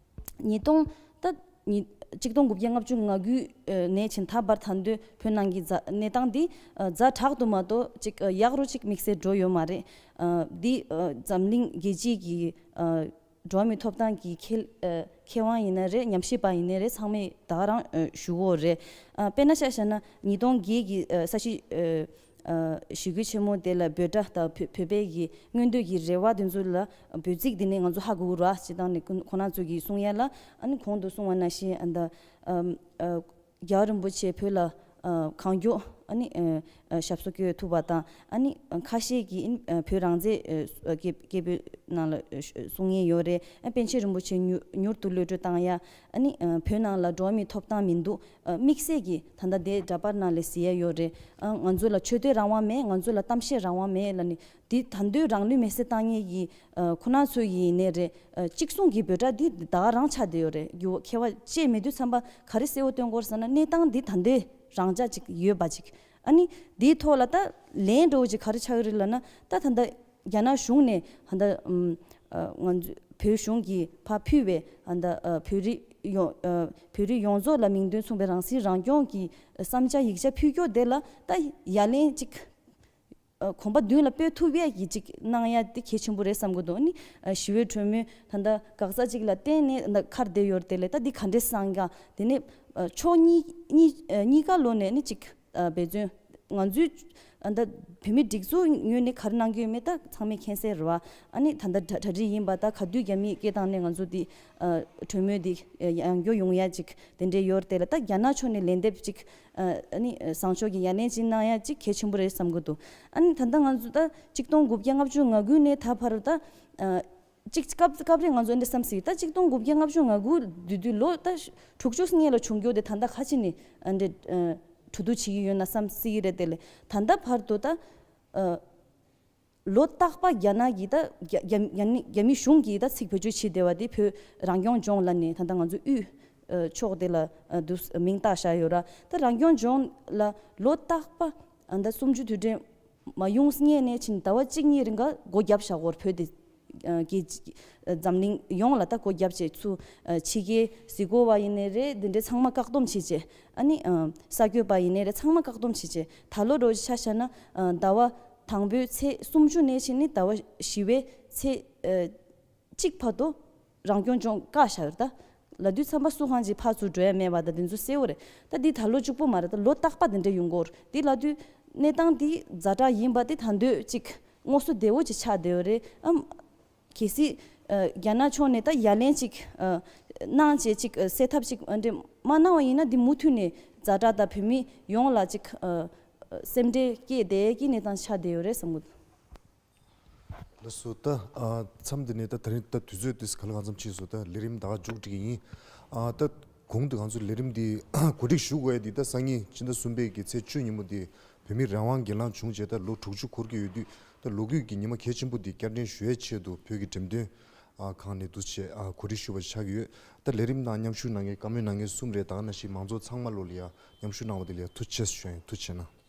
ཉིས་སྟོང་ད་ཉིས་གཅིག་སྟོང་དགུ་བརྒྱ་ལྔ་བཅུ་ང་དགུ་ནས་བྱས་ད་བར་ད་དུང་བོད་ནང་གི་ཛ་གནས་སྟངས་འདི་ཨ་ཛ་དྲག་ཏུ་མ་གཏོགས་གཅིག་ཨ་ཡག་རུ་གཅིག་དམིགས་བསལ་འགྲོ་ཡོད་མ་རེད། ཨ་འདི་ཨ་འཛམ་གླིང་རྒྱལ་སྤྱིའི་གི་ཨ་འགྲོ་བ་མིའི་ཐོབ་ཐང་གི་མཁས་ཨ་མཁས་དབང་ཡིན་ན་རེད། ཉམས་ཞིབ་པ་ཡིན་ན་རེད། ཚང་མས་ད་ག་རང་ཨ་ཞུ་གི་ཡོད་རེད། ཨ་དཔེར་ན་ཆ་བཞག་ན་ཉིས་སྟོང་བརྒྱད་ཀྱི་ཨ་ས་བྱི་ཨ་ཨ་ཞི་རྒོལ་ཆེན་མོ་དེ་ལ་འབོད་སྒྲ་དང་བོད་བོད་པའི་གི་མངོན་འདོད་ཀྱི་རེ་བ་དེ་ཚོ་ལ་འབོད་ཚིག་དེ་ནས་ང་ཚོ་ཧ་གོ་གི་རེད་བ། སྤྱིར་བཏང་ནས་ཁོ་ཁོ་རང་ཚོ་གིས་གསུང་ཡ་ལ་ཨ་ནི་གོང་དུ་གསུངས་པ་ནང་བཞིན་ཨ་ད་ཨམ་ཨ་རྒྱལ་བ་རིན་པོ་ཆེ་བོད་ལ་ ཨ་གང་མགྱོགས་ཨ་ནི་ཨ་ཨ་ཞབས་སོར་བསྐྱོད་ཐུབ་པ་དང་། ཨ་ནི་ཁ་ཤས་ཀྱིས་ཨ་བོད་རང་བཙན་ཨ་སྐད་སྐད་འབོད་ནང་ལ་ཨ་གསུང་མཁན་ཡོད་རེད། ཨ་པཎ་ཆེན་རིན་པོ་ཆེ་མྱུར་མྱུར་དུ་གློད་བཀྲོལ་བཏང་ཡ། ཨ་ནི་ཨ་བོད་ནང་ལ་འགྲོ་བ་མིའི་ཐོབ་ཐང་མི་འདུག་ཨ་དམིགས་བསལ་གྱིས་ད་ལྟ་དེ་འདྲ་པར་ནང་ལ་གཟིགས་ཡ་ཡོད་རེད། ཨ་ང་ཚོ་ལ་ཆོས་དད་རང་དབང་མེད། ང་ཚོ་ལ་གཏམ་བཤད་རང་དབང་མེད་ལབ་ནི། འདི་ད་འདོད་རང་ལུས་མེར་སྲེག་བཏང་མཁན་གྱི་ཨ་ཁོ་རང་ཚོ་ཡིན་ནའི་རེད། ཨ་གཅིག་མཚུངས་ཀྱི་འབོད་སྒྲ་འདི་ད་ག་རང་ཆགས་བསྡད་ཡོད་རེད། རྒྱུ་མཁས་པ་བཅས་མེད་དུས་ཙམ་པ་ག་རེ་གསལ་བོ་སྟོན་དགོས་ཟེར་ན། གནས་སྟངས་འདི་ད་འདོད་རང་འཇགས་ཅིག་ཡོད་པ་ཅིག་ཨ་ནི་འདིའི་ཐོག་ལ་ད་ལན་འདྲ་བོ་ཅིག་ག་རེ་ཆགས་ཡོད་རེད་ལབ་ན། ད་ད་ལྟ་རྒྱ་ནག་གཞུང་ནས་ད་ལྟ་ཨམ་ཨ་ང་ཚོ་བོད་གཞུང་གིས་ཕར་ཕུལ་བའི་ད་ལྟ་ཨ་བོད་རིགས་ཡོངས་ཨ་བོད་རིགས་ཡོངས་རྫོགས་ལ་མིང་དོན་མཚུངས་པའི་རང་སྲིད་རང་སྐྱོང་གི་བསམ་འཆར་ཡིག་ཆ་ཕུལ་རྒྱུ་དེ་ལ་ད་ཡ་ལན་ཅིག་ཨ་གོམ་པ་མདུན་ལ་སྤོས་ཐུབ་ཡས་ཀྱི་ཅིག་གནང་ཡ་དེ་གལ་ཆེན་པོ་རེད་བསམ་གྱི་འདུག་ཨ་ནི་ཨ་ཞི་བའི་གྲོས་མོལ་ད་ལྟ་འགག་རྩ་ཅིག་ལ་བརྟེན་ནས་ད་ཁར་བསྡད་ཡོད་རེད། དེ་ལས་ད་འདི་ག་འདྲས་སང་ག་དེ་ནས་ཨ་ཕྱོགས་གཉིས་གཉིས་ཨ་གཉིས་ཀ་ལོག་ནས་ནི་ཅིག་ཨ་འབད་བརྩོན་ང་ཚོའི་ཨ་ད་བོད་མི་སྒྲིག་འཛུགས་ངོས་ནས་ག་རེ་གནང་གི་ཡོད་མེད་ད་ཚང་མས་མཁྱེན་གསལ་རེད་བ། ཨ་ནི་ད་ལྟ་གྲ་གྲ་སྒྲིག་ཡིན་པ་ད་ག་དུས་རྒྱ་མིའི་སྐད་བཏང་ནས་ང་ཚོ་འདི་ཨ་གྲོས་མོལ་འདི་ཨ་ཡང་བསྐྱར་ཡོང་ཡ་ཅིག་དེ་འདྲས་ཡོད་རེད། དེ་ལ་ད་རྒྱ་ནག་ཕྱོགས་ནས་ལན་འདེབས་ཅིག་ཨ་ནི་བཟང་ཕྱོགས་ཀྱི་ཡ་ལན་ཅིག་གནང་ཡ་ཅིག་གལ་ཆེན་པོ་རེད་བསམ་གྱི་འདུག་ཨ་ནི་ད་ལྟ་ང་ཚོ་ད་གཅིག་སྟོང་དགུ་བརྒྱ་ལྔ་བཅུ་ང་དགུ་ནས་ད་བར་ད་ཨ་གཅིག་སྐབས་སྐབས་རེ་ང་ཚོ་འདི་བསམ་སྲིད། ད་གཅིག་སྟོང་དགུ་བརྒྱ་ལྔ་བཅུ་ང་དགུ་དུས་དུས་ལོ་ད་དྲུག་ཅུ་སྔས་ལ་བྱུང་རྒྱུ་དེ་ད་ལྟ་ཁ་ཅིག་ནས་ཨ་འདྲ་ཨ་གྲོས་བསྡུར་བྱེད་ཀྱི་ཡོད་ན་བསམ་སྲིད་ཀྱི་རེད། དེ་ལས་ད་ལྟ་བར་དུ་ད་ཨ་ལོ་རྟག་པ་རྒྱ་ནག་གིས་ད་རྒྱ་རྒྱ་རྒྱ་རྒྱ་མི་གཞུང་གིས་ད་ཚིག་བེད་སྤྱོད་བྱེད་བསྡད་པ་དེ་བོད་རང་སྐྱོང་ལྗོངས་ལབ་ནས་ད་ལྟ་ང་ཚོ་དབུས་ཨ་ཕྱོགས་དེ་ལ་ཨ་དུ་མིང་བཏགས་བཞག་ཡོད་ར། ད་རང་སྐྱོང་ལྗོངས་ལ་ལོ་རྟག་པ་ཨ་ད་གསུམ་བཅུ་དུས་དྲན་མ་ཡོང་སྔས་ནས་ཕྱིན་ཟླ་བ་གཅིག་གཉིས་རིང་ག་སྒོ་བརྒྱབ་བཞག་གོ་བོད་དེ་ཨ་གི་འཛམ་གླིང་ཡོངས་ལ་ད་སྒོ་བརྒྱབ་བྱས་ཚུར་ཨ་ཕྱི་རྒྱལ་གཟིགས་སྐོར་བ་ཡིན་ནའི་རེད། འདི་འདྲའི་ཚང་མ་བཀག་སྡོམ་བྱས་བྱས། ཨ་ནི་ཨ་ས་གོས་པ་ཡིན་ནའི་རེད། ཚང་མ་བཀག་སྡོམ་བྱས་བྱས། ད་ལོ་རོ་ཆ་བཞག་ན་ཨ་ཟླ་བ་དང་པོའི་ཚེས་སུམ་ཅུ་ནས་ཕྱིན་ནི་ཟླ་བ་བཞི་པའི་ཚེས་ཨ་གཅིག་བར་དུ་རང་སྐྱོང་ལྗོངས་བཀག་བཞག་ཡོད་རེད། ད་ལ་དུས་ཙམ་པ་སུ་གང་ཅིག་ཕར་ཚུར་འགྲོ་ཡ་མེད་པ་ད་དེ་ཚོ་གསལ་བོ་རེད། ད་འདི་ད་ལོ་གཅིག་པོ་མ་རེད། ད་ལོ་རྟག་པ་དེ་འདྲ་ཡོང་གི་ཡོད་རེད། འདི་ལ་དུས་གནས་སྟངས་འདི་ཛ་དྲག་ཡིན་པ་དེ་ད་འདོད་ཅིག་དངོས་སུ་བདེ་བོ་ཅིག་ཆགས་བསྡད་ཡོད་རེད། ཨམ་གལ་སྲིད་ཨ་རྒྱ་ནག་ཕྱོགས་ནས་ད་ཡ་ལན་ཅིག་ཨ་གནང་བྱས་ཅིག་ཨ་སེལ་ཐབས་ཅིག་ཨ་འདྲ་མ་གནང་བ་ཡིན་ན་འདི་མུ་མཐུད་ནས་ཛ་དྲག་ད་བོད་མི་ཡོངས་ལ་ཅིག་ཨ་སེམས་ཁྲལ་སྐྱེས་བསྡད་ཀྱི་གནས་སྟངས་ཆགས་བསྡད་ཡོད་རེད་བསམ་གྱི་འདུག་ལགས་སོ། ད་ཨ་མཚམས་འདི་ནས་ད་ད་རིང་ད་དུས་ཚོད་དེ་ག་ལ་གང་འཚམ་ཕྱིན་སོང་། ད་ལས་རིམ་ད་ག་མཇུག་སྒྲིལ་གྱི་ཡིན། ཨ་ད་གོང་དུ་ང་ཚོ་ལས་རིམ་འདི་གོ་སྒྲིག་ཞུ་དགོས་ཡ་འདི་ད་སང་ཉིན་ཕྱི་ཟླ་གསུམ་པའི་གི་ཚེས་བཅུ་ཉིན་མོ་འདི་བོད་མིའི་རང་དབང་སྒེར་ལངས་བྱུང་རྗེས་ད་ལོ་དྲུག་ཅུ་འཁོར་གྱི་ཡོད་དུས། ད་ལོ་རྒྱུས་ཀྱི་ཉི་མ་གལ་ཆེན་པོ་འདི་བསྐྱར་དྲན་ཞུ་ཡའི་ཆེད་དུ་བོད་ཀྱི་འགྲེམས་སྟོན་ཨ་ཁང་ནས་འདུ་བྱས་ཨ་གོ་སྒྲིག་ཞུ་བ་ཆགས་ཀྱི་ཡོད། ད་ལས་རིམ་ནང་མཉམ་ཞུགས་གནང་མཁན་བཀའ་མོལ་གནང་མཁན་གསུམ་རེད། ད་ག་ནང་བཞིན་མང་ཚོགས་ཚང་མ་ལོ་ལ་ཡ་མཉམ་ཞུགས་གནང་བ་དེ་ལ་ཡ་ཐུགས་རྗེ་ཆེ་ཞུ་ཡ་ཡིན། ཐུགས་རྗེ་གནང་།